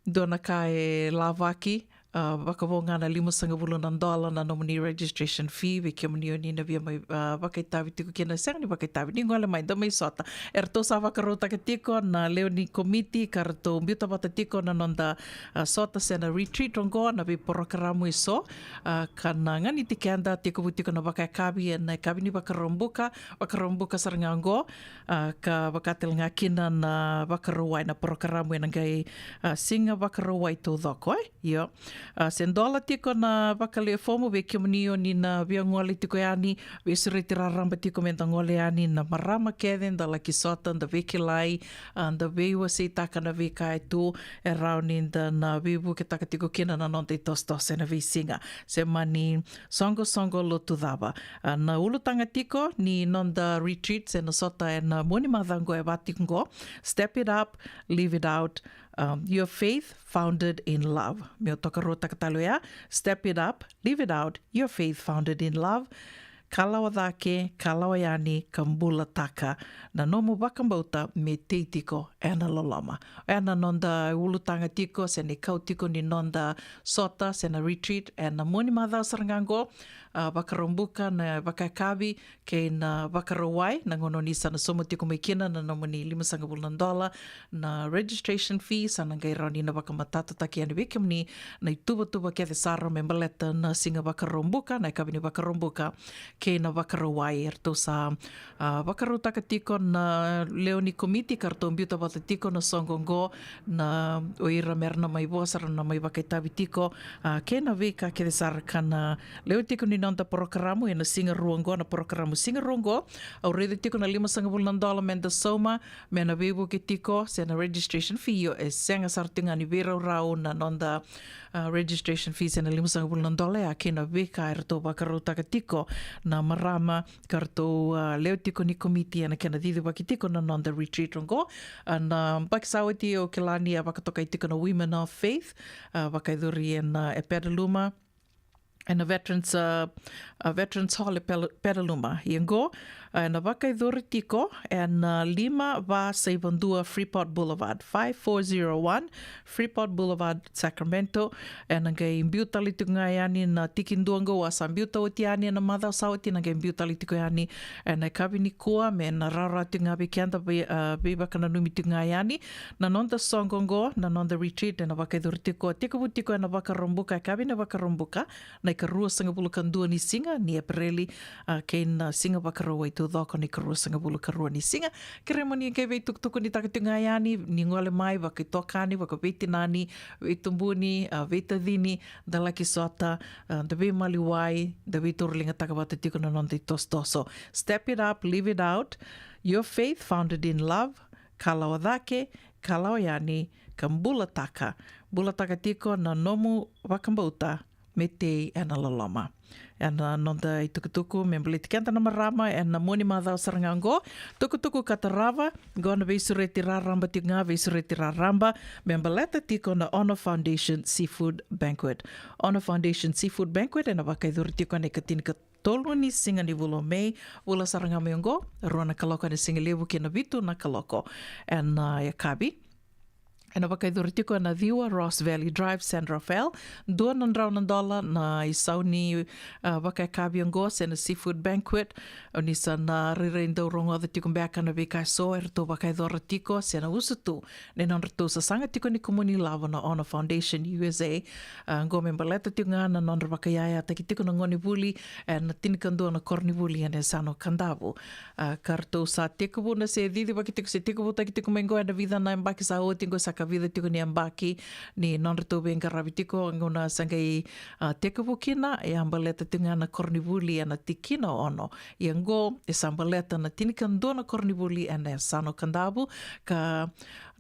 dua na ka e lavaki, a, vakavo ga na limasagavulu na dola na nomuni registration fee, vei kemuni o ni na via mai, a, vakaitavi tiko kina, sega ni vakaitavi, ni gole mai, da mai sota. Eratou sa vakarautaka tiko na lewe ni komiti ka ratou biuta vata tiko na noda, a, sota se na retreat oqo, na veiporokaramu eso, a, ka na ganiti keda, tekivu tiko na vakayakavi ena yakavi ni Vakaraubuka, Vakaraubuka sara ga oqo, a, ka vaka tale ga kina na Vakarauwai, na porokaramu ena qai, a, siga Vakarauwai taucoko, e? Io. A, se dola tiko na vakalewefomu, vei kemuni o ni na via gole tiko yani, veisureti raraba tiko me da gole yani na marama kece, da laki sota, da veikilai, a, da veiwaseitaka na veika e tu, e rawa ni da na veivuketaka tiko kina na noda itosotoso ena veisiga. Se mani soqosoqo lotu cava. A, na ulutaga tiko ni noda retreat se na sota ena mua ni macawa qo e va tiko qo. Step it up, live it out. Um, your faith founded in love. Meu tokaruataka tale oya. Step it up, live it out. Your faith founded in love. Kalawa cake, kalawa yani, ka bulataka na nomu vakabauta me tei tiko ena loloma. Ena noda ulutaga tiko, se na ikau tiko ni noda sota, se na retreat, ena mua ni macawa sara ga qo, a, Vakaraubuka na vakayakavi, kei na Vakarauwai, na gauna ni sa na sauma tiko mai kina na nomuni limasagavulu na dola na registration fee, sa na qai rawa ni na vakamatatataki yani vei kemuni na ituvatuva kece sara me baleta na siga Vakaraubuka, na yakavi ni Vakaraubuka, kei na Vakarauwai. Eratou sa, a, vakarautaka tiko na lewe ni komiti ka ratou biuta vata tiko na soqo oqo, na o ira mera na mai vosa, ra na mai vakaitavi tiko, a, kei na veika kece sara ka na lewe tiko ni noda porokaramu ena siga rua oqo, na porokaramu siga rua oqo. Au raica tiko na limasagavulu na dola me da sauma, me na veivuke tiko, se na registration fee, io, e sega sara tiko ga ni veiraurau na noda, a, registration fee se na limasagavulu na dola ya, kei na veika eratou vakarautaka tiko na marama ka ratou, a, lewe tiko ni komiti ena kena cicivaki tiko na noda retreat oqo. A, na yabaki sa oti au kila ni a vakatokai tiko na Women of Faith, a, vakayacori ena, e Petaluma, ena Veterans, a, a Veterans Hall e Pel-, Petaluma. Ia qo, a, ena vakayacori tiko ena, a, lima va saiva dua Freeport Boulevard, five four zero one Freeport Boulevard, Sacramento. Ena qai biu tale tiko ga yani na tiki dua qo, a sa biuta oti yani ena macawa sa oti, na qai biu tale tiko yani ena yakavi nikua, me na rawarawa tiko ga vei keda vei, a, veivakananumi tiko ga yani na noda soqo qo, na noda retreat ena vakayacori tiko, tekivu tiko ena Vakaraubuka, yakavi ni Vakaraubuka, na ikaruasagavulu ka dua ni siga ni Epereli, a, kei na siga Vakarauwai taucoko, na ikaruasagavulu ka rua ni siga. Kerei mo ni qai veitukutukunitaka tiko ga yani, ni gole mai, vakaitokani, vakaveitinani, veitubuni, a, veitacini, da laki sota, a, da veimaliwai, da veitauriligataka vata tiko na noda itosotoso. Step it up, live it out. Your faith founded in love. Kalawa cake, kalawa yani, ka bulataka. Bulataka tiko na nomu vakabauta me tei ena loloma. Ena noda itukutuku me baleti keda na marama ena mua ni macawa sara ga qo. Tukutuku ka tarava, qo na veisureti raraba tiko ga, veisureti raraba me baleta tiko na Honor Foundation Seafood Banquet. Honor Foundation Seafood Banquet ena vakayacori tiko ena ikatinikatolu ni siga ni vula o Me, vula sara ga mai oqo, rua na kaloko ena sigalevu kei na vitu na kaloko ena, a, yakavi. Ena vakayacori tiko ena ciwa Ross Valley Drive, San Rafael. Dua na drau na dola na isau ni, a, vakayakavi oqo se na seafood banquet. O ni sa na rairai dau rogoca tiko beka na veika eso eratou vakayacora tiko se na usutu ni nodratou sasaga tiko ni kumuni lavo na Honor Foundation U S A. A, qo me baleta tiko ga na nodra vakayayataki tiko na gonevuli ena tinikadua na koronivuli ena yasana o Kadavu. A, ka ratou sa tekivu na se cicivaki tiko se tekivutaki tiko mai qo ena vica na yabaki sa oti qo, sa vica tiko ni yabaki ni nodratou veiqaravi tiko, gauna sa qai, a, tekivu kina, e a baleta tiko ga na koronivuli ena tikina ono. Ia oqo e sa baleta na tinikadua na koronivuli ena yasana o Kadavu, ka,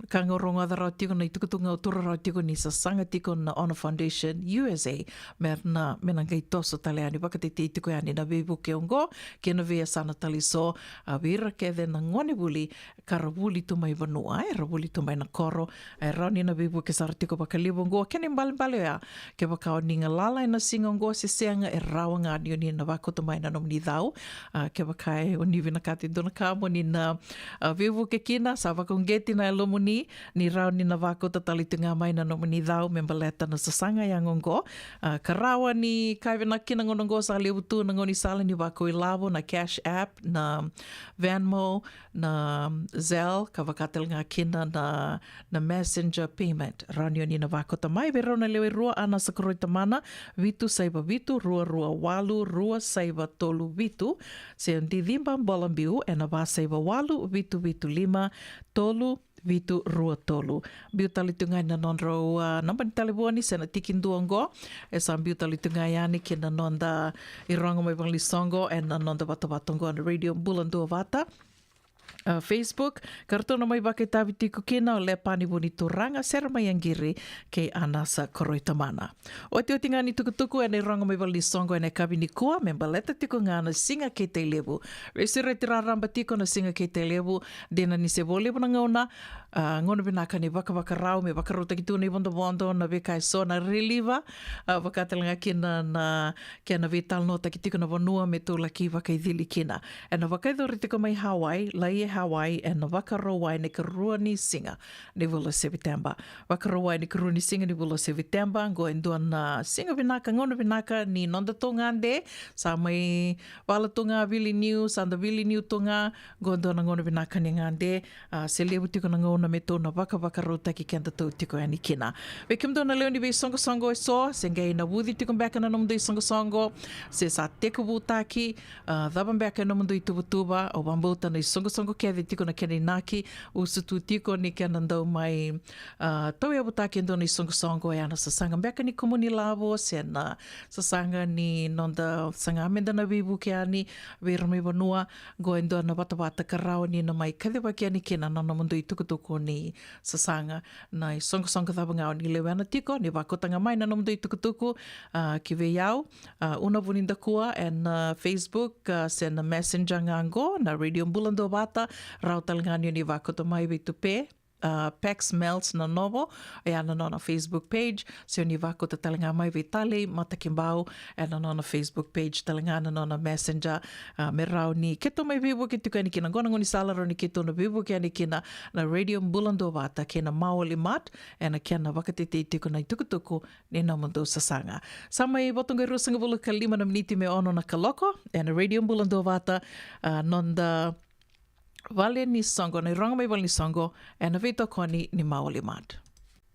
ka ga rogoca rawa tiko na itukutuku ga o tura rawa tiko ni sasaga tiko na Ono Foundation U S A me na, me na qai toso tale yani, vakatetei tiko yani na veivuke oqo kei na veiyasana tale eso, a, vei ira kece na gonevuli ka ra vuli tu mai vanua, e ra vuli tu mai na koro, e rawa ni na veivuke sara tiko vakalevu oqo. Kena ibalebale oya, kevaka o ni galala ena siga oqo se sega, e rawa ga ni o ni na vakauta mai na nomuni cau. A, kevaka e o ni vinakata e dua na ka mo ni na, a, veivuke kina, sa vakauqeti na yalomuni, ni rawa ni na vakauta tale tu ga mai na nomuni cau me baleta na sasaga yaga oqo. A, ka rawa ni ka vinaka kina gauna oqo sa levu tu na gaunisala ni vakau ilavo, na Cash App, na Venmo, na Zelle, ka vaka tale ga kina na, na messenger payment. Rawa ni o ni na vakauta mai vei rau na lewe rua, Anasa Koroi Tamana, vitu saiva vitu, rua rua walu, rua saiva tolu vitu, se o Diciba Bolabiu ena va saiva walu, vitu vitu lima, tolu vitu rua tolu. Biu tale tu ga na nodrau, a, naba ni talevoni se na tiki dua oqo. E sa biu tale tu ga yani kei na noda irogo mai valenisoqo ena noda vatavata oqo na Radio Bula Duavata, a, Facebook. Ka ratou na mai vakaitavi tiko kina o Lepani Vunituraga, Sere mai Yaqiri, kei Anasa Koroi Tamana. Otioti ga ni tukutuku ena irogo mai valenisoqo ena yakavi nikua me baleta tiko ga na Siga Keitailevu. Veisureti raraba tiko na Siga Keitailevu, dina ni se vo levu na gauna, a, gauna vinaka ni vakavakarau me vakarautaki tu na ivodovodo, na veika eso, na reliva, a, vaka tale ga kina na kena veitalanoataki tiko na vanua me tou laki vakaicili kina. Ena vakayacori tiko mai Hawaii, Laie Hawaii, ena Vakarauwai na ikarua ni siga ni vula o Seviteba. Vakarauwai na ikarua ni siga ni vula o Seviteba, oqo e dua na siga vinaka, gauna vinaka ni nodatou gade. Sa mai vala tu ga vili niu, sa da vili niu tu ga, oqo e dua na gauna vinaka ni gade. A, se levu tiko na gauna me tou na vakavakarautaki kedatou tiko yani kina. Vei kemudou na lewe ni veisoqosoqo eso, se qai navuci tiko beka na nomudou isoqosoqo, se sa tekivutaki, a, cava beka e nomudou ituvatuva, au vakabauta na isoqosoqo kece tiko na kena inaki, usutu tiko ni kena dau mai, a, tauyavutaki e dua na isoqosoqo, oya na sasaga beka ni kumuni lavo, se na sasaga ni noda saga meda na veivuke yani vei ira mai vanua. Oqo e dua na vatavata ka rawa ni na mai kacivaki yani kina na nomudou itukutuku ni sasaga. Na isoqosoqo cava ga o ni lewena tiko, ni vakauta ga mai na nomudou itukutuku, a, ki vei au, a, Una Vunidakua ena, a, Facebook, a, se na Messenger ga oqo, na Radio Bula Duavata. Rawa tale ga ni o ni vakauta mai vei Tupe, a, Pax Melts na Novo, oya na nona Facebook page, se o ni vakauta tale ga mai vei Talei Matakibau ena nona Facebook page, tale ga na nona Messenger, a, me rawa ni keitou mai veivuke tiko yani kina. Oqo na gaunisala rawa ni keitou na veivuke yani kina na Radio Bula Duavata kei na Maoli Mart, ena kena vakatetei tiko na itukutuku ni nomudou sasaga. Sa mai voto qo e ruasagavulu ka lima na miniti me ono na kaloko, ena Radio Bula Duavata, a, noda valenisoqo, na irogo mai valenisoqo, ena veitokoni ni Maoli Mart.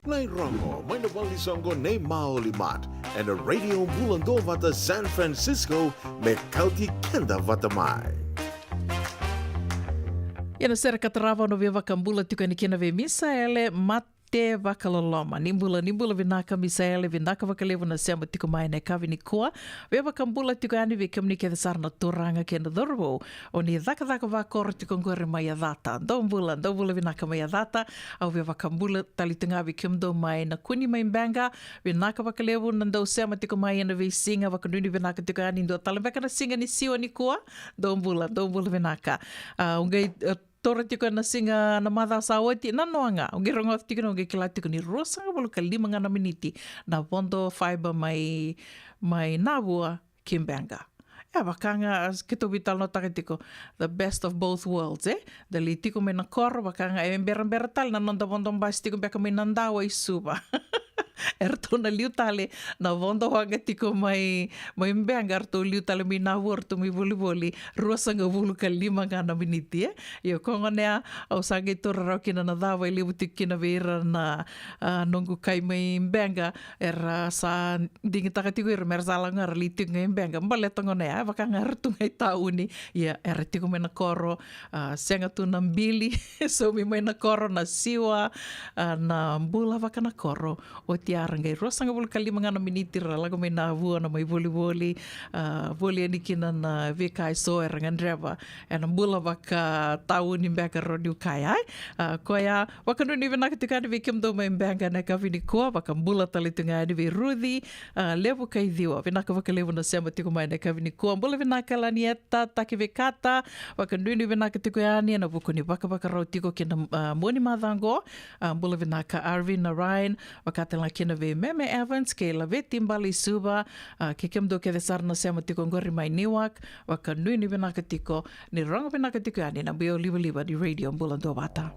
Na irogo mai na valenisoqo nei Maoli Mart, ena Radio Bula Duavata San Francisco, me kauti keda vata mai. Ia na sere ka tarava au na via vakabula tiko yani kina vei Misaele Mate Vakaloloma. Ni bula, ni bula vinaka Misaele, vinaka vakalevu na sema tiko mai ena yakavi nikua. Via vakabula tiko yani vei kemuni kece sara na turaga kei na cauravou o ni cakacaka vakoro tiko qori mai Yacata. Dou bula, dou bula vinaka mai Yacata. Au via vakabula tale tu ga vei kemudou mai Nakuni mai Beqa. Vinaka vakalevu na dau sema tiko mai ena veisiga, vakanuinui vinaka tiko yani, dua tale beka na siga ni siwa nikua. Dou bula, dou bula vinaka. A, au qai, e, taura tiko ena siga, na macawa sa oti, nanoa ga. Au qai rogoca tiko, au qai kila tiko ni ruasagavulu ka lima ga na miniti na vodo fiber mai, mai Navua ki Beqa. E vaka ga, a, keitou veitalanoataka tiko, the best of both worlds, e? Da lai tiko mai na koro, vaka ga e berabera tale na noda vodo basi tiko beka mai Nadawa i Suva. Eratou na liu tale na vodo waqa tiko mai, mai Beqa, eratou liu tale mai Navu, eratou mai volivoli, ruasagavulu ka lima ga na miniti, e. Io, ko gona ya, au sa qai taura rawa kina na cava e levu tiko kina vei ira na, a, noqu kai mai Beqa, era sa digitaka tiko ira, me ra sa lako ga ra lai tiko ga i Beqa. Baleta gona ya, e vaka ga era tu ga i tauni, ia era tiko mai na koro, a, sega tu na bili, saumi mai na koro, na siwa, a, na bula vaka na koro. Oti ya ra qai ruasagavulu ka lima ga na miniti ra lako mai Navu, na mai volivoli, a, voli yani kina na veika eso era gadreva ena bula vaka tauni Beqa, rawa niu kaya, e. A, koya, vakanuinui vinaka tiko yani vei kemudou mai Beqa ena yakavi nikua, vakabula tale tu ga yani vei Ruci, a, Levu kai Ciwa. Vinaka vakalevu na sema tiko mai ena yakavi nikua. Bula vinaka Lanieta Takivikata, vakanuinui vinaka tiko yani ena vuku ni vakavakarau tiko kina, a, mua ni macawa qo. A, bula vinaka Arvin Narayan, vaka tale ga kina vei Meme Evans kei Laveti Baleisuva, a, kei kemudou kece sara na sema tiko qori mai Newark, vakanuinui vinaka tiko, ni rogo vinaka tiko yani na biau livaliva ni Radio Bula Duavata.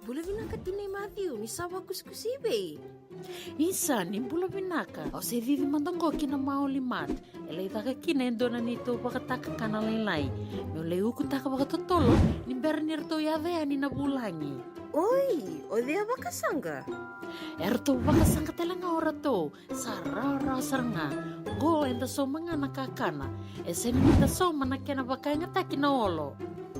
Bula vinaka tinai Matthew, ni sa vakusikusi i vei? Isa, ni bula vinaka. Au se cici mada qo ki na Maoli Mart. E lai caka kina e dua na neitou vakatakakana lailai. Meu lai ukutaka vakatotolo ni bera ni ratou yaco yani na vulagi. Oi, o cei a vakasaqa? E ratou vakasaqa tale ga o ratou. Sa rawarawa sara ga. Qo eda sauma ga na kakana. E sega ni da sauma na kena vakayagataki na olo.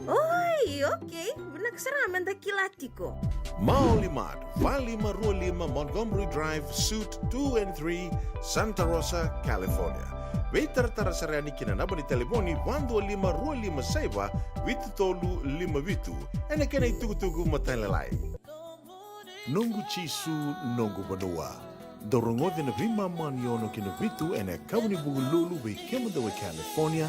Oi, okay. Vinaka sara ga meda kila tiko. Maoli Mart, va lima rua lima Montgomery Drive, Suite two and three, Santa Rosa, California. Veitaratara sara yani ki na naba ni talevoni va dua lima rua lima saiva vitu tolu lima vitu. Ena kena itukutuku matailalai. Noqu Jisu, noqu vanua. Dou rogoca na veimama ni ono ki na vitu ena yakavi ni Vukelulu vei kemudou e California,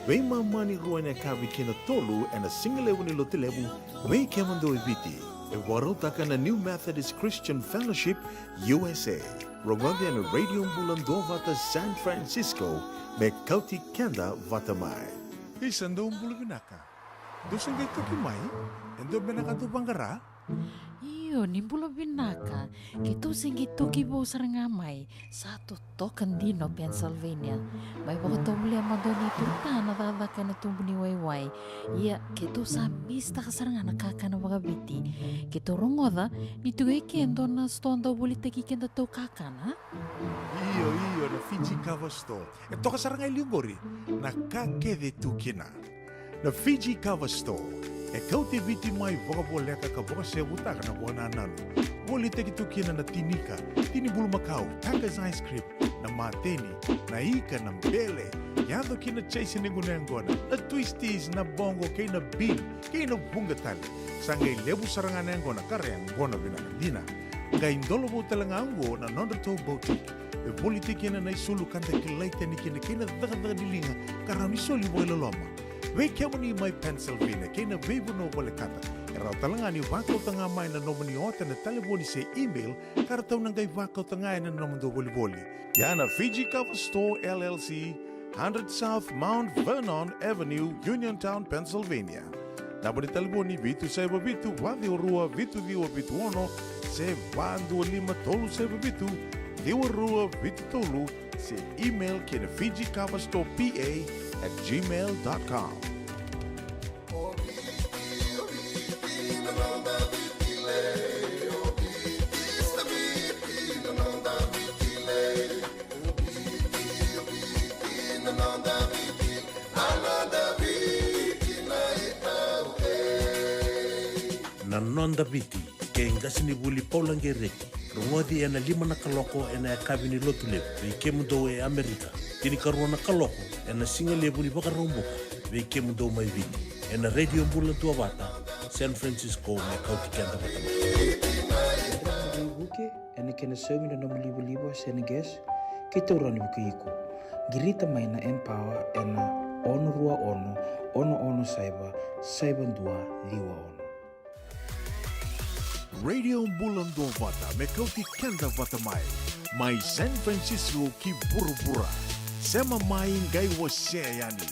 veimama ni rua ena yakavi ki na tolu ena sigalevu ni Lotulevu vei kemudou e Viti. E vakarautaka na New Methodist Christian Fellowship U S A. Rogoca ena Radio Bula Duavata San Francisco me kauti keda vata mai. Isa, dou bula vinaka. Dou se qai toki mai? E dua beka na ka dou vaqara? Io, ni bula vinaka. Keitou se qai toki vou sara ga mai. Sa totoka dina o Pennsylvania. Mai vakatovolea mada o neitou ta na cakacaka ena tubu ni waiwai. Ia, keitou sa misitaka sara ga na kakana vakaviti. Keitou rogoca ni tu e ke e dua na sitoa dau volitaki kedatou kakana. Io, io, na Fiji Cover Store. E toka sara ga e liu qori na ka kece tu kina. Na Fiji Cover Store e kauti Viti mai vakavoleka ka vakasevutaka na vakanananu. Volitaki tu kina na tinika, tini bulumakau, Tucker's ice cream, na mateni, na ika, na bele, yaco ki na chase ni gunu yaqona, na twisties, na boqo kei na bean, kei na vuqa tale. Sa qai levu sara ga na yaqona ka ra yaqona vinaka dina. Qai dolovou tale ga oqo na nodratou boutique. E volitaki kina na isulu ka da kilai tani kina kei na cakacaka ni liga ka rawa ni soli vakailoloma. Vei kemuni mai Pennsylvania kei na veivanua volekata, e rawa tale ga ni vakauta ga mai na nomuni ota ena talevoni se email ka ratou na qai vakauta ga ena nomudou volivoli. Ia na Fiji Cover Store L L C, hundred South Mount Vernon Avenue, Uniontown, Pennsylvania. Naba ni talevoni: vitu saiva vitu, va ciwa rua, vitu ciwa vitu ono, se va dua lima tolu saiva vitu, ciwa rua vitu tolu, se email ki na Fiji Cover Store P A at gmail dot com. Na Noda Viti, kei qasenivuli Paula Qereti. Rogoci ena lima na kaloko ena yakavi ni Lotulevu vei kemudou e Amerika, tinikarua na kaloko ena sigalevu ni Vakaraubuka vei kemudou mai Viti, ena Radio Bula Duavata, San Francisco, me kauti keda vata mai. Veivuke ena kena saumi na nomu livaliva se na gas, keitou rawa ni vukei iko. Qirita mai na Empower ena ono rua ono, ono ono saiva, saiva dua ciwa ono. Radio Bula Duavata, me kauti keda vata mai, mai San Francisco ki vuravura. Sema mai, qai wasea yani.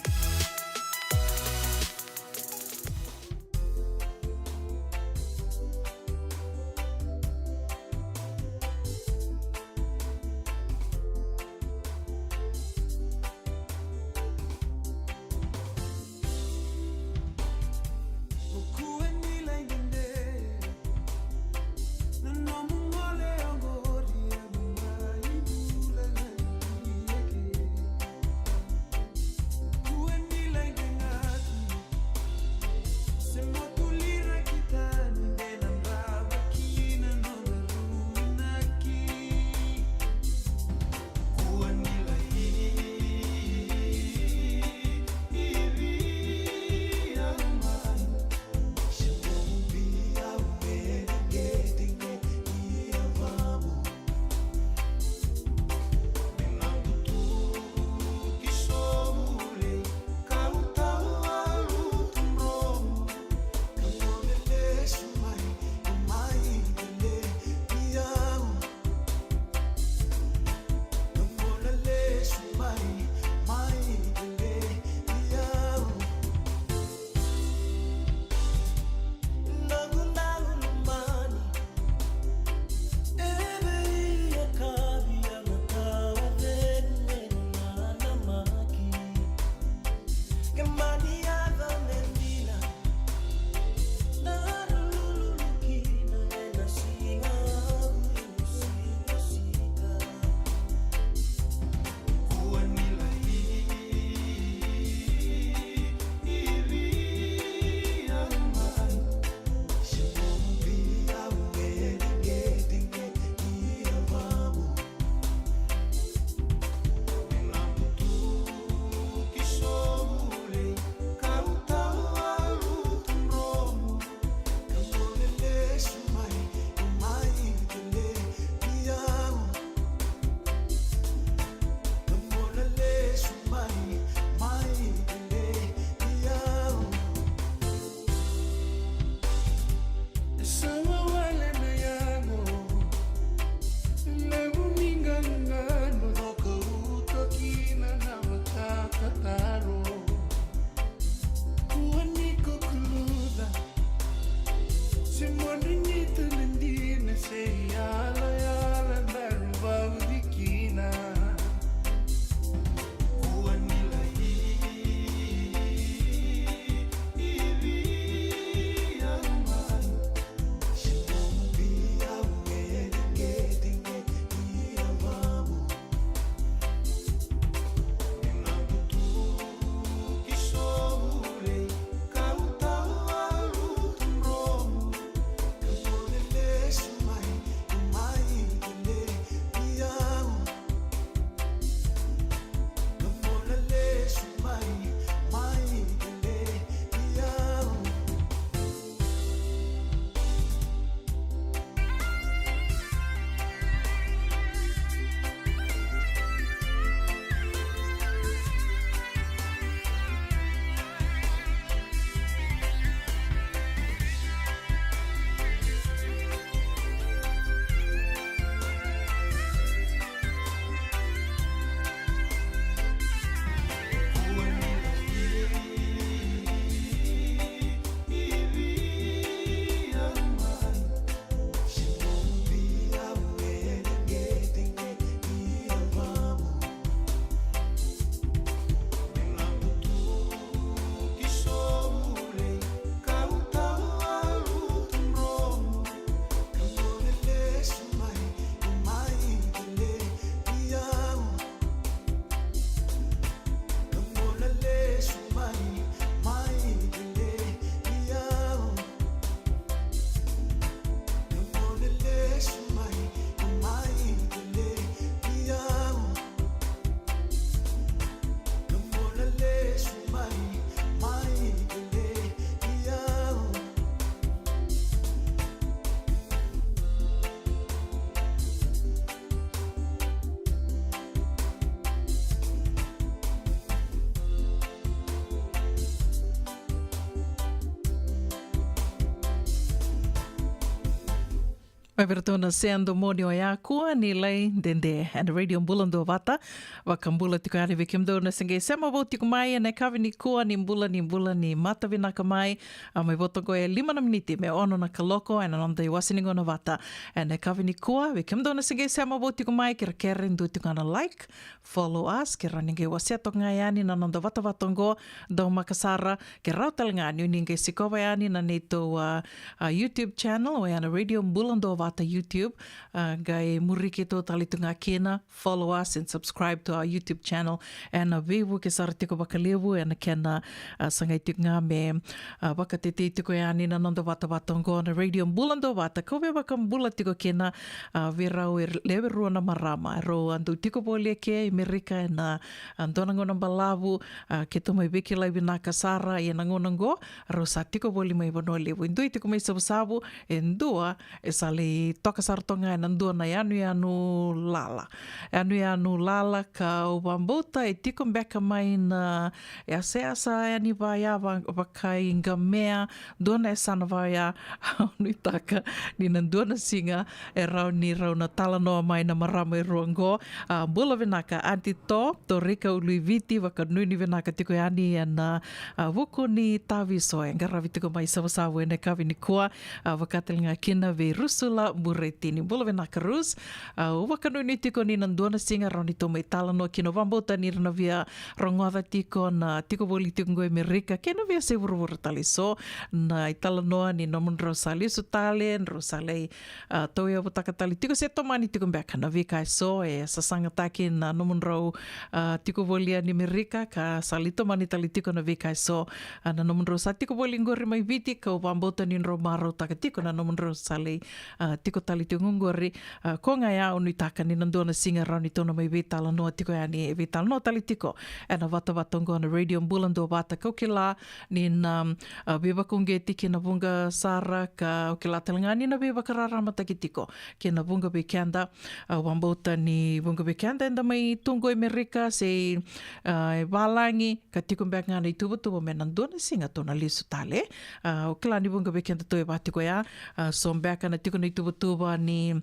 Mai vei ratou na Sea Domoni, o ya kua ni lai dede ena Radio Bula Duavata. Vakabula tiko yani vei kemudou na se qai sema vou tiko mai ena yakavi nikua, ni bula, ni bula, ni mata vinaka mai. A, mai vota qo e lima na miniti me ono na kaloko ena noda iwase ni gauna vata ena yakavi nikua. Vei kemudou na se qai sema vou tiko mai, kerekere dua tiko ga na like, follow us, ke rawa ni qai wasea toka ga yani na noda vatavata oqo, daumaka sara. Ke rawa tale ga ni o ni qai sikova yani na neitou, a, a, YouTube channel, oya na Radio Bula Duavata YouTube, a, qai muri keitou tale tu ga kina, follow us and subscribe to our YouTube channel. Ena veivuke sara tiko vakalevu, ena kena, a, sagai tiko ga me, a, vakatetei tiko yani na noda vatavata oqo na Radio Bula Duavata. Kau via vakabula tiko kina, a, vei rau e lewe rua na marama, rau a dau tiko voli eke i Merika ena, a, dua na gauna balavu, a, keitou mai veikilai vinaka sara, ia na gauna oqo rau sa tiko voli mai Vanua Levu. E dua e tiko mai Savusavu, e dua e sa lai toka sara toka ga ena dua na yanuyanu lala. Yanuyanu lala, kau vakabauta e tiko beka mai na yasayasa yani vaya, va-, vaka i Qamea, dua na yasana vaya. Au nuitaka ni na dua na siga e rawa ni rau na talanoa mai na marama e rua oqo. A, bula vinaka Aunty To, Torika Uluiviti, vakanuinui vinaka tiko yani ena, a, vuku ni Taviso e qaravi tiko mai Savusavu ena yakavi nikua. A, vaka tale ga kina vei Rusula Buretini. Bula vinaka Rus. A, au vakanuinui tiko ni na dua na siga rawa ni tou mai talanoa kina. Au vakabauta ni ra na via rogoca tiko na tiko voli tiko qo i Merika kei na veiyasai vuravura tale eso, na italanoa ni nomudrau sa lesu tale, drau sa lai, a, tauyavutaka tale tiko se tomani tiko beka na veika eso e sasagataki na nomudrau, a, tiko voli yani Merika, ka sa lai tomani tale tiko na veika eso, a, na nomudrau sa tiko voli qori mai Viti, kau vakabauta ni drau marautaka tiko na nomudrau sa lai, a, tiko tale tiko qori. A, ko ga ya au nuitaka ni na dua na siga rawa ni tou na mai veitalanoa tiko yani, e veitalanoa tale tiko ena vatavata oqo na Radio Bula Duavata. Kau kila ni na, a, veivakauqeti ki na vuqa sara, kau kila tale ga ni na veivakararamataki tiko ki na vuqa vei keda. A, au vakabauta ni vuqa vei keda eda mai tu qo i Merika se, a, e valagi, ka tiko beka ga na ituvatuva me na dua na siga tou na lesu tale. A, au kila ni vuqa vei keda tou e va tiko ya. A, so beka na tiko na ituvatuva ni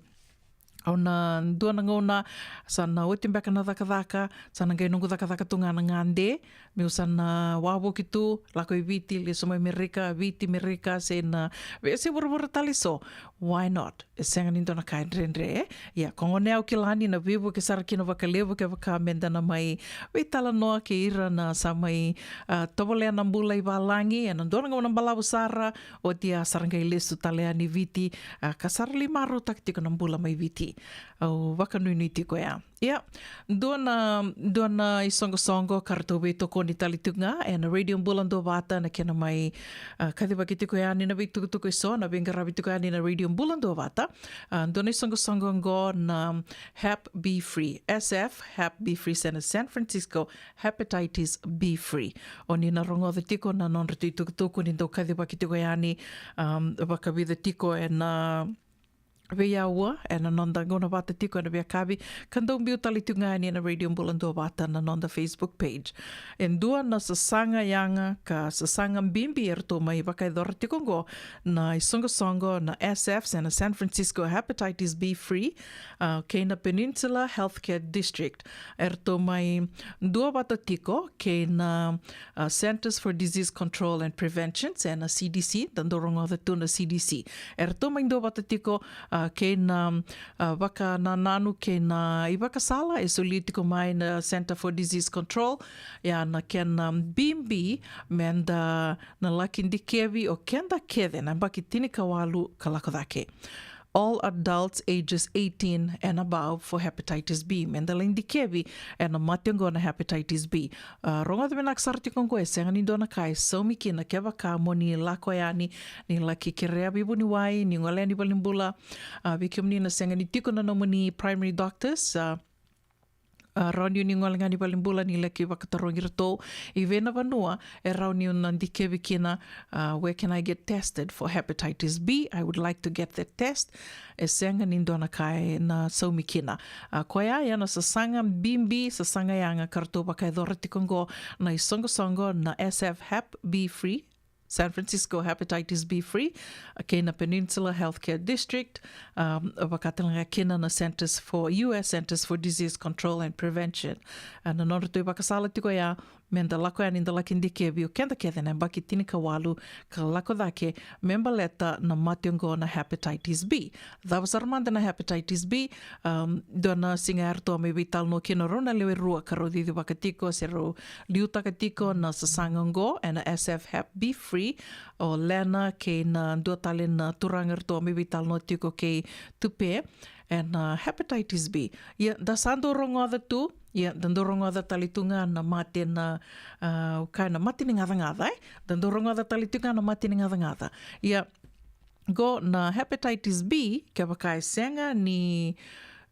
au na dua na gauna sa na oti beka na cakacaka, sa na qai noqu cakacaka tu ga na gade, meu sa na wavoki tu, lako i Viti, lesu mai Merika, Viti, Merika, se na veiyasai vuravura tale eso. Why not? E sega ni dua na ka e dredre, e? Ia, ko gona au kila ni na veivuke sara kina vakalevu kevaka meda na mai veitalanoa kei ira na sa mai, a, tovolea na bula i valagi ena dua na gauna balavu sara, oti a sa ra qai lesu tale yani Viti, a, ka sa ra lai marautaka tiko na bula mai Viti. Au vakanuinui tiko ya. Ia, dua na, dua na isoqosoqo ka ratou veitokoni tale tiko ga ena Radio Bula Duavata na kena mai, a, kacivaki tiko yani na veitukutuku eso, na veiqaravi tiko yani na Radio Bula Duavata. A, dua na isoqosoqo oqo na Hep B Free, S F, Hep B Free, se na San Francisco Hepatitis B Free. O ni na rogoca tiko na nodratou itukutuku ni dau kacivaki tiko yani, um, vakavica tiko ena veiyaua ena noda gauna vata tiko ena veiyakavi, ka dau biu tale tiko ga yani ena Radio Bula Duavata na noda Facebook page. E dua na sasaga yaga ka sasaga bibi eratou mai vakayacora tiko oqo na isoqosoqo na S F, se na San Francisco Hepatitis B Free, a, kei na Peninsula Healthcare District. Eratou mai duavata tiko kei na, a, Centers for Disease Control and Prevention, se na C D C, da dau rogoca tu na C D C. Eratou mai duavata tiko, a, kei na, a, vakanananu kei na ivakasala e solia tiko mai na Center for Disease Control, ia na kena bibi meda na laki dikevi o keda kece na yabaki tinikawalu ka lako cake. All adults ages eighteen and above for hepatitis B. Meda lai dikevi ena mate oqo na hepatitis B. A, rogoca vinaka sara tiko oqo, e sega ni dua na ka e saumi kina kevaka mo ni lako yani, ni laki kerea veivuniwai, ni gole yani valenibula. A, vei kemuni na sega ni tiko na nomuni primary doctors, a, a, rawa ni o ni gole ga ni valenibula ni laki vakatarogi iratou i vei na vanua e rawa ni o na dikevi kina. A, where can I get tested for hepatitis B? I would like to get that test. E sega ni dua na ka e na saumi kina. A, koya ya na sasaga bibi, sasaga yaga ka ratou vakayacora tiko oqo na isoqosoqo na S F Hep B Free, San Francisco Hepatitis B Free, kei na Peninsula Healthcare District, um, vaka talega kina na Centers for, U S Centers for Disease Control and Prevention. A, na nodratou ivakasala tiko ya, me da lako yani da laki dikevi o keda kece na yabaki tinikawalu ka lako cake, me baleta na mate oqo na hepatitis B. Cava sara mada na hepatitis B? Um, dua na siga eratou a mai veitalanoa kina rau na lewe rua ka rau cicivaka tiko se rau liutaka tiko na sasaga oqo, ena S F Hep B Free, o Lena kei na dua tale na turaga eratou a mai veitalanoa tiko kei Tupe, ena hepatitis B. Ia, da sa dau rogoca tu, ia, da dau rogoca tale tu ga na mate na, a, o kaya na mate ni gacagaca, e? Da dau rogoca tale tu ga na mate ni gacagaca. Ia, qo na hepatitis B, kevaka e sega ni,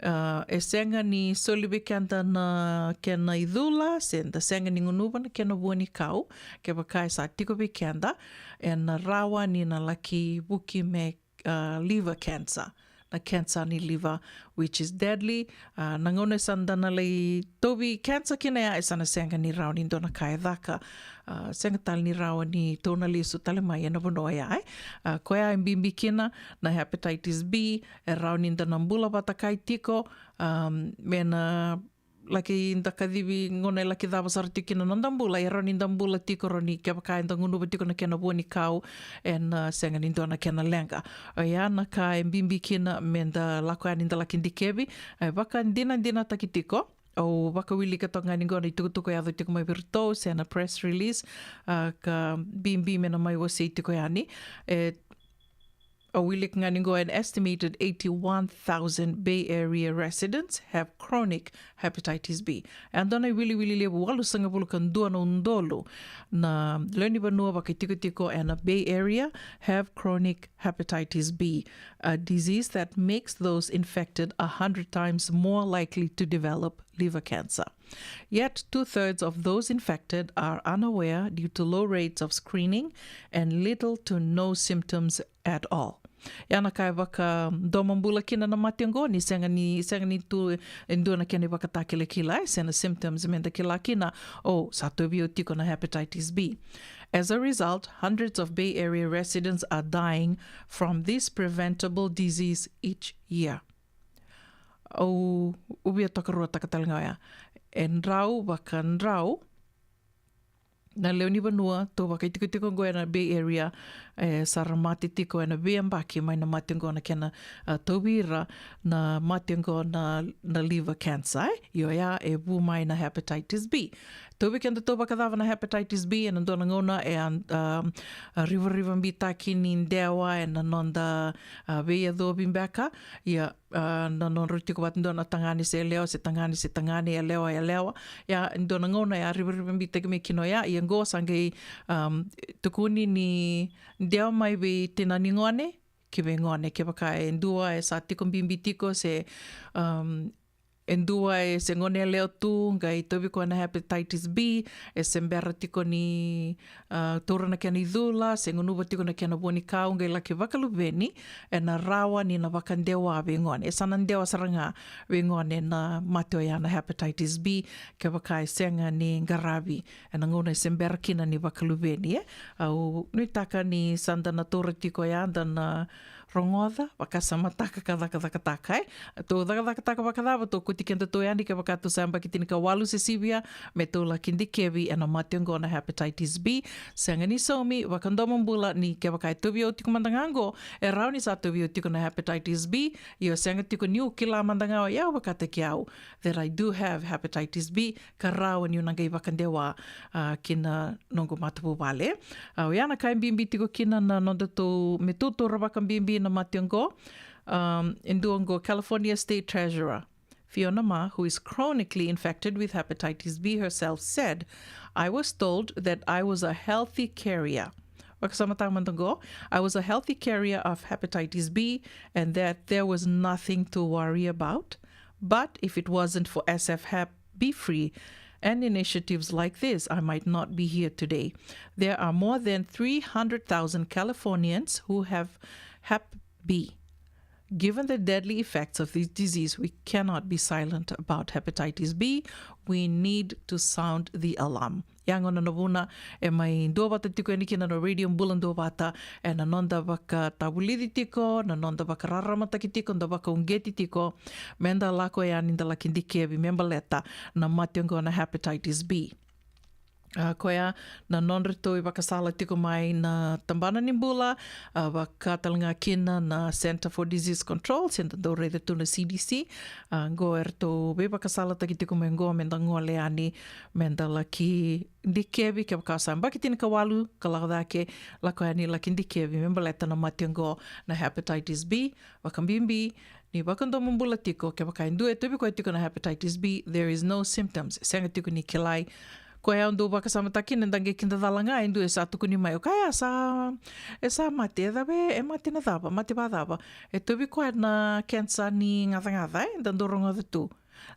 a, e sega ni soli vei keda na kena icula, se da sega ni gunuva na kena vuanikau, kevaka e sa tiko vei keda, ena rawa ni na laki vuki me, a, liver cancer, na cancer ni liver, which is deadly. A, na gauna e sa da na lai tauvi cancer kina ya, e sa na sega ni rawa ni dua na ka e caka. A, sega tale ni rawa ni tou na lesu tale mai ena vanua ya, e. A, koya e bibi kina na hepatitis B, e rawa ni da na bula vata kaya tiko, um, me na laki da kacivi gauna e laki cava sara tiko kina na noda bula, e rawa ni da bula tiko, rawa ni kevaka eda gunuva tiko na kena vuanikau, ena, a, sega ni dua na kena leqa. Oya na ka e bibi kina me da lako yani da laki dikevi, e vakadinadinataki tiko. Au vakawilika toka ga ni qo na itukutuku e yaco tiko mai vei iratou, se na press release, a, ka bibi me na mai wasei tiko yani. E, au wilika ga ni qo, an estimated eighty-one thousand Bay Area residents have chronic hepatitis B. E dua na iwiliwili levu, walusagavulu ka dua na udolu na lewe ni vanua vakaitikotiko ena Bay Area have chronic hepatitis B, a disease that makes those infected a hundred times more likely to develop liver cancer. Yet, two-thirds of those infected are unaware due to low rates of screening and little to no symptoms at all. Ya na ka e vakadomobula kina na mate oqo, ni sega ni, sega ni tu e dua na kena ivakatakilakila, e, se na symptoms me da kila kina, o, sa tauvi au tiko na hepatitis B. As a result, hundreds of Bay Area residents are dying from this preventable disease each year. Au, au via tokaruataka tale ga oya. E drau vakadrau na lewe ni vanua tou vakaitikotiko oqo ena Bay Area, e, sa ra mate tiko ena veiyabaki mai na mate oqo na kena, a, tauvi ira na mate oqo na, na liver cancer, e? Io, oya e vu mai na hepatitis B. Tauvi kedatou vakacava na hepatitis B? Ena dua na gauna e a, a, a rivarivabitaki ni dewa ena noda, a, veiyacovi beka. Ia, a, na nodrau tiko vata dua na tagane se yalewa, se tagane se tagane, yalewa, yalewa. Ia, dua na gauna e a rivarivabitaki mai kina oya, ia qo sa qai, um, tukuni ni dewa mai vei tina ni gone ki vei gone, kevaka e dua e sa tiko bibi tiko se, um, e dua e se gone yalewa tu, qai tauvi koya na hepatitis B, e se bera tiko ni, a, taura na kena icula, se gunuva tiko na kena vuanikau, qai laki vakaluveni, ena rawa ni na vakadewa vei gone. E sa na dewa sara ga vei gone na mate oya na hepatitis B, kevaka e sega ni qaravi ena gauna e se bera kina ni vakaluveni, e. Au nuitaka ni sa da na taura tiko oya, da na rogoca, vakasamataka ka cakacakataka, e. Tou cakacakataka vakacava, tou kauti kedatou yani kevaka tou sa yabaki tinikawalu se sivia, me tou laki dikevi ena mate oqo na hepatitis B. Sega ni saumi, vakadomobula ni kevaka e tauvi au tiko mada ga oqo, e rawa ni sa tauvi au tiko na hepatitis B, ia sega tiko niu kila mada ga o yau vakataki au that I do have hepatitis B, ka rawa niu na qai vakadewa, a, ki na noqu matavuvale. A, oya na ka e bibi tiko kina na nodatou, me tou taura vakabibi na mate oqo. Um, e dua oqo, California State Treasurer Fiona Ma, who is chronically infected with hepatitis B herself, said, "I was told that I was a healthy carrier." Vakasamataka mada oqo, "I was a healthy carrier of hepatitis B and that there was nothing to worry about. But if it wasn't for S F Hep B Free and initiatives like this, I might not be here today. There are more than three hundred thousand Californians who have Hep B. Given the deadly effects of this disease, we cannot be silent about hepatitis B. We need to sound the alarm." Ia gona na vuna e mai duavata tiko yani kina na Radio Bula Duavata ena noda vakatavulici tiko, na noda vakararamataki tiko, da vakauqeti tiko, meda lako yani da laki dikevi me baleta na mate oqo na hepatitis B. A, koya na nodratou ivakasala tiko mai na tabana ni bula, a, vaka tale ga kina na Center for Disease Control, se da dau raica tu na C D C. A, qo eratou veivakasalataki tiko mai qo meda gole yani, meda laki dikevi, kevaka sa yabaki tinikawalu ka lako cake, lako yani laki dikevi me baleta na mate oqo na hepatitis B. Vakabibi ni vakadomobula tiko, kevaka e dua e tauvi koya tiko na hepatitis B, there is no symptoms, sega tiko ni kilai. Koya au dau vakasamataka kina, da qai kidacala ga e dua e sa tukuni mai, o kaya sa, e sa mate, e cava, e mate na cava, mate vacava. E tauvi koya na kenisa ni gacagaca, e, da dau rogoca tu.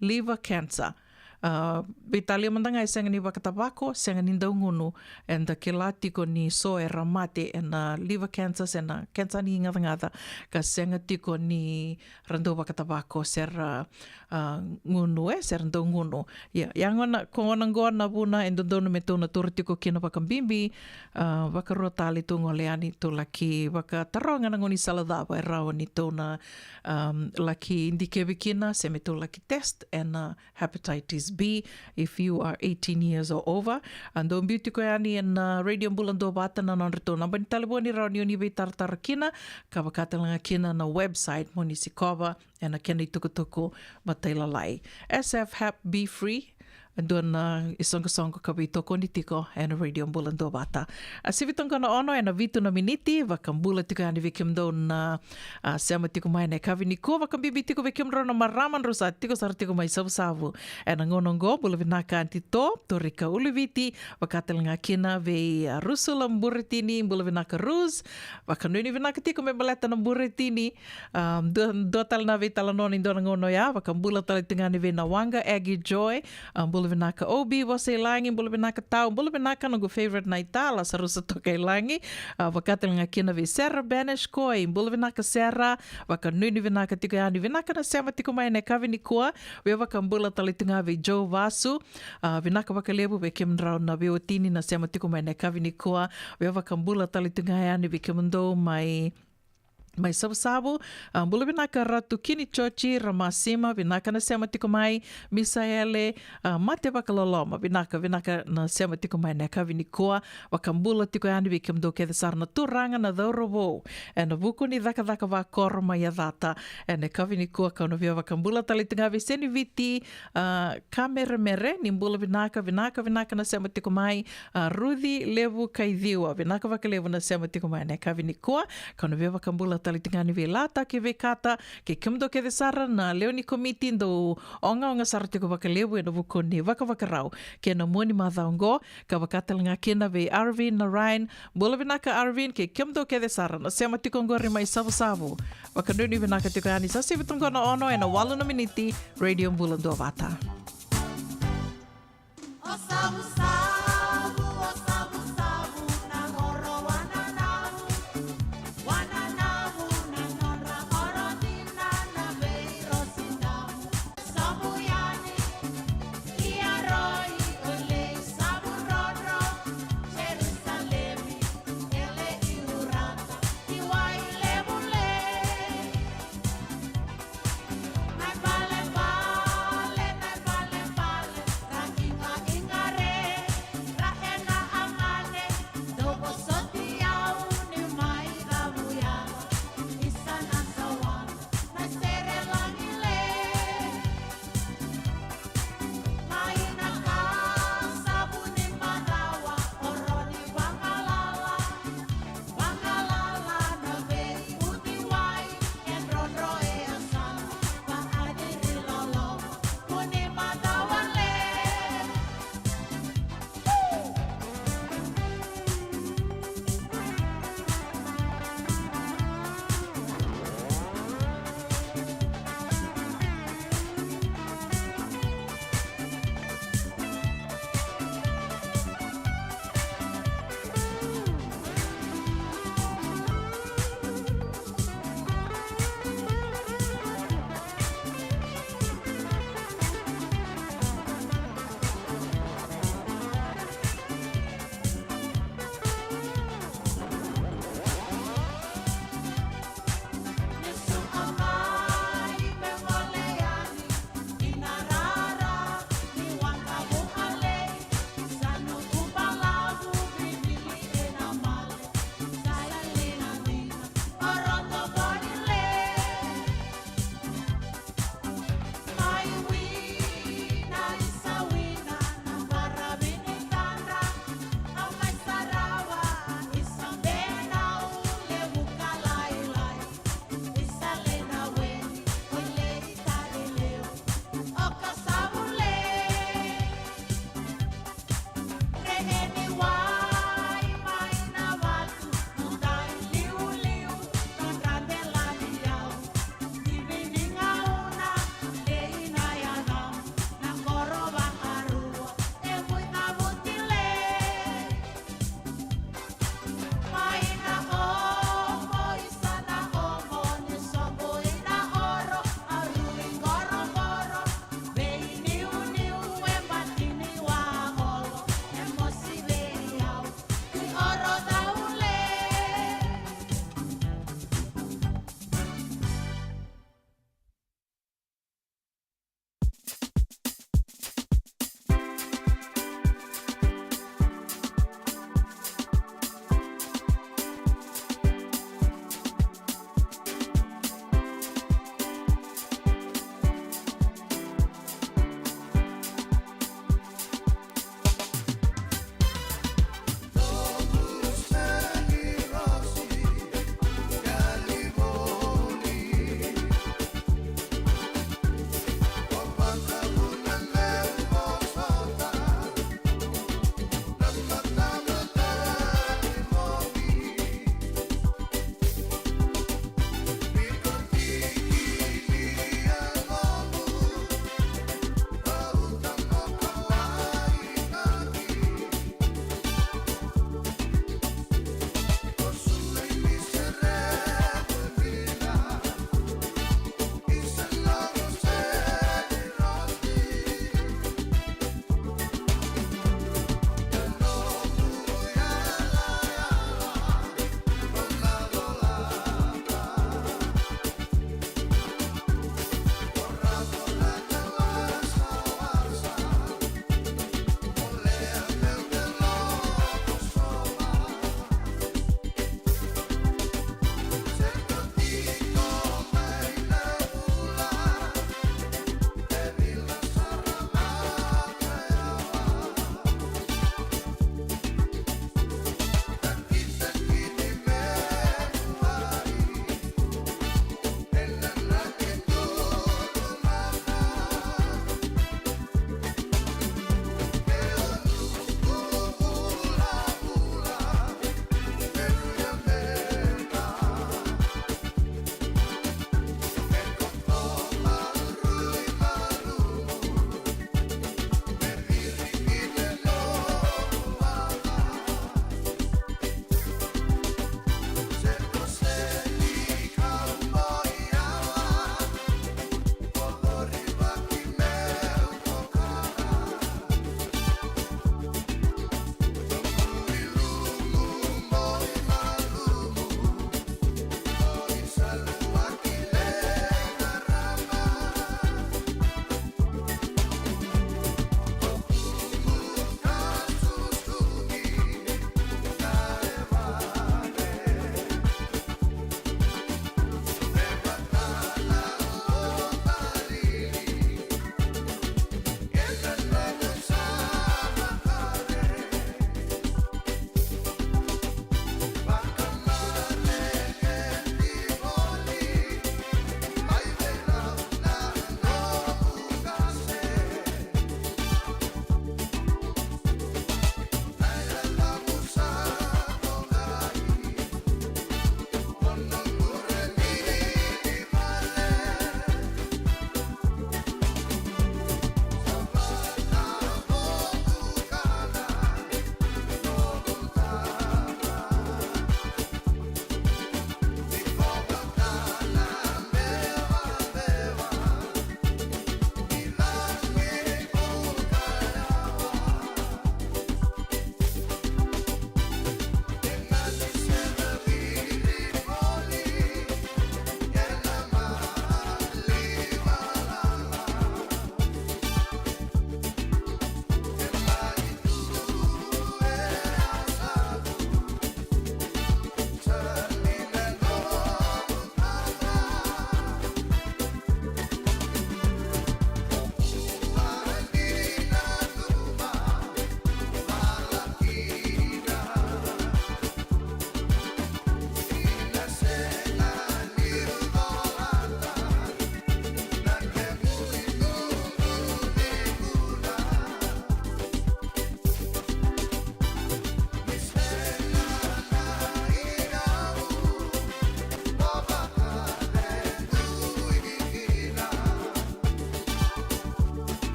Liver cancer. A, veitalia mada ga e sega ni vakatavako, sega ni daugunu, eda kila tiko ni so era mate ena liver cancer se na kenisa ni gacagaca, ka sega tiko ni ra dau vakatavako se ra, a, gunu, e, se ra daugunu. Ia, ia gona, ko gona qo na vuna e dodonu me tou na taura tiko kina vakabibi, a, vakarua tale tou gole yani tou laki vakataroga na gaunisala cava e rawa ni tou na, um, laki dikevi kina, se me tou laki test ena hepatitis B if you are eighteen years or over. A, dou biu tiko yani ena Radio Bula Duavata na nodratou naba ni talevoni rawa ni o ni veitaratara kina, ka vaka tale ga kina na website mo ni sikova ena kena itukutuku matailalai. S F Hep B Free, e dua na isoqosoqo ka veitokoni tiko ena Radio Bula Duavata. A, sivi toqo na ono ena vitu na miniti, vakabula tiko yani vei kemudou na, a, sema tiko mai na yakavi nikua, vakabibi tiko vei kemudrau na marama drau sa tiko sara tiko mai Savusavu ena gauna oqo. Bula vinaka Aunty To, Torika Uluviti, vaka tale ga kina vei, a, Rusula Buretini, bula vinaka Rus, vakanuinui vinaka tiko me baleta na buretini. A, dua, dua tale na veitalanoa ni dua na gauna oya, vakabula tale tu ga yani vei Nawaqa Aggie Joy, a, bula vinaka O B Vosa i Lagi, bula vinaka Tau, bula vinaka noqu favorite naita Lasarusa Tokailagi, a, vaka tale ga kina vei Sera Banish Koi, bula vinaka Sera, vakanuinui vinaka tiko yani, vinaka na sema tiko mai na yakavi nikua. Via vakabula tale tu ga vei Joe Vasu, a, vinaka vakalevu vei kemudrau na veiwatini na sema tiko mai na yakavi nikua. Via vakabula tale tu ga yani vei kemudou mai mai Savusavu, a, bula vinaka Ratu Kini Chochi, Ramasima, vinaka na sema tiko mai, Misaele, a, Mate Vakaloloma, vinaka, vinaka na sema tiko mai na yakavi nikua, vakabula tiko yani vei kemudou kece sara na turaga na cauravou ena vuku ni cakacaka vakoro mai Yacata ena yakavi nikua, kau na via vakabula tale tu ga vei Seniviti, a, Kameremere, ni bula vinaka, vinaka, vinaka na sema tiko mai, a, Ruci Levu Kaiciwa, vinaka vakalevu na sema tiko mai na yakavi nikua, kau na via vakabula tale tu ga yani vei Lataki Veikata, kei kemudou kece sara na lewe ni komiti dou ogaoga sara tiko vakalevu ena vuku ni vakavakarau kei na mua ni macawa oqo, ka vaka tale ga kina vei Arvin na Ryan, bula vinaka Arvin, kei kemudou kece sara na sema tiko oqori mai Savusavu. Vakanuinui vinaka tiko yani, sa sivi toqo na ono ena walu na miniti, Radio Bula Duavata.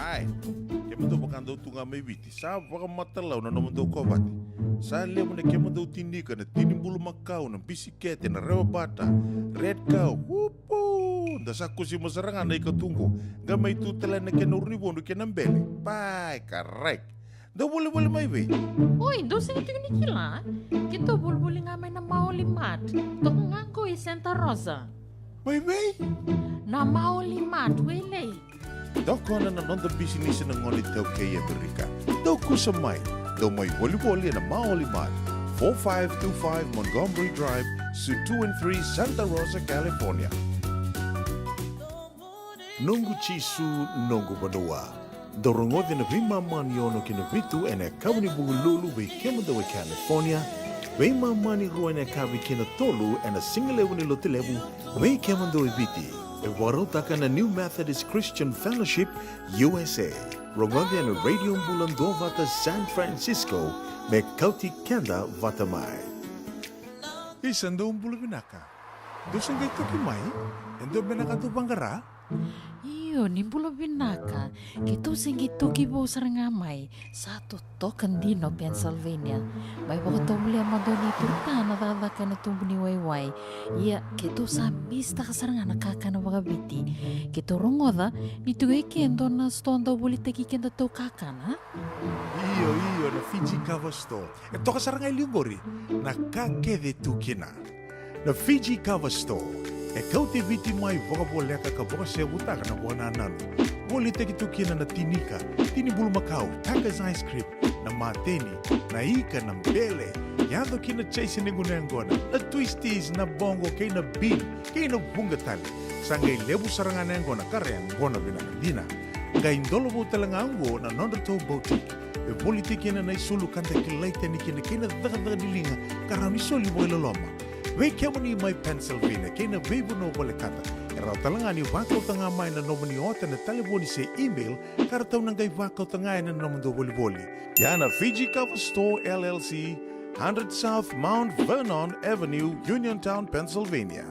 Ai, kemudou vaka dou tu ga mai Viti, sa vakamatau na nomudou kovate. Sa levu na kemudou tinika, na tini bulumakau, na bisikete, na rewa bata, red cow, upu. Da sa kusima sara ga na ika tu qo, qai mai tu tale na kena uru ni vodu kei na bele. Pai, karai. Dou volivoli mai vei? Oi, dou sega tiko ni kila. Keitou volivoli ga mai na Maoli Mart. Toka ga qo i Santa Rosa. Mai vei? Na Maoli Mart, Wailei. Tokona na noda bisinisi na gone iTaukei e Amerika. Dou kusa mai. Dou mai volivoli ena Maoli Mart, four five two five Montgomery Drive, Suite two and three, Santa Rosa, California. Noqu Jisu, noqu vanua. Dou rogoca na veimama ni ono ki na vitu ena yakavi ni Vukelulu vei kemudou e California, veimama ni rua ena yakavi ki na tolu ena sigalevu ni Lotulevu vei kemudou e Viti. E vakarautaka na New Methodist Christian Fellowship U S A. Rogoca ena Radio Bula Duavata San Francisco, me kauti keda vata mai. Isa, dou bula vinaka. Dou se qai toki mai? E dua beka na ka dou vaqara? Io, ni bula vinaka. Keitou se qai toki vou sara ga mai. Sa totoka dina o Pennsylvania. Mai vakatovolea mada o ni turutana cakacaka ena tubu ni waiwai. Ia, keitou sa misitaka sara ga na kakana vakaviti. Keitou rogoca ni tiko e ke e dua na sitoa dau volitaki kedatou kakana, a? Io, io, na Fiji Kava Store. E toka sara ga e liu qori na ka kece e tu kina. Na Fiji Kava Store e kauti Viti mai vakavoleka ka vakasevutaka na vakanananu. Volitaki tu kina na tinika, tini bulumakau, Tucker's ice cream, na mateni, na ika, na bele, yaco ki na jaisi ni gunu yaqona, na twisties, na boqo kei na bean, kei na vuqa tale. Sa qai levu sara ga na yaqona ka ra yaqona vinaka dina. Qai dolovou tale ga oqo na nodratou boutique. E volitaki kina na isulu ka da kilai tani kina kei na cakacaka ni liga ka rawa ni soli vakailoloma. Vei kemuni mai Pennsylvania kei na veivanua volekata, e rawa tale ga ni vakauta ga mai na nomuni ota ena talevoni se email ka ratou na qai vakauta ga ena nomudou volivoli. Ia na Fiji Kava Store L L C, hundred South Mount Vernon Avenue, Uniontown, Pennsylvania.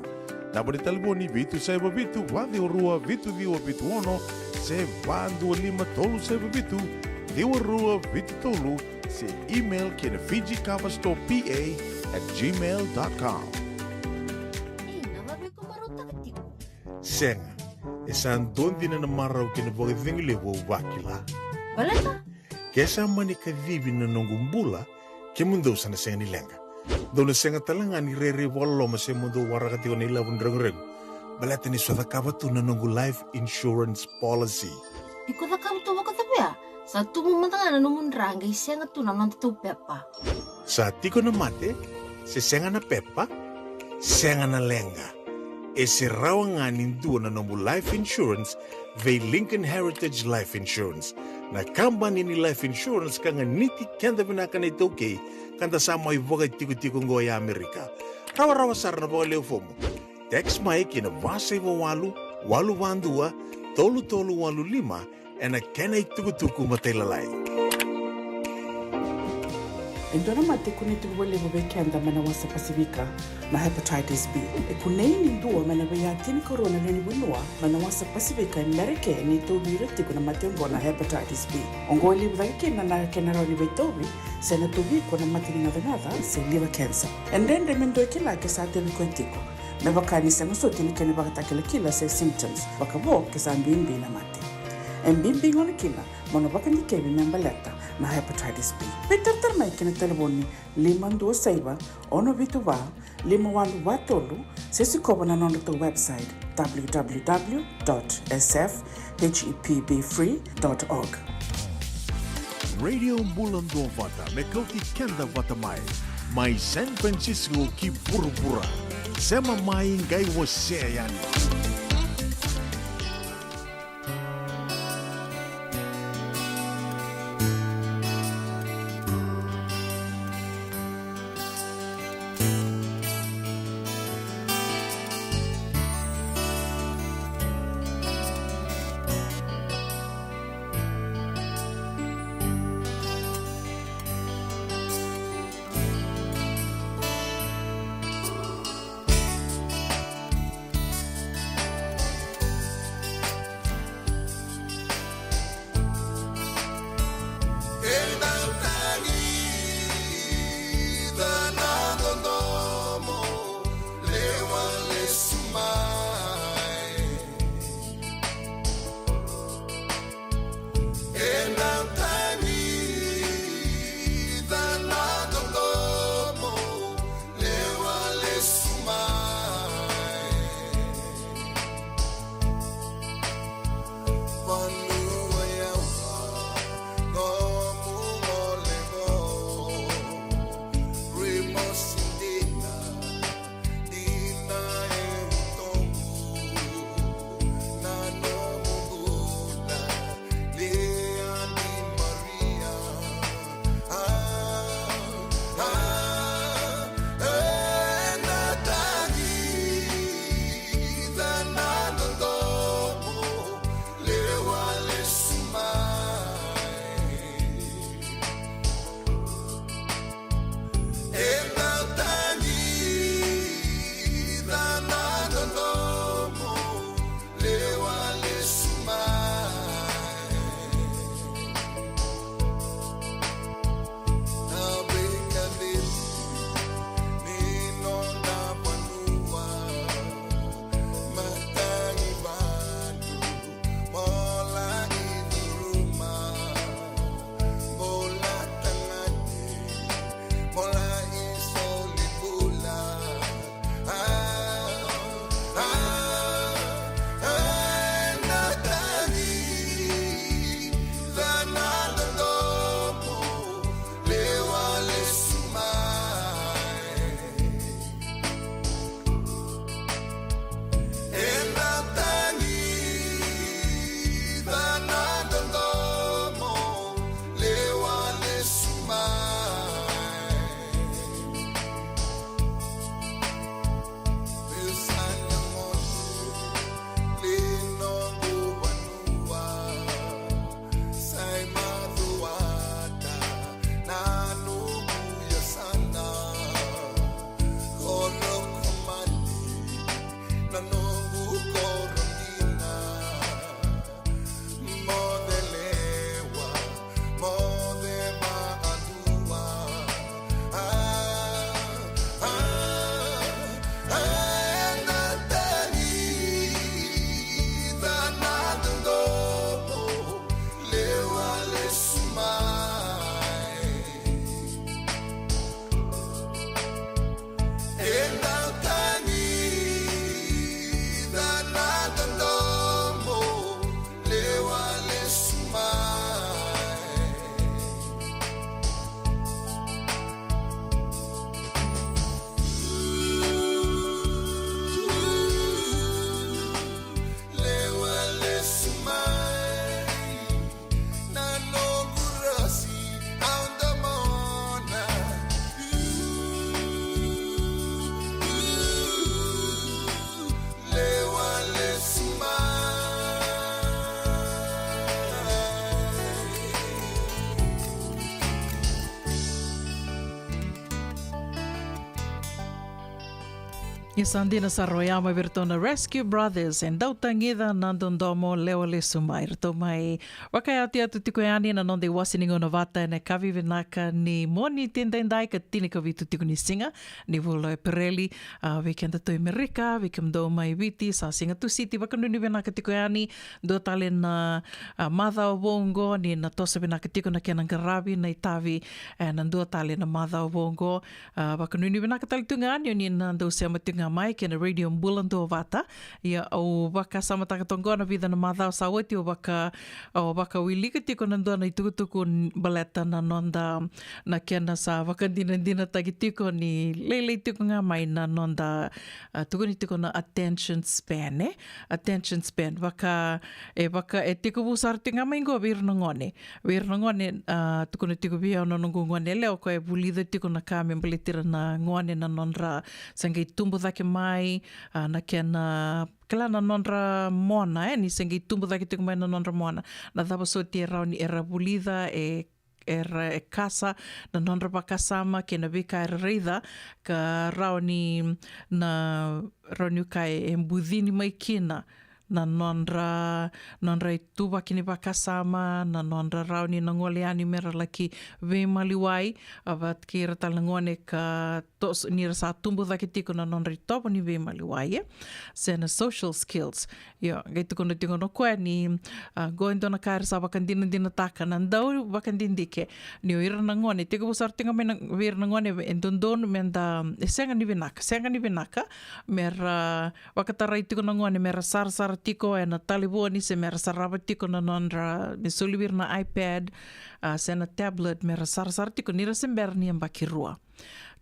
Naba ni talevoni vitu saiva vitu, va ciwa rua, vitu ciwa vitu ono, se va dua lima tolu saiva vitu, ciwa rua vitu tolu, se email ki na Fiji Kava Store P A at gmail dot com. Ei, na cava iko marautaka tiko? Sega, e sa dua dina na marau kei na vakacegu levu au vakila. Baleta? Ke sa mani kacivi na noqu bula, kemudou sa na sega ni leqa. Dou na sega tale ga ni rairai vakaloloma se mo dou waraka tiko na ilavo ni reguregu. Baleta ni sa cakava tu na noqu life insurance policy. Iko cakava tu vakacava ya? Sa tubu mada ga na nomu dra qai sega tu na nodatou pepa. Sa tiko na mate, se sega na pepa, sega na leqa. E se rawa ga ni dua na nomu life insurance vei Lincoln Heritage Life Insurance, na kabani ni life insurance ka ganiti keda vinaka na iTaukei, ka da sa mai vakaitikotiko oqo e Amerika. Rawarawa sara na vakalewe fomu. Text mai ki na va saiva walu, walu va dua, tolu tolu walu lima, ena kena itukutuku matailalai. E dua na mate e kunei tiko vakalevu vei keda mai na wasa Pasifika, na hepatitis B. E kunei ni dua mai na veiya tinikarua na lewe ni vanua mai na wasa Pasifika e Merika ni tauvi ira tiko na mate oqo na hepatitis B. Oqo e levu cake kina na kena rawa ni veitauvi, se na tauvi iko na mate ni gacagaca se liver cancer. E dredre me dua e kila ke sa tauvi koya tiko, me vaka ni sega soti na kena ivakatakilakila se symptoms, vakavo ke sa bibi na mate. E bibi gona kina mo na vakadikevi me baleta na hepatitis B. Veitaratara mai ki na talevoni lima dua saiva, ono vitu va, lima walu va tolu, se sikova na nodratou website, w w w dot s f h e p b free dot org. Radio Bula Duavata, me kauti keda vata mai, mai San Francisco ki vuravura. Sema mai, qai wasea yani. Ia sa dina sara oya mai vei iratou na Rescue Brothers, e dau tagica na dodomo lewa lesu mai. Iratou mai vakayatuyatu tiko yani na noda iwase ni gauna vata ena yakavi vinaka ni Moniti edaidai, ka tinikavitu tiko ni siga ni vula o Epereli. A, vei kedatou i Merika, vei kemudou mai Viti, sa siga Tusiti, vakanuinui vinaka tiko yani. Dua tale na, a, macawa vou oqo, ni na toso vinaka tiko na kena qaravi na itavi ena dua tale na macawa vou oqo. A, vakanuinui vinaka tale tu ga ni o ni na dau sema tiko ga mai kei na Radio Bula Duavata. Ia au vakasamataka toka oqo na vica na macawa sa oti, au vaka, au vakawilika tiko na dua na itukutuku n-, baleta na noda, na kena sa vakadinadinataki tiko ni lailai tiko ga mai na noda, a, tukuni tiko na attention span, e? Attention span. Vaka, e vaka, e tekivu sara tiko ga mai oqo vei ira na gone. Vei ira na gone, a, tukuna tiko vei au na noqu gone yalewa, o koya e vulica tiko na ka me baleti ira na gone na nodra se qai tubu cake mai, a, na kena, kila, na nodra mona, e, ni se qai tubu cake tiko mai na nodra mona. Na cava soti e rawa ni era vulica, e, era, e kasa na nodra vakasama kei na veika era raica, ka rawa ni, na, rawa ni ka e bucini mai kina na nodra, nodra ituvaki ni vakasama, na nodra rawa ni na gole yani mera laki veimaliwai, a, vata kei ira tale na gone ka toso, ni ra sa tubu cake tiko na nodra itovo ni veimaliwai, e? Se na social skills. Io, qai tukuna tiko o koya ni, a, qo e dua na ka era sa vakadinadinataka na dau vakadidike. Ni o ira na gone, tekivu sara tiko mai na, vei ira na gone, e dodonu meda, e sega ni vinaka, sega ni vinaka mera vakatarai tiko na gone mera sarasara tiko ena talevoni, se mera sarava tiko na nodra, me soli vei ira na iPad, a, se na tablet, mera sarasara tiko ni ra se bera ni yabaki rua.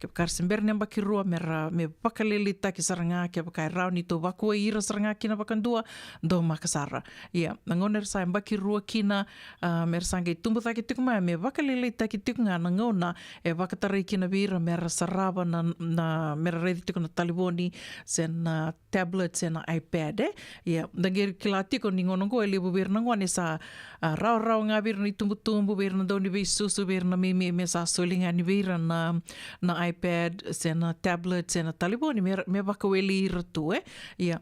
Kevaka ra se bera ni yabaki rua, mera, me vakalailaitaki sara ga, kevaka e rawa ni tou vakuai ira sara ga kina vakadua, dou maka sara. Ia, na gauna era sa yabaki rua kina, a, mera sa qai tubu cake tiko mai, me vakalailaitaki tiko ga na gauna e vakatarai kina vei ira mera sarava na, na, mera raica tiko na talevoni, se na tablet se na iPad, e? Ia, da qai kila tiko ni gauna oqo e levu vei ira na gone sa, a, rawarawa ga vei ira na itubutubu, vei ira na dauniveisusu, vei ira na meimei, me sa soli ga yani vei ira na, na iPad, se na tablet, se na talevoni, me, me vakaweli ira tu, e? Ia,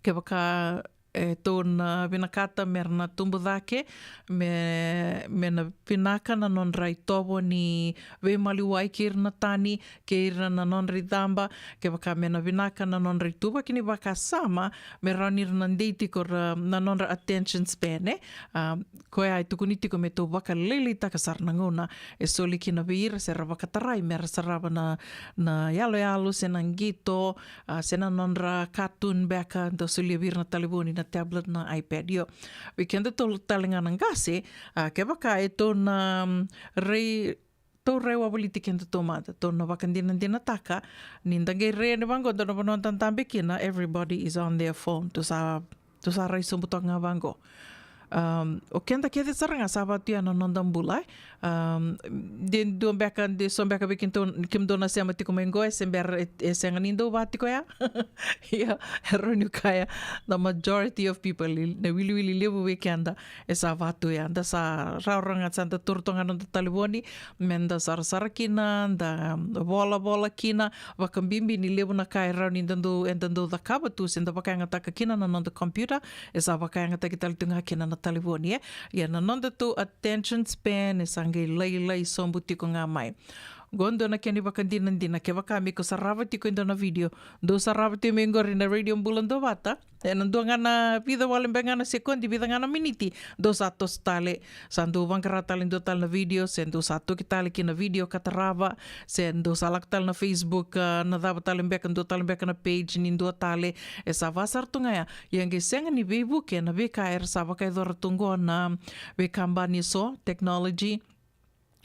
kevaka e tou na vinakata mera na tubu cake, me, me na vinaka na nodra itovo ni veimaliwai kei ira na tani, kei ira na nodra icaba, kevaka me na vinaka na nodra ituvaki ni vakasama, me rawa ni ra na dei tiko ra, na nodra attention span, e? A, koya e tukuni tiko me tou vakalailaitaka sara na gauna e soli kina vei ira se ra vakatarai mera sarava na, na yaloyalo se na qito, a, se na nodra cartoon beka, da solia vei ira na talevoni, na tablet, na iPad. Io, vei kedatou tale ga na qase, a, kevaka e tou na, mm, rai, tou rai wavoliti kedatou mada, tou na vakadinadinataka ni da qai rai yani vaqo, dua na vanua da dabe kina, everybody is on their phone. Tou sa, tou sa rai sobu toka ga vaqo. Um, o keda kece sara ga sa vatu ya na noda bula, e. Um, de dua beka, de so beka vei kemudou, kemudou na sema tiko mai qo, e se bera, e, e sega ni dou vatu tiko ya. Ia, e rawa niu kaya, the majority of people, i, na wiliwili levu vei keda, e sa vatu ya. Da sa rawarawa ga, sa da toro toka ga noda talevoni, me da sarasara kina, da, um, volavola kina, vakabibi ni levu na ka e rawa ni da dau, eda dau cakava tu, se da vakayagataka kina na noda computer, e sa vakayagataki tale tu ga kina na talevoni, e. Ia na nodatou attention span, e sa qai lailai sobu tiko ga mai. Qo dua na kena ivakadinadina, kevaka me ko sarava tiko e dua na video, dou sarava tiko mai qori na Radio Bula Duavata, ena dua ga na vica wale beka ga na sekodi, vica ga na miniti, dou sa toso tale, sa dou vaqara tale dua tale na video, se dou sa toki tale ki na video ka tarava, se dou sa lako tale na Facebook, a, na cava tale beka, dua tale beka na page ni dua tale, e sa va sara tu ga ya. Ia qai sega ni veivuke na veika era sa vakayacora tu qo na veikabani eso, technology,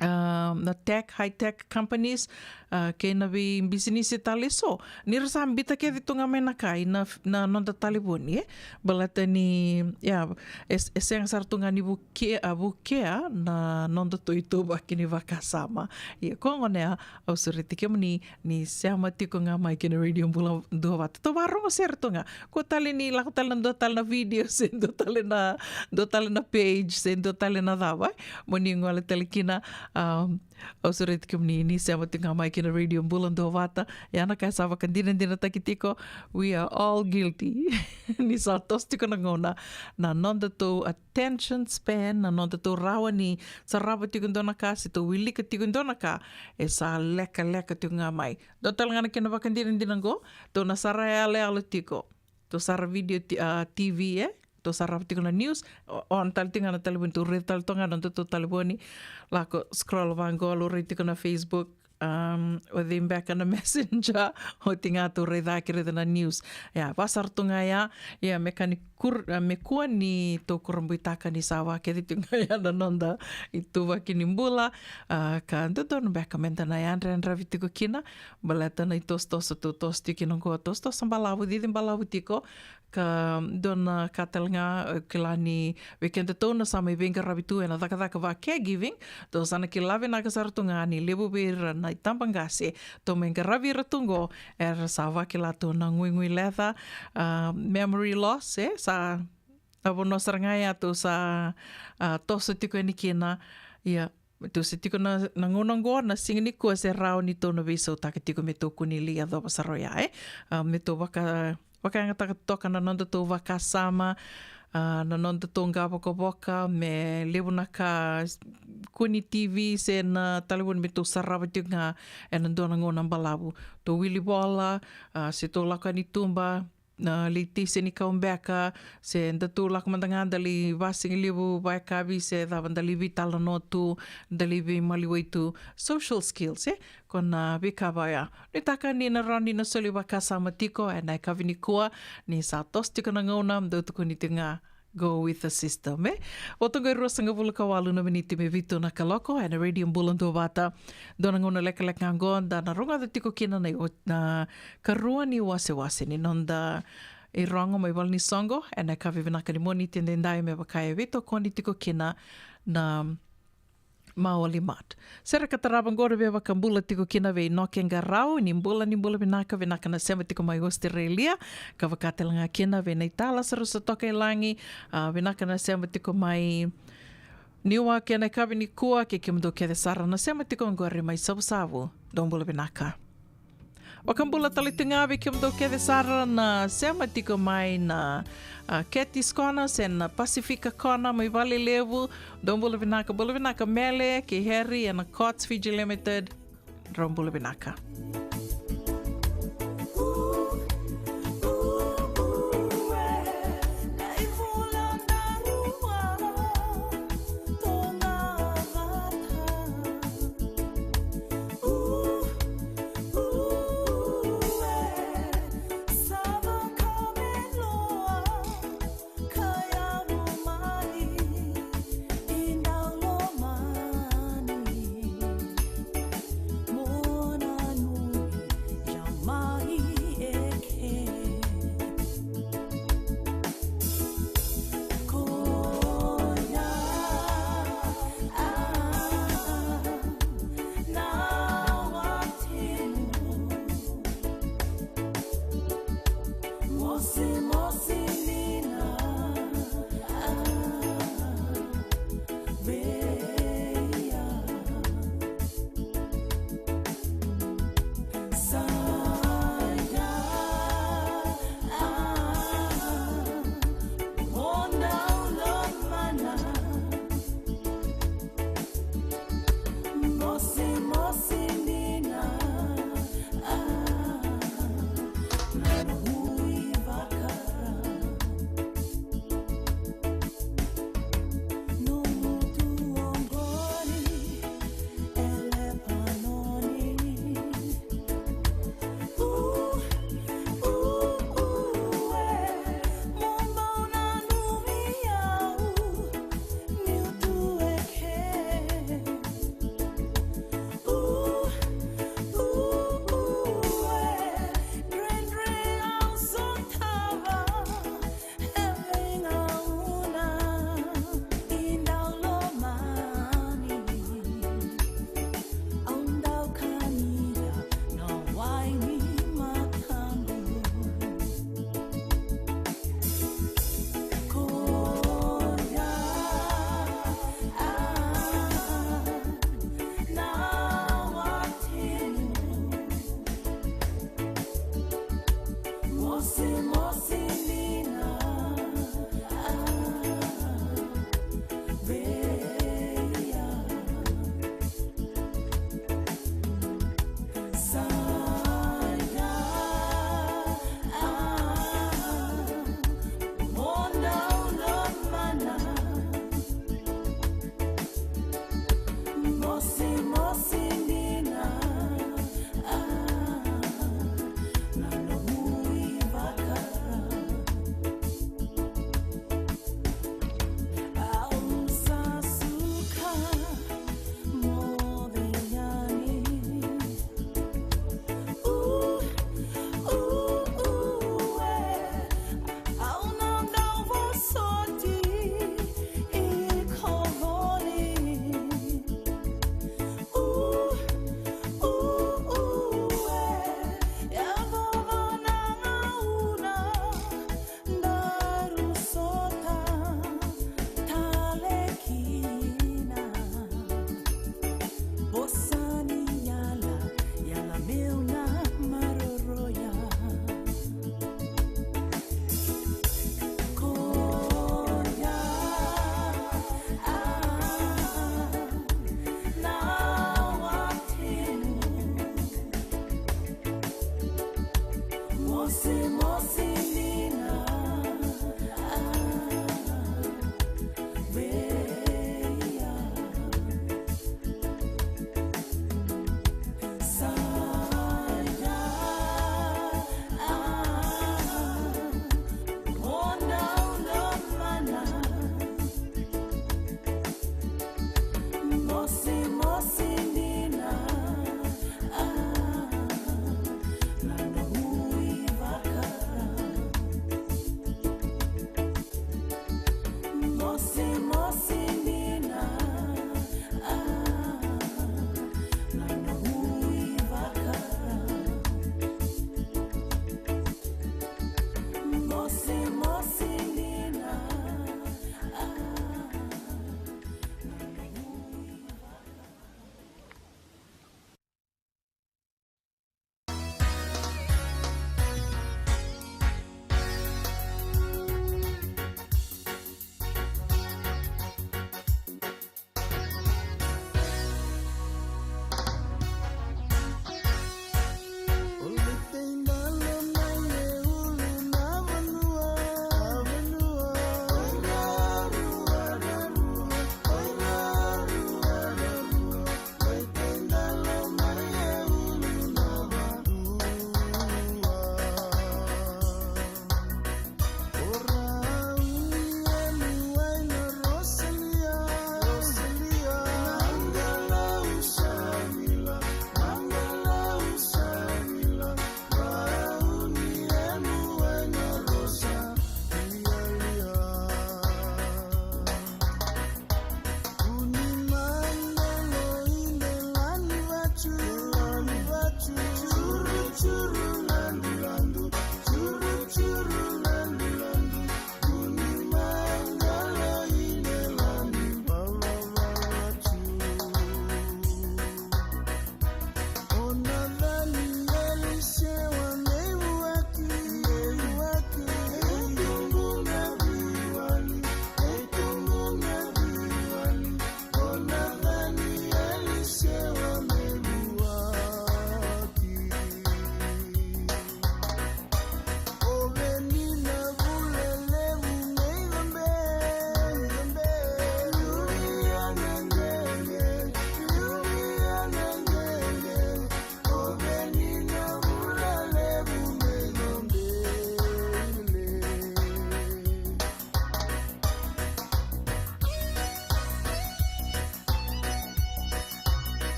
a, na tech, high tech companies, a, kei na veibisinisi tale eso. Ni ra sa biuta kece tu ga mai na ka ina, na noda talevoni, e? Baleta ni, ia, e, e sega sara tu ga ni vukea, a, vukea na nodatou ituvaki ni vakasama. Ia, koya gona ya, au sureti kemuni ni sema tiko ga mai ki na Radio Bula Duavata. Tou vakarorogo sere tu ga. Kua tale ni lako tale na dua tale na video, se dua tale na, dua tale na page, se dua tale na cava, e? Mo ni gole tale kina, um, au sureti kemuni ni sema tiko ga mai ki na Radio Bula Duavata. Ia na ka e sa vakadinadinataki tiko, we are all guilty. Ni sa toso tiko na gauna, na noda tou attention span, na noda tou rawa ni sarava tiko e dua na ka, se tou wilika tiko e dua na ka, e sa lekaleka tiko ga mai. Dua tale ga na kena vakadinadina qo, tou na sara yaloyalo tiko. Tou sara video ti-, a, T V, e? Tou sarava tiko na news, o-, on tale tiko ga na talevoni, tou raica tale toka ga na noda tou talevoni, lako scroll vaqo, laurai tiko na Facebook, um, o cei beka na Messenger, oti ga tou raica ki raica na news. Ia, va sara tu ga ya, ia, me ka ni kur-, a, me kua ni tou kurabuitaka ni sa va kece tiko ga ya na noda ituvaki ni bula, a, ka dodonu beka meda na yadrayadravi tiko kina, baleta na itosotoso tou toso tiko kina qo, tosotoso balavu, cici balavu tiko, ka dua na ka tale ga, e, kila ni vei kedatou na sa mai veiqaravi tu ena cakacaka va caregiving, tou sa na kila vinaka sara tu ga ni levu vei ira na itabaqase tou mai qaravi ira tu qo, era sa vakila tu na guigui leca, a, memory loss, e, sa na vanua sara ga ya tou sa, a, toso tiko yani kina, ia, tou se tiko na, na gauna qo, na siga nikua se rawa ni tou na veisautaka tiko me tou kua ni lai yacova sara oya, e? A, me tou vaka, vakayagataka toka na noda tou vakasama, a, na noda tou qavokavoka, me levu na ka, kua ni T V se na talevoni me tou sarava tiko ga ena dua na gauna balavu. Tou wili vola, a, se tou lako yani tuba, na lai tei se ni kau beka, se da tou lako mada ga da lai vasigalevu, vayakavi, se cava da lai veitalanoa tu, da lai veimaliwai tu, social skills, e? Ko na veika vaya. Nuitaka ni na rawa ni na soli vakasama tiko, ena yakavi nikua, ni sa toso tiko na gauna, dou tukuni tiko ga, go with the system, e? Vo toka e ruasagavulu ka walu na miniti me vitu na kaloko, ena Radio Bula Duavata. Dua na gauna lekaleka qo, da na rogoca tiko kina na, na karua ni wasewase ni noda irogo mai valenisoqo, ena yakavi vinaka ni Moniti edaidai me vaka e veitokoni tiko kina na Maoli Mart. Sere ka tarava qo na veivakabula tiko kina vei Noke Qarau, ni bula, ni bula vinaka, vinaka na sema tiko mai Australia, ka vaka tale ga kina vei Naita Lasarusa Tokailagi, a, vinaka na sema tiko mai Niuake ena yakavi nikua, kei kemudou kece sara na sema tiko qori mai Savusavu, dou bula vinaka. Vakabula tale tu ga vei kemudou kece sara na sema tiko mai na, a, Cathy's Corner se na Pasifika Corner mai Valelevu. Dou bula vinaka, bula vinaka Mele kei Harry ena Courts Fiji Limited. Drau bula vinaka.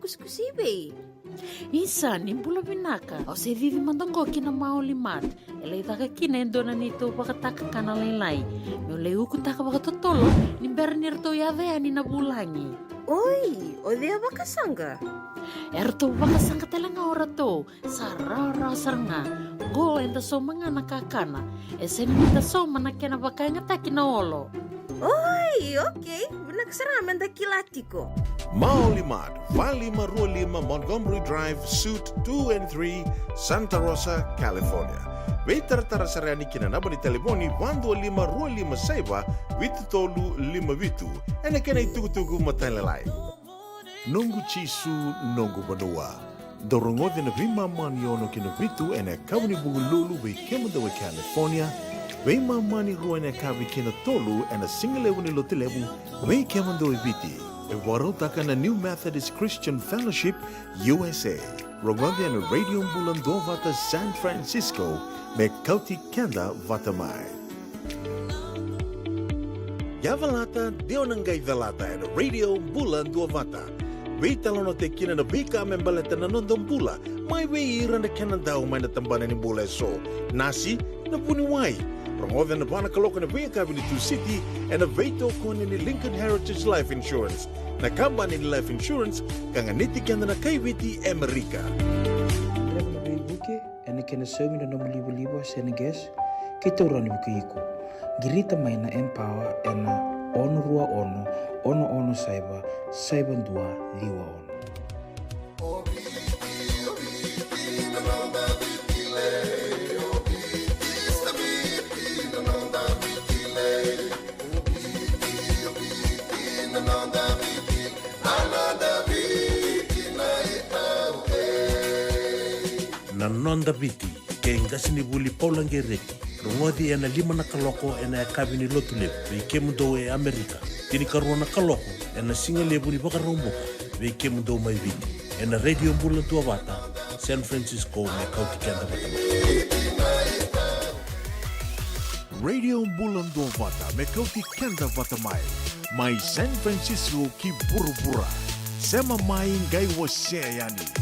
Kusikusi i vei? Isa, ni bula vinaka. Au se cici mada qo ki na Maoli Mart. E lai caka kina e dua na neitou vakatakakana lailai. Meu lai ukutaka vakatotolo ni bera ni ratou yaco yani na vulagi. Oi, o cei a vakasaqa? E ratou vakasaqa tale ga o ratou. Sa rawarawa sara ga. Qo eda sauma ga na kakana. E sega ni da sauma na kena vakayagataki na olo. Oi, okei. Vinaka sara ga meda kila tiko. Maoli Mart, va lima rua lima Montgomery Drive, Suite two and three, Santa Rosa, California. Veitaratara sara yani ki na naba ni talevoni va dua lima rua lima saiva vitu tolu lima vitu. Ena kena itukutuku matailalai. Noqu Jisu, noqu vanua. Dou rogoci na veimama ni ono ki na vitu ena yakavi ni Vukelulu vei kemudou e California, veimama ni rua ena yakavi ki na tolu ena sigalevu ni Lotulevu vei kemudou e Viti. E vakarautaka na New Methodist Christian Fellowship, U S A. Rogoci ena Radio Bula Duavata San Francisco, me kauti keda vata mai. Yavalata, deo na qai calata ena Radio Bula Duavata. Veitalanoataki kina na veika me baleta na noda bula, mai vei ira na kena dau mai na tabana ni bula eso. Nasi, na vuniwai. Rogoca ena va na kaloko ena veiyakavi ni Tusiti, ena veitokoni ni Lincoln Heritage Life Insurance, na kabani ni life insurance ka ganiti keda na kai Viti e Amerika. Draiva na veivuke, ena kena saumi na nomu livaliva se na gas, kei taura ni vukei iko. Qirita mai na Empower ena ono rua ono, ono ono saiva, saiva dua ciwa ono. Na Noda Viti, kei qasenivuli Paula Gereti. Rogoci ena lima na kaloko ena yakavi ni Lotulevu vei kemudou e Amerika. Tinikarua na kaloko ena sigalevu ni Vakaraubuka vei kemudou mai Viti. Ena Radio Bula Duavata San Francisco, me kauti keda vata mai. Radio Bula Duavata, me kauti keda vata mai. Mai San Francisco ki vuravura. Sema mai, qai wasea yani.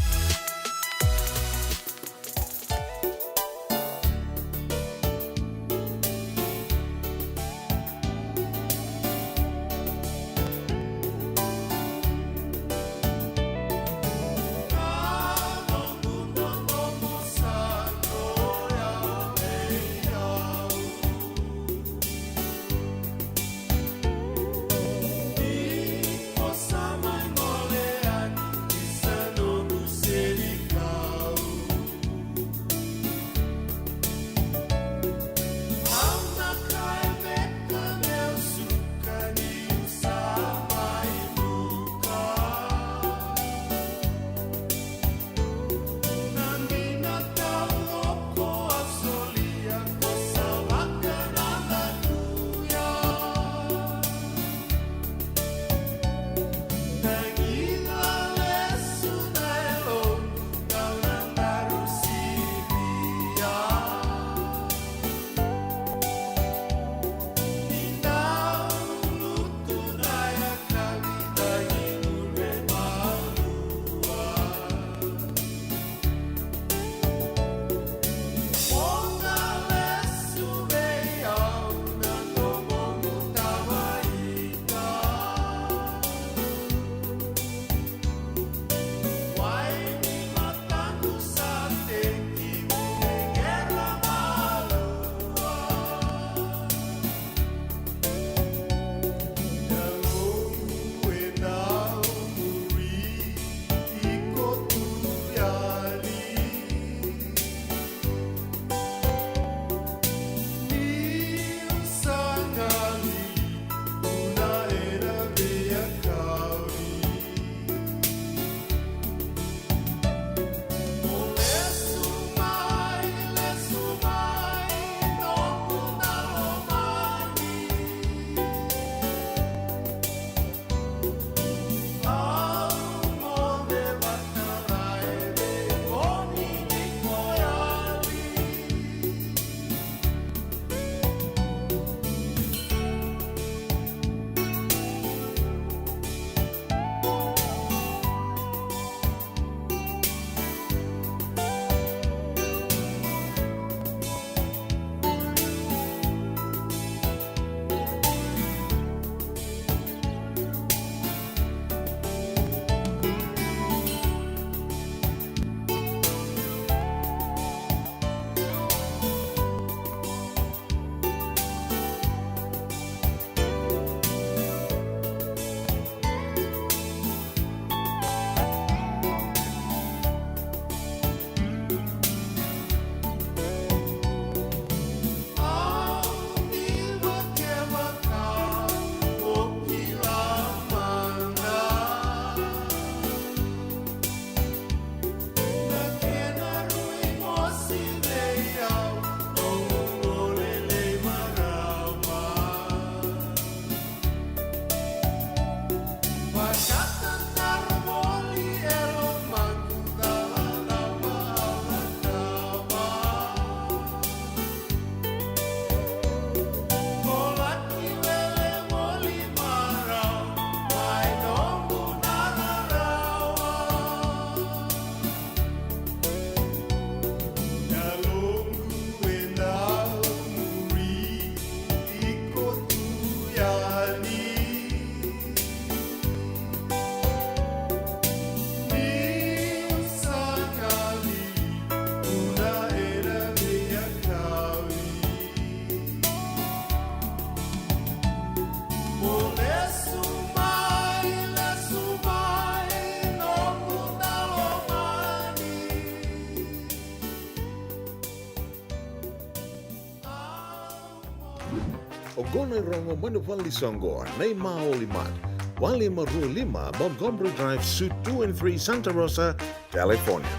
Oqo na irogo mai na valenisoqo nei Maoli Mart, walu lima rua lima Montgomery Drive, Suite two and three, Santa Rosa, California.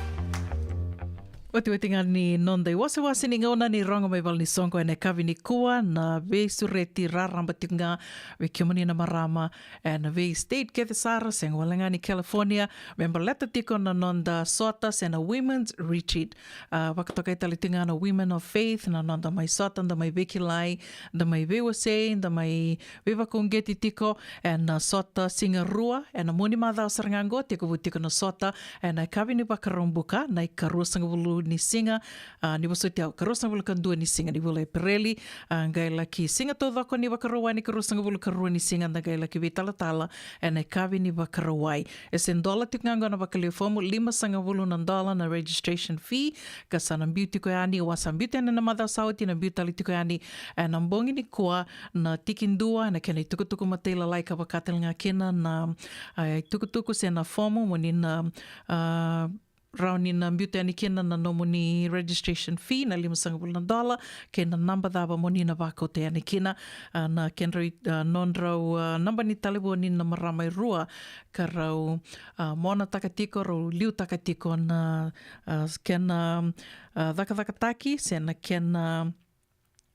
Otioti ga ni noda iwasewase ni gauna ni rogo mai valenisoqo ena yakavi nikua, na veisureti raraba tiko ga vei kemuni na marama ena vei state kece sara, sega wale ga ni California, me baleta tiko na noda sota se na Women's Retreat. A, vakatokai tale tiko ga na Women of Faith, na noda mai sota, da mai veikilai, da mai veiwasei, da mai veivakauqeti tiko ena sota Sigarua ena mua ni macawa sara ga oqo. Tekivu tiko na sota ena yakavi ni Vakaraubuka, na ikaruasagavulu ni siga, a, ni vosoti au, karuasagavulu ka dua ni siga ni vula Epereli. A, qai laki siga taucoko ni Vakarauwai, na ikaruasagavulu ka rua ni siga, da qai laki veitalatala ena yakavi ni Vakarauwai. E se dola tiko ga oqo na vakalewe fomu, limasagavulu na dola na registration fee, ka sa na biu tiko yani, wa sa biu tiko yani na macawa sa oti, na biu tale tiko yani ena bogi nikua, na tikidua, na kena itukutuku matailalai ka vaka tale ga kina na, a, itukutuku se na fomu mo ni na, a, rawa ni na biu tiko yani kina na nomuni registration fee, na limasagavulu na dola, kei na naba cava mo ni na vakauta yani kina. A, na kedrau, a, nodrau, a, naba ni talevoni na marama e rua, ka rau, a, monataka tiko, rau liutaka tiko na, a, kena, a, cakacakataki se na kena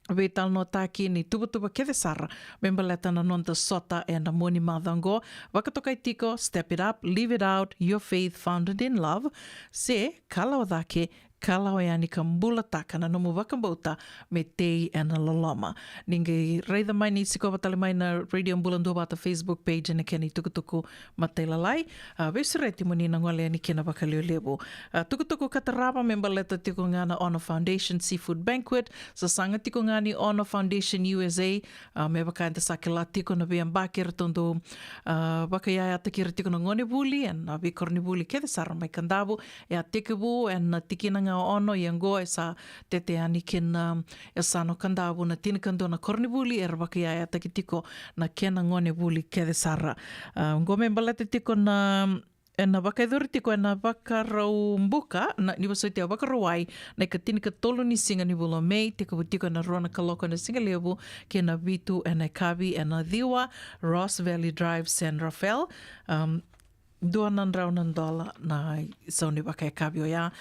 veitalanoataki ni tuvatuva kece sara me baleta na noda sota ena mua ni macawa oqo. Vakatokai tiko Step It Up, Live It Out, Your Faith Founded in Love, se Kalawa Cake, Kalawa Yani ka Bulataka na Nomu Vakabauta me Tei ena Loloma. Ni qai raica mai ni sikova tale mai na Radio Bula Duavata Facebook page ena kena itukutuku matailalai, a, veisureti mo ni na gole yani kina vakalevulevu. A, tukutuku ka tarava me baleta tiko ga na Honor Foundation Seafood Banquet, sasaga tiko ga ni Honor Foundation U S A, a, me vaka eda sa kila tiko na veiyabaki eratou dau, a, vakaiyayataki ira tiko na gonevuli ena veikoronivuli kece sara mai Kadavu, e a tekivu ena tikina ga o Ono, ia oqo e sa tete yani kina, a, e sa no Kadavu na tinikadua na koronivuli era vakaiyayataki tiko na kena gonevuli kece sara. A, oqo me baleta tiko na, ena vakayacori tiko ena Vakaraubuka, na, ni vosoti au, Vakarauwai, na ikatinikatolu ni siga ni vula o Me, tekivu tiko ena rua na kaloko ena sigalevu kei na vitu ena yakavi ena ciwa, Ross Valley Drive, San Rafael. Am, dua na drau na dola na isau ni vakayakavi oya.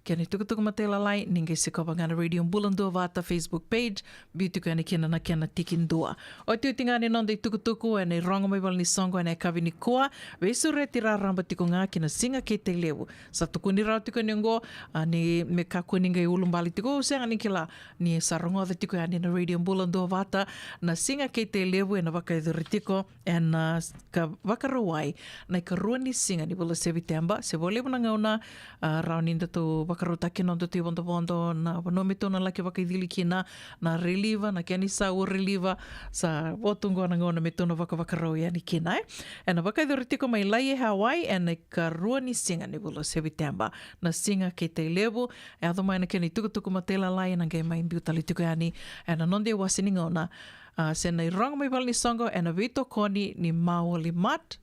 Kena itukutuku matailalai, ni qai sikova ga na Radio Bula Duavata Facebook page, biu tiko yani kina na kena tikidua. Otioti ga ni noda itukutuku ena irogo mai valenisoqo ena yakavi nikua, veisureti raraba tiko ga ki na Siga kei Tailevu. Sa tukuni rawa tiko yani oqo, a, ni me kakua ni qai ulubale tiko, au sega ni kila ni sa rogoca tiko yani na Radio Bula Duavata na Siga kei Tailevu ena vakayacori tiko ena, a, ka Vakarauwai, na ikarua ni siga ni vula Seviteba. Se vo levu na gauna, a, rawa ni datou vakarautaki nodatou ivodovodo, na vanua me tou na laki vakaicili kina, na reliva, na kena isau o reliva, sa vo tu oqo na gauna me tou na vakavakarau yani kina, e. Ena vakayacori tiko mai Laie, Hawaii, ena ikarua ni siga ni vula Seviteba, na Siga kei Tailevu. E yaco mai na kena itukutuku matailalai, ena qai mai biu tale tiko yani ena noda iwase ni gauna, a, se na irogo mai valenisoqo ena veitokoni ni Maoli Mart.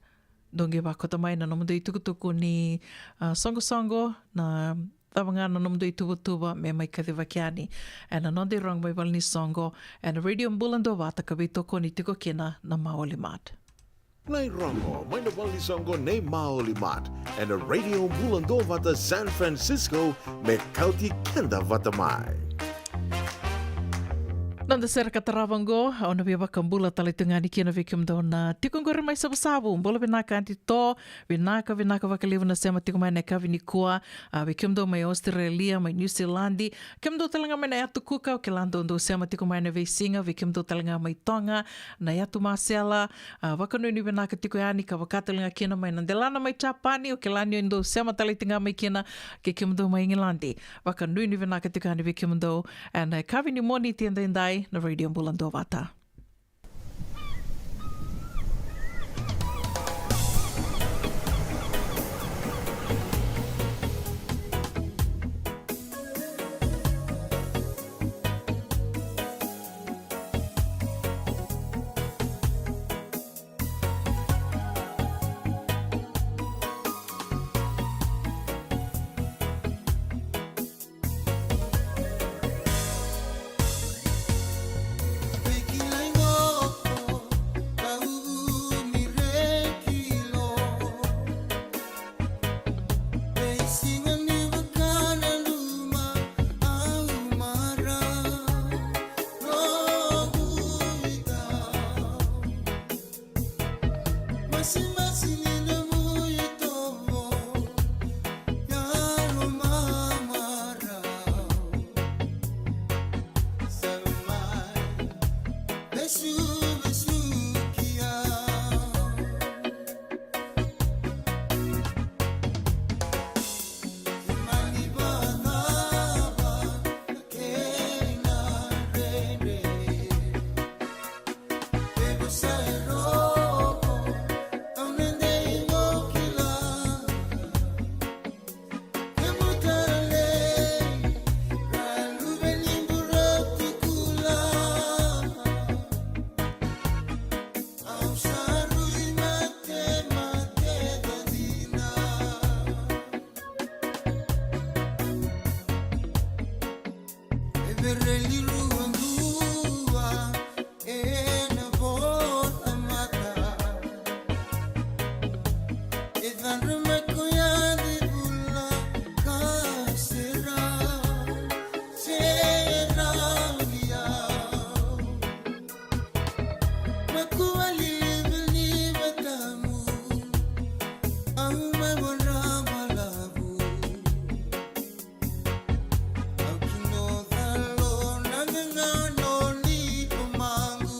Dou qai vakauta mai na nomudou itukutuku ni, a, soqosoqo, na cava ga na nomudou ituvatuva me mai kacivaki yani ena noda irogo mai valenisoqo ena Radio Bula Duavata ka veitokoni tiko kina na Maoli Mart. Na irogo mai na valenisoqo nei Maoli Mart ena Radio Bula Duavata San Francisco, me kauti keda vata mai. Noda sere ka tarava oqo, au na via vakabula tale tu ga yani kina vei kemudou na tiko oqori mai Savusavu. Bula vinaka Aunty To, vinaka, vinaka vakalevu na sema tiko mai na yakavi nikua. A, vei kemudou mai Australia, mai Niusiladi, kemudou tale ga mai na yatu Kuka, au kila dou dou sema tiko mai na veisiga, vei kemudou tale ga mai Toga, na yatu Masela, a, vakanuinui vinaka tiko yani, ka vaka tale ga kina mai na delana mai Japani, au kila ni dou sema tale tiko ga mai kina, kei kemudou mai Igiladi. Vakanuinui vinaka tiko yani vei kemudou ena yakavi ni Moniti edaidai na Radio Bula Duavata. Masimasi ni nomu itovo, yalo mamarau. Sa mai vesuvesuki au. Mani vanava na kena rere. Evo sa e rogo, au na dei mo kila. Kemu talei, ra luve ni burau tukula. Au sa rui mate, mate ca dina. E vereli rua dua ena vola mata. E cadra mai koya de bula ka sera, sera liau. Makua liliva ni vatamu, au mai vara balavu. Au kino calo na gagano ni pamagu.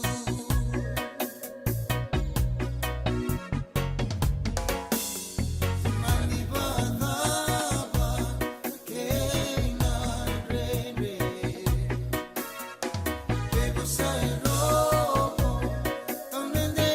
Mani vacava na kena rere. Evo sa e rogo, au na de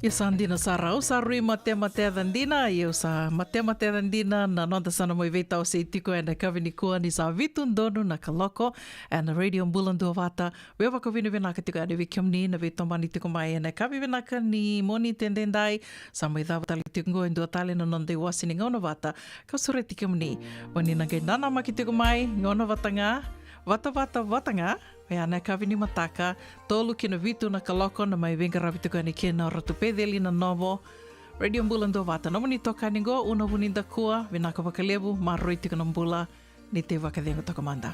Ia sa dina sara, au sa rui matemateca dina, ia au sa matemateca dina na noda sa na mai veitawasei tiko ena yakavi nikua ni sa vitu donu na kaloko ena Radio Bula Duavata. Via vakavinavinaka tiko yani vei kemuni na veitomani tiko mai ena yakavi vinaka ni Moniti edaidai. Sa mai cava tale tiko qo e dua tale na noda iwase ni gauna vata ka sureti kemuni mo ni na qai nanamaki tiko mai, gauna vata ga, vata vata vata ga. Oya na yakavi ni mataka, tolu ki na vitu na kaloko na mai veiqaravi tiko yani kina o Ratu Peceli Nanovo. Radio Bula Duavata, nomuni tokani qo, Una Vunidakua, vinaka vakalevu, maroroi tiko na bula, ni tei vakacegu toka mada.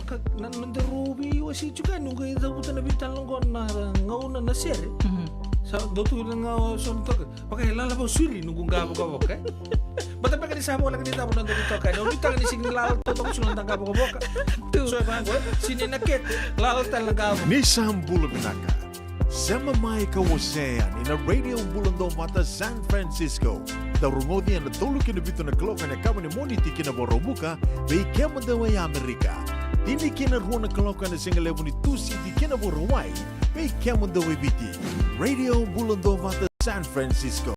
Ka, na, na daru veiwasei tiko yani, noqu qai cavuta na veitalanoa qo na gauna na sere. Mhm. Sa dau tu na gauna so na toka. Vaka e lala vakasauri noqu qa vokavoka, e? Baleta beka ni sa voleka ni cava na noda veitokani. Au nuitaka ni sega ni lala totoka sara na noda qa vokavoka. Tu. So e vaqo, e? Sega ni na kete, lala tale na qa vokavoka. Ni sa bula vinaka. Sema mai ka wasea yani na Radio Bula Dovata San Francisco. Dau rogoci ena tolu ki na vitu na kaloko ena yakavi ni Moniti ki na Vakaraubuka, vei kemudou e Amerika. Tini ki na rua na kaloko ena sigalevu ni Tusiti ki na Vakarauwai, vei kemudou e Viti. Radio Bula Dovata San Francisco.